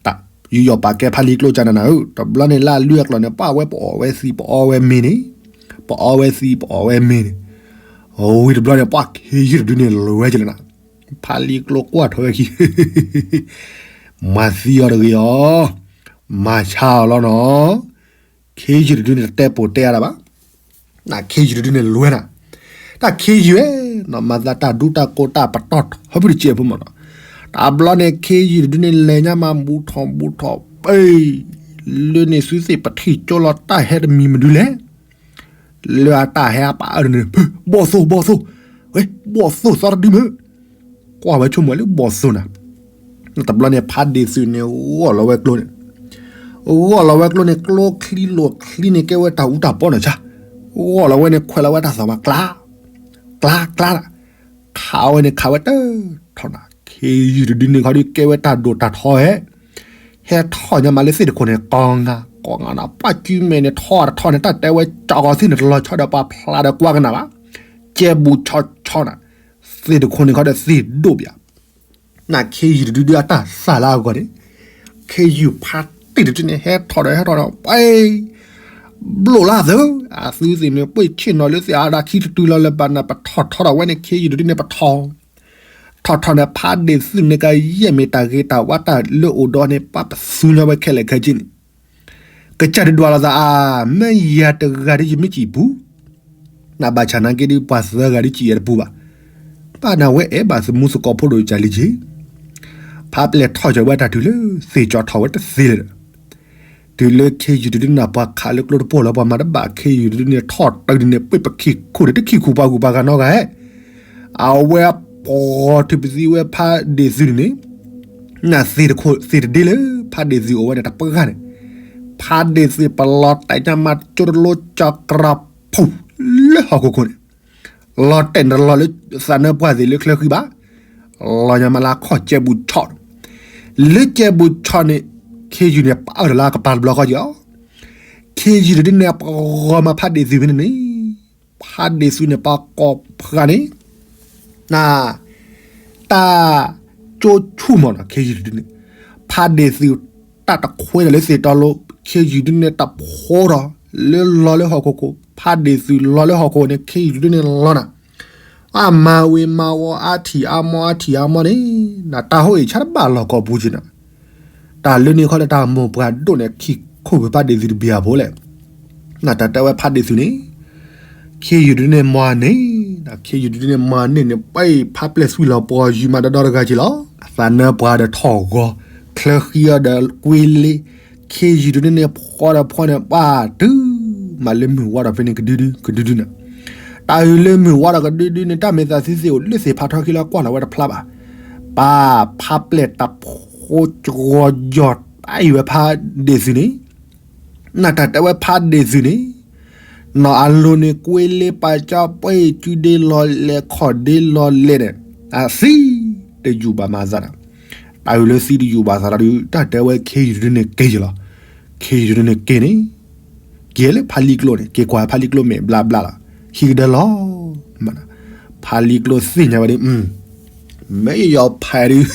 တၢ်ယူးယီၣ်ပာ်ကဲဖးလံကျိကနၤနၤဧၢ တဘျီန့ၣ်လၢအလွံၢ်အကျီၢ်န့ၣ် ပှၤဝဲပအီၣ်ဝဲသံးပအီဝဲမ့ၤန့ၣ် ပအီဝဲသံးပအီဝဲမ့ၤန့ၣ် ဝံၤတဘျီန့ၣ် ပှၤခ့ယုၢ်တဒုန့ၣ်လဲၤဝဲကလးနၤ ဖးလံကျိကွၢ်ထီၣ်ဝဲခံ မၤသံအီၤတဂ့ၤအီၤ မၤဆါအီၤလီၤနီၤ ခ့ယုၢ်တဒုန့ၣ် တတဲပိာ်တဲအါဒၣ်ဘၣ် နခ့ယုၢ်တဒုန့ၣ်လဲၤနၤ တၢ်ခ့ယုၢ်ဧၢ နီၢ်မၤသးတၢ်ဒူတၢ်ကိၢ်တၢ်ပတီၢ်ထီၣ်ဖုတစဲးဖိမးနီၤ တဘျီန့ၣ် ခ့ယုၢ်တဒုန့ၣ်လဲၤညါမး ဘူးထီၣ်ဘူးထီၣ်ပ့ၤ လၢန့ၣ်သုသ့ၣ်ပထံၣ်ကၠိလီၤတၢ်ဟဲတမံၤမဒုလဲၣ် လၢအတၢ်ဟဲအပာ်အၢၣ်န့ၣ် ဘီၣ်သိၣ်ဘီၣ်သိၣ် ဝဲ ဘီၣ်သိၣ်သီတဒုမ့ၢ် ကွၢ်ဝဲဆိကမိၣ်လၢဘီၣ်သိၣ်နၤ တဘျီန့ၣ် ဖးဒ့ၣ်သုးန့ၣ် ဂီၢ်လီၤဝဲကျိန့ၣ် ဂီၢ်လီၤဝဲကျိန့ၣ် ကျိချံလိာ်ချံန့ၣ် ကဲဝဲတၢ်အူတၢ်ပီနီၤဆါ ဂီၢ်လီၤဝဲန့ၣ် ခွဲးလီၤဝဲတၢ်သးဝးကျါ ကျါကျါ အဝဲန့ၣ်ခးဝဲတထီၣ်နၤ ခ့ယုၢ်တဒုန့ၣ်ခီဒီး ကဲဝဲတၢ်ဒိၣ်တၢ်ထီဟဲ ဟဲထီၣ်ညါမးလၢသ့ၣ်တခိၣ်န့ၣ် ကိးဂၤကိးဂၤနီၤ ပှၢ်ကုမဲာ်န့ၣ် ထီၣ်တထီၣ်န့ၣ် တၢ်တဲဝဲကၠီကီၤသ့ၣ်န့ၣ် တလီၤဆီဒီးပှၤဖျါဒီးကွၢ်ကနၣ်ဘၣ် ကဲဘူးဆီဆီနၤ သ့ၣ်တခိၣ်န့ၣ်ခီဒီးသ့ၣ်ဒိၣ်ဘၣ် နခ့ယုၢ်တဒုဒုအတၢ်သၣ်လၢအဂီၢ်န့ၣ် ခ့ယုၢ်ဖါတံၢ်တဒုန့ၣ် ဟဲထီၣ်ဒီးဟဲထီၣ်ဒီး ပှဲၤ ဘျိၣ်လၢသၢ အသုသ့ၣ်န့ၣ် ပှ့ၢ်ဆ့ၣ်နီၤလၢသ့ၣ်အါဒၣ်ခံတတုၤလီၤလၢၤဘၣ်နၤ ပထီၣ်ထီထီၣ်ဝဲန့ၣ် ခ့ယုၢ်တဒုန့ၣ်ပထီၣ် ထီၣ်ထီၣ်န့ၣ် ဖါဒ့ၣ်သုန့ၣ်ကယဲၢ်မ့ၢ်တၢ်ဂ့ၤတၢ်ဝါတၢ်လၢအိၣ်ဒီးန့ၣ် ပှၤပသူညီဝဲခဲလၢာ်ခဲဆ့န့ၣ် ကစၢ်ဒုးဒွးလိာ်သးအါ မ့ၢ်ယၤတဂၤဒ်ယမ့ၢ်စံၣ်ပူၤ နဘၣ်ဆၣ်နာ်က့ဒီး ပှၤသၢဂၤဒ်စံၣ်ယဲတပူၤဘၣ်. ဘၣ်နၤဝဲအဲၣ်ဘၣ်သမူသကိးဖိဒိၣ်ကၢ်လံက့ၤ ဖါပျဲၢ်ထီၣ်ကၢၤဝဲတၢ်တုၤလၢ သ့ၣ်ကၠီထီၣ်ဝဲတသ့လၢၤဒီး တုၤလၢခ့ယုၢ်တဒုန့ၣ် ပှၤခးလၢကျိတပိၢ်လီၤ ပှၤမၤတဘၣ်ခ့ယုၢ်တဒုန့ၣ် ထီၣ်တုၤန့ၣ် ပှ့ၢ်ပခံခိၣ်န့ၣ် တခံခိၣ်ပှၤဂုၤပှၤဂၤနီတဂၤဧၢ အဝဲပှီၤထုးပသံဝဲဖါဒ့ၣ်သုန့ၣ် နသ့ၣ်တဒ့လၢ ဖါဒ့ၣ်သုအိၣ်ဝဲန့ၣ်တပှၢ်န့ၣ် ဖါဒ့ၣ်သုပလီၤတဲာ်ညါမးကၠိတလိကၠီကြးဖူလၢဟီၣ်ခိၣ်ခိၣ်န့ၣ် လီၤတဲာ်န့ၣ်တလီၤလၢသးနၢပှၢ်သ့ၣ်လၢချၢဃံဘၣ် လီၤညါမးလၢခီၣ်ကဲဘူးဆီ လၢကဲဘူးဆီန့ၣ် ခ့ယုၢ်န့ၣ် ပာ်အၢၣ်လီၤလၢအကပၤတဘျီဃီက့ၤအီၤ ခ့ယုၢ်တဒုန့ၣ် ပှီၤမၤဖါဒ့ၣ်သုဖဲန့ၣ်န့ၣ် ဖါဒ့ၣ်သုန့ၣ် ပှၤကိးဖှါန့ၣ် န တၢ်ကၠိဆူၣ်မးနီၤ ခ့ယုၢ်တဒုန့ၣ် ဖါဒ့ၣ်သုတၢ်တခွဲဒီးလၢသ့ၣ်တီလိၤ ခ့ယုၢ်တဒုန့ၣ် တဖိဒီးလၢလီၤလၢဟီၣ်ခိၣ်ခိၣ် ဖါဒ့ၣ်သုလီၤလၢဟီၣ်ခိၣ်န့ၣ် ခ့ယုၢ်တဒုန့ၣ်လီၤနၤ အမၤဝံၤမၤဝီၤအါထံၣ်အါမီအါထံၣ်အါမီန့ၣ် နတၢ်ဟိၣ်အံၤဆါတဘၣ်လီၢ်ကီၢ်ပူၤက့ၤနၤ တၢ်လၢန့ၣ်ခီလၢတၢ်မိၢ်ပှၢ်ဒိၣ်န့ၣ် ခံခိၣ်ဖဲဖါဒ့ၣ်သုတဘ့ၣ်အဖိလဲၣ် နတၢ်တဲဝဲဖါဒ့ၣ်သုန့ၣ် ခ့ယုၢ်တဒုန့ၣ်မၤန့ၢ် ခ့ယုၢ်တဒုန့ၣ်မၤန့ၢ်န့ၣ် ပှၤဖါပျဲၢ်သွံၣ်လီၤပှီၤယုၢ်မးဒီဒီတဂၤက့ၤလီၤ သးနၢပှၢ်ဒီးထီၣ်ဂီၤ ချၢဃံအီၤဒီးကွ့လ့ ခ့ယုၢ်တဒုန့ၣ်ဖှီဒီးဖှီန့ၣ် ပှၤတုၤမးလၢမုၢ်ဝါဒီးဖဲန့ၣ်ကဒုဒု ကဒုဒုန့ၣ် တၢ်အုးလၢမုၢ်ဝါဒီးကဒုဒုန့ၣ် တၢ်မ့ၢ်သးသ့သ့ၣ်အိၣ်လၢသ့ၣ်ဖးထီခံလၢကွၢ်လီၤဝဲတဖျါဘၣ် ပၢ်ဖါပျဲၢ်တဖိကဝီၤယီၤ အအံၤဝဲဖါဒ့ၣ်သုန့ၣ် နတၢ်တဲဝဲဖါဒ့ၣ်သုန့ၣ် နီၢ်အလိၤန့ၣ် ကွ့လ့ပာ်ကၠီပှ့ၤ ကုဒ့လီၤလဲၤခီၣ်ဒ့လီၤလဲၤန့ၣ် အသံတယူၢ်ဘၣ်မၤသးဒီး တၢ်အုးလၢသံတယူၢ်ဘၣ်သးဒီး တၢ်တဲဝဲခ့ယုၢ်တဒုန့ၣ်က့ၤယလီၤ ခ့ယုၢ်တဒုန့ၣ်က့ၤန့ၣ် က့ၤလၢဖါလံၤကျိန့ၣ် က့ၤကွၢ်ဖါလံၤကျိမဲာ်ဘျါဘျါလီၤ ဟံးကဒၢလီၤ ဖါလံၤကျိသ့ၣ်ညါဝဲဒ် မ့ၢ်ယီၤဖးဒု တၢ်တ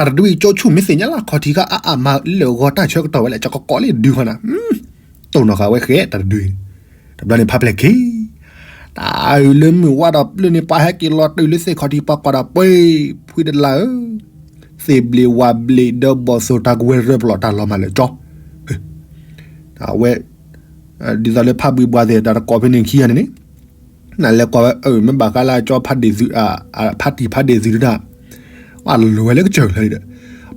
ဒုအံၤကၠိဆူၣ်မ့ၢ်သ့ၣ်ညါလၢခီၣ်ထံးခါအါအါမးလၢာ်ဂီၤတၢ်ဆၢကတီၢ်ဝဲလဲၣ် ကကီးလံဒုဃီနၤ တိၢ်နီၢ်ဃာ်ဝဲဃဲတၢ်တဒုအံၤ တဘျီန့ၣ်ဖးပျဲၢ်က့ၤ တၢ်အုးလၢမုၢ်ဝါဒီးပျၢၤန့ၣ် ပှၤဟဲက့ၤလီၤတုၤလၢသ့ၣ်ခီၣ်ထံး ပှၤကွၢ်ဒီးပှ့ၤ ဖုတလးဧၢ သ့ၣ်ဘျ့ဝၣ်ဘျ့ဒီးဘီၣ်သိၣ်တၢ်ကဝဲၤရၢပလီၢ်တၢ်လီၤမးလၢာ်ကၠီ အဝဲ ဒ်သိးလၢဖးဘှံးဘှါသ့ၣ်တၢ်တကိးဖဲန့ၣ်ခံဂၤန့ၣ်န့ၣ် နလဲၤကွၢ်ဝဲအၢ မ့ၢ်ဘၣ်ဃးလၢအကၠီဖးဒ့ၣ်သု ဖးတံၢ်ဖးဒ့ၣ်သုဒုဒၣ် အလိၤဝဲလၢကစၢၢ်လၢဒီး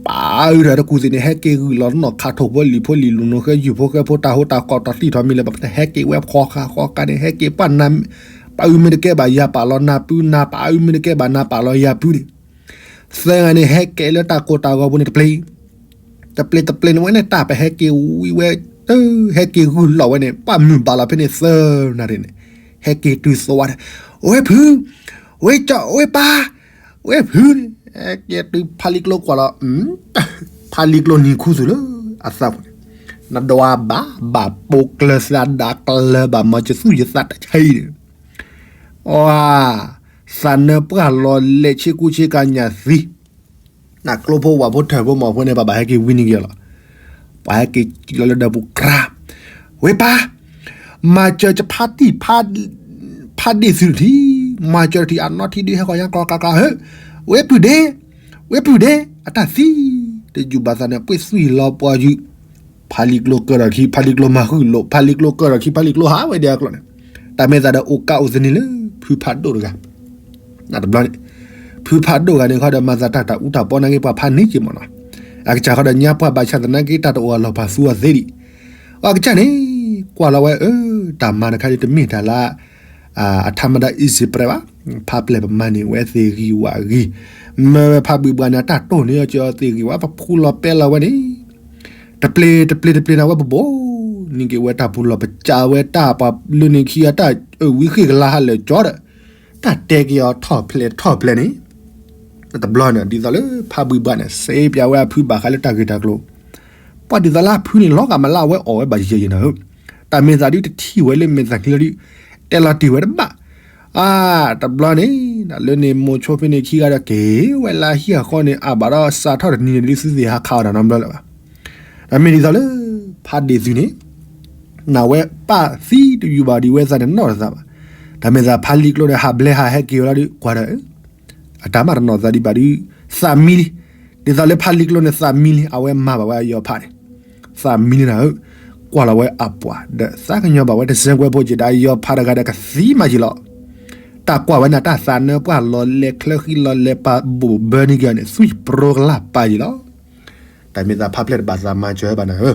ပၢ်အုးဒီးတကူၣ်သ့ၣ်န့ၣ် ဟဲက့ၤဂုာ်လီၤနီၢ်ခးထိၣ်ဖိလံာ်ဖိလံာ်လူၤနိၣ်ဃဲယုၢ်ဖိဃဲဖိတၢ်ဟိတၢ်ကီၢ်တၢ်သံၣ်ထီၣ်မံၤလၢၤဘၣ် ပတဟဲက့ၤဝဲဖီဃာ်ဃီကါန့ၣ် ဟဲက့ၤပှၢ်နၤ ပၢ်အုးမ့ၢ်တကဲဘၣ်ယၤပာ်လီၤနၤပုနၤ ပၢ်အုးမ့ၢ်တကဲဘၣ်နၤပာ်လီၤယၤပုန့ၣ် သၢဂၤန့ၣ် ဟဲက့ၤလၢတၢ်ကိၢ်တၢ်ဂီၤပူၤန့ၣ်တပျ့ၤ တပျ့ၤတပျ့ၤန့ၣ်ဝဲန့ၣ် တၢ်ပဟဲက့ၤဝံၤဝဲ ဟဲက့ၤဂုာ်လီၤဝဲန့ၣ် ပှၢ်မုၢ်ဘၣ်လီၤဖဲန့ၣ်သၢနၣ်ရံၣ်န့ၣ် ဟဲက့ၤတုၤသဝါန့ၣ် ဝဲဖု ဝဲကၠီ ဝဲပၢ် ဝဲဖုန့ၣ် ဟဲက့ၤတုၤဖးလံၤကျိကွၢ်လီၤ ဖးလံၤကျိနံၤခူသူၣ်လၢအသးပူၤန့ၣ် နဒွးဘၣ်ဘၣ်ပိာ်ကျၢၤသးဒၣ်ကျၢၤဘၣ်မၤစသူၣ်ယသးတဆံးန့ၣ် အ သးနၢပှၢ်လီၤလဲၤဆ့ကူဆ့ကၤညၣ်သံ နကျိဖိဝၣ်ဖိထၢၣ်ဖိမီၢ်ဖိန့ၣ် ပဘၣ်ဟဲက့ၤဝံနံၤက့ၤလီၤ. ပှၤဟဲက့ၤလီၤလၢဒၢးပူၤကြၢး, ဝဲပၢ်, မၤစၢၤကဖါတံၢ် ဖါဒ့ၣ်သုတထံၣ်, မၤစၢၤတထံၣ်အနီၢ်ထံဒုးဟဲဃီၤညါကျီကျါကျါဧၢ, ဝဲပုၢ်ဒ့, ဝဲပုၢ်ဒ့, အတၢ်သံ, တယူၢ်ဘၣ်သးန့ၣ် ပှ့ၤသွံၣ်လီၤပှီၤယုာ် ဖါလံၤကျိကၢၢ်ထီၣ်ခံ ဖါလံၤကျိမၤဃုာ်လိာ် ဖါလံၤကျိကၢၢ်ထီၣ်ခံ ဖါလံၤကျိဟးဝဲဒၣ်အကျိာ်န့ၣ်, တၢ်မ့ၢ်သးဒီးအိၣ်ကးအိၣ်သန့ၤလၢ ဖုဖးဒိၣ်တဂၤ, တဘျီန့ၣ်, ဖုဖးဒိၣ်ဂၤန့ၣ်ခီဒီး မၤသးတၢ်တၢ်အူတၢ်ပီနာ်က့ ပှၤဖးန့ၢ်က့ၤမ့ၢ်နီၤ, အကစၢ်ခီဒီးညါပှၢ်ဘၣ်ဆၣ်သနာ်က့ တၢ်တအိၣ်အလီၢ်ပှၤသူအီၤသ့ဒံး, အကစၢ်န့ၣ်, ကွၢ်လီၤဝဲအၢ, တၢ်မၤတခါဒ်တမ့ၢ်တၢ်လၢ အထါမတၤ easy ပြဲးဘၣ်, ဖးပျဲၢ်ပမၤန့ၢ်ဝဲသ့ၣ်ဂံၢ်ဝၣ်ဂံၢ်, မ့ၢ်ဝဲဖးဘှံးဘှါန့ၣ် အတၢ်တိၢ်န့ၢ်အီၤက့ၤအီၤသ့ၣ်ဂံၢ်ဝၣ် ပဖူလီၤပဲလီၤဝဲန့ၣ်, တပျ့ၤတပျ့ၤတပျ့ၤန့ၣ် ဝဲပဘိၣ်န့ၢ်က့ၤဝဲတၢ်ပူၤလီၢ် ပစးဝဲတၢ်ပှၤလၢန့ၣ်ခံဂၤတၢ်အၢၣ်ဝံဃ့ၢ်ကလါဟးလၢာ်ကၠီဒီး, တၢ်တဲက့ၤအီၤထီၣ်ဖျဲးထီၣ်ဖျဲးန့ၣ် တဘျီန့ၣ် ဒ်သိးလၢဖါဘှံးဘၣ်န့ၣ် စ့ပၠးဝဲအဖုဘၣ်ဃးလၢတၢ်ဂ့ၢ်တၢ်ကျိၤ, ပှၤဒ်သိးလၢအဖုန့ၣ် လီၤဂာ်မးလၢအဝဲအီၣ်ဝဲဘၣ်ယဲၢ်ယဲၢ်န့ၣ်ဧၢ, တၢ်မ့ၢ်သးဒုးတထံၣ်ဝဲလၢမဲာ်သၣ်ချံလီၤဒုး တဲလီၤတ့ၢ်ဝဲတဘၣ်, အါ တဘျီန့ၣ် လၢန့ၣ်မိၤဆိဖဲန့ၣ်ခံဂၤဒီးက့ၤဝဲလၢဟံၣ်အဃီန့ၣ် အါဘၣ်ဒီးစးထီၣ်တနံၤန့ၣ်ဒုး သုသ့ၣ်ဟးခးအီၤတၢ်နီတဘျီလၢၤဘၣ်. တၢ်မ့ၢ်ဒ်သိးလၢ ဖါဒ့ၣ်သုန့ၣ် နဝဲပၢ်သံတယုၢ်ဘၣ်ဒံးဝဲသးန့ၣ်နီၢ်တသးဘၣ်. တၢ်မ့ၢ်သးဖါလံၤကျိန့ၣ် ဟးဘျဲဟးဟဲက့ၤဝဲလီၤဒုး ကွၢ်ဒီး အတၢ်မၤတနီၣ်သးဒံးဘၣ်ဒုး သးမံလံ. ဒ်သိးလၢဖါလံၤကျိန့ၣ် သးမံလံ အဝဲမၤဘၣ်ဝဲအယီၤဖးန့ၣ် သးမံလံနၤဧၢ, ကွၢ်လီၤဝဲအပှၤ ဒီးသးကညီၤဘၣ်ဝဲတစဲးကွဲးဖိက့ၤဒီး အယီၤဖးတဂၤဒီးကသံမးက့ၤလီၤ. တၢ်ကွၢ်ဝဲန့ၣ် တၢ်သးနၢပှၢ်လီၤလဲၤချၢဃံလီၤလဲၤပာ်ဘိၣ်ဘၢန့ၢ်က့ၤန့ၣ် သွံၣ်ပြိကလၢ်ပာ်က့ၤလီၤ. တၢ်မ့ၢ်သးဖါဖျဲၣ်တဘၣ်သးမၤစၢၤဘၣ်နၤဧ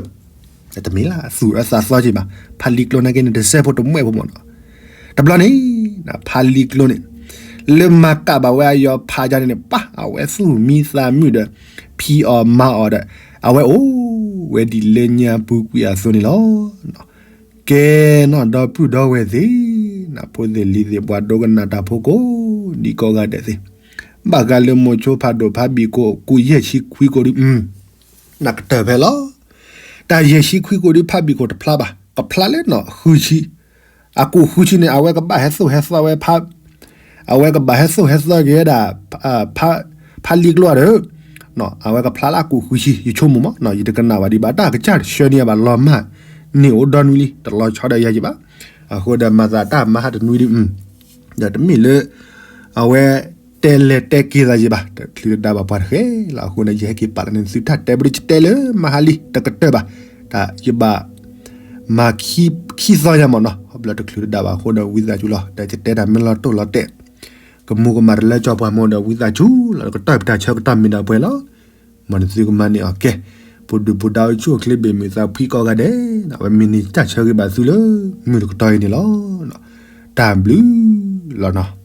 ၢ, တမ့ၢ်လၢအသူၣ်အသးသီက့ၤဘၣ်. ဖါလံၤကျိနာ်က့န့ၣ် တစဲးဖိတမှဲၣ်ဖိမ့ၢ်နီၤ. တဘျီန့ၣ် ဖါလံၤကျိန့ၣ် လၢမၤကၣ်ဘၣ်ဝဲအယီၤဖးကန့ၣ်န့ၣ် ပၢ်အဝဲသူၣ်မံသးမုာ်ဒီး ဖံးအီၣ်မၤအီၣ်ဒီး အဝဲအိၣ်ဝဲဒ်လၢညါပူၤကွံာ်အသိးန့ၣ်လီၤ. ကဲနီၣ်ဒီပုၢ်ဒီဝဲၢ်သ့ၣ်, နဖိသ့ၣ်လံၤသ့ၣ်ပှၤဒိကနၣ်တၢ်ဖိကိးဒံကိးဂၤဒဲးသ့ၣ်, ဘၣ်ဃးလၢမိၤဆိဖးဒိၣ်ဖါဘံၣ်ခိၣ်ကူၣ်ယဲၢ်ဆံခွံကိးဒု နကတၢၢ်ဖဲလီၤ. တၢ်ယဲၢ်ဆံခွံကိးဒုဖါဘံၣ်ခိၣ်တဖျါဘၣ်, ကဖျါလၢနီၣ်ဃုဆံ, အကူၣ်ဃုဆံန့ၣ် အဝဲကဘၣ်ဟဲသိၣ်ဟဲသီဝဲ အဝဲကဘၣ်ဟဲသိၣ်ဟဲသီက့ၤဝဲဒၣ် ဖါလံၤကျိဒီး အဝဲကဖျါလၢအကူၣ်ဃုဆံ ယဆိကမိၣ်မး ယတကနၣ်ဘၣ်ဒံးဘၣ် တၢ်ကစၢ်တဆှၢန့ၢ်ဘၣ်လီၤမၢ် န့ၢ်အိၣ်ဒီနွံလံ တလီၤဆီဒီးယၤက့ၤဘၣ်. အဃိဒီးမၤသးတၢ်မၤဟးတနွံဒု ဒီးတမ့ၢ်လၢ အဝဲတဲလဲၤတဲက့ၤသးက့ၤဘၣ် တချုးတဒါဘၣ်ပှၤတဃဲလီၤ. အဃိန့ၣ် ယဟဲက့ၤပာ်လီၤန့ၢ်သုတၢ်တဲဘၣ်ဒု ယတဲလၢမဟါလံ တကတၢၢ်ဘၣ်, တၢ်ယဘၣ် မၤခံသီညါမ့ၢ်နီၤ ခီဖျိတချုးတဒါဘၣ်အဃိဒီး ဝံသးစူၤလီၤ ဒီးယတဲတၢ်မ့ၢ်လီၤတိၢ်လီၤတဲာ် ကမူၤကမၣ်တလၢကၠီပှၤမ့ၢ်ဒီး ဝံသးစူၤလီၤ ကတီၢ်ပတၢ်ဆၢကတီၢ်မ့ၢ်ဒၣ်ပှဲၤလီၤ. မ်နသုကမၤန့ၢ်အီၤကဲ, ပဒုၣ်ပဒါအိၣ်ဆူၣ်အိၣ်ချ့ဘၣ်မုာ်သးဖှံကိးဂၤဒဲး, အဝဲမ့ၢ်န့ၢ်တၢ်ဆၢဂ့ၤဘၣ်သုလၢ မုၢ်တကတီၢ်အံၤန့ၣ်လီၤ. တၢ်ဘျုးလီၤနီၤ.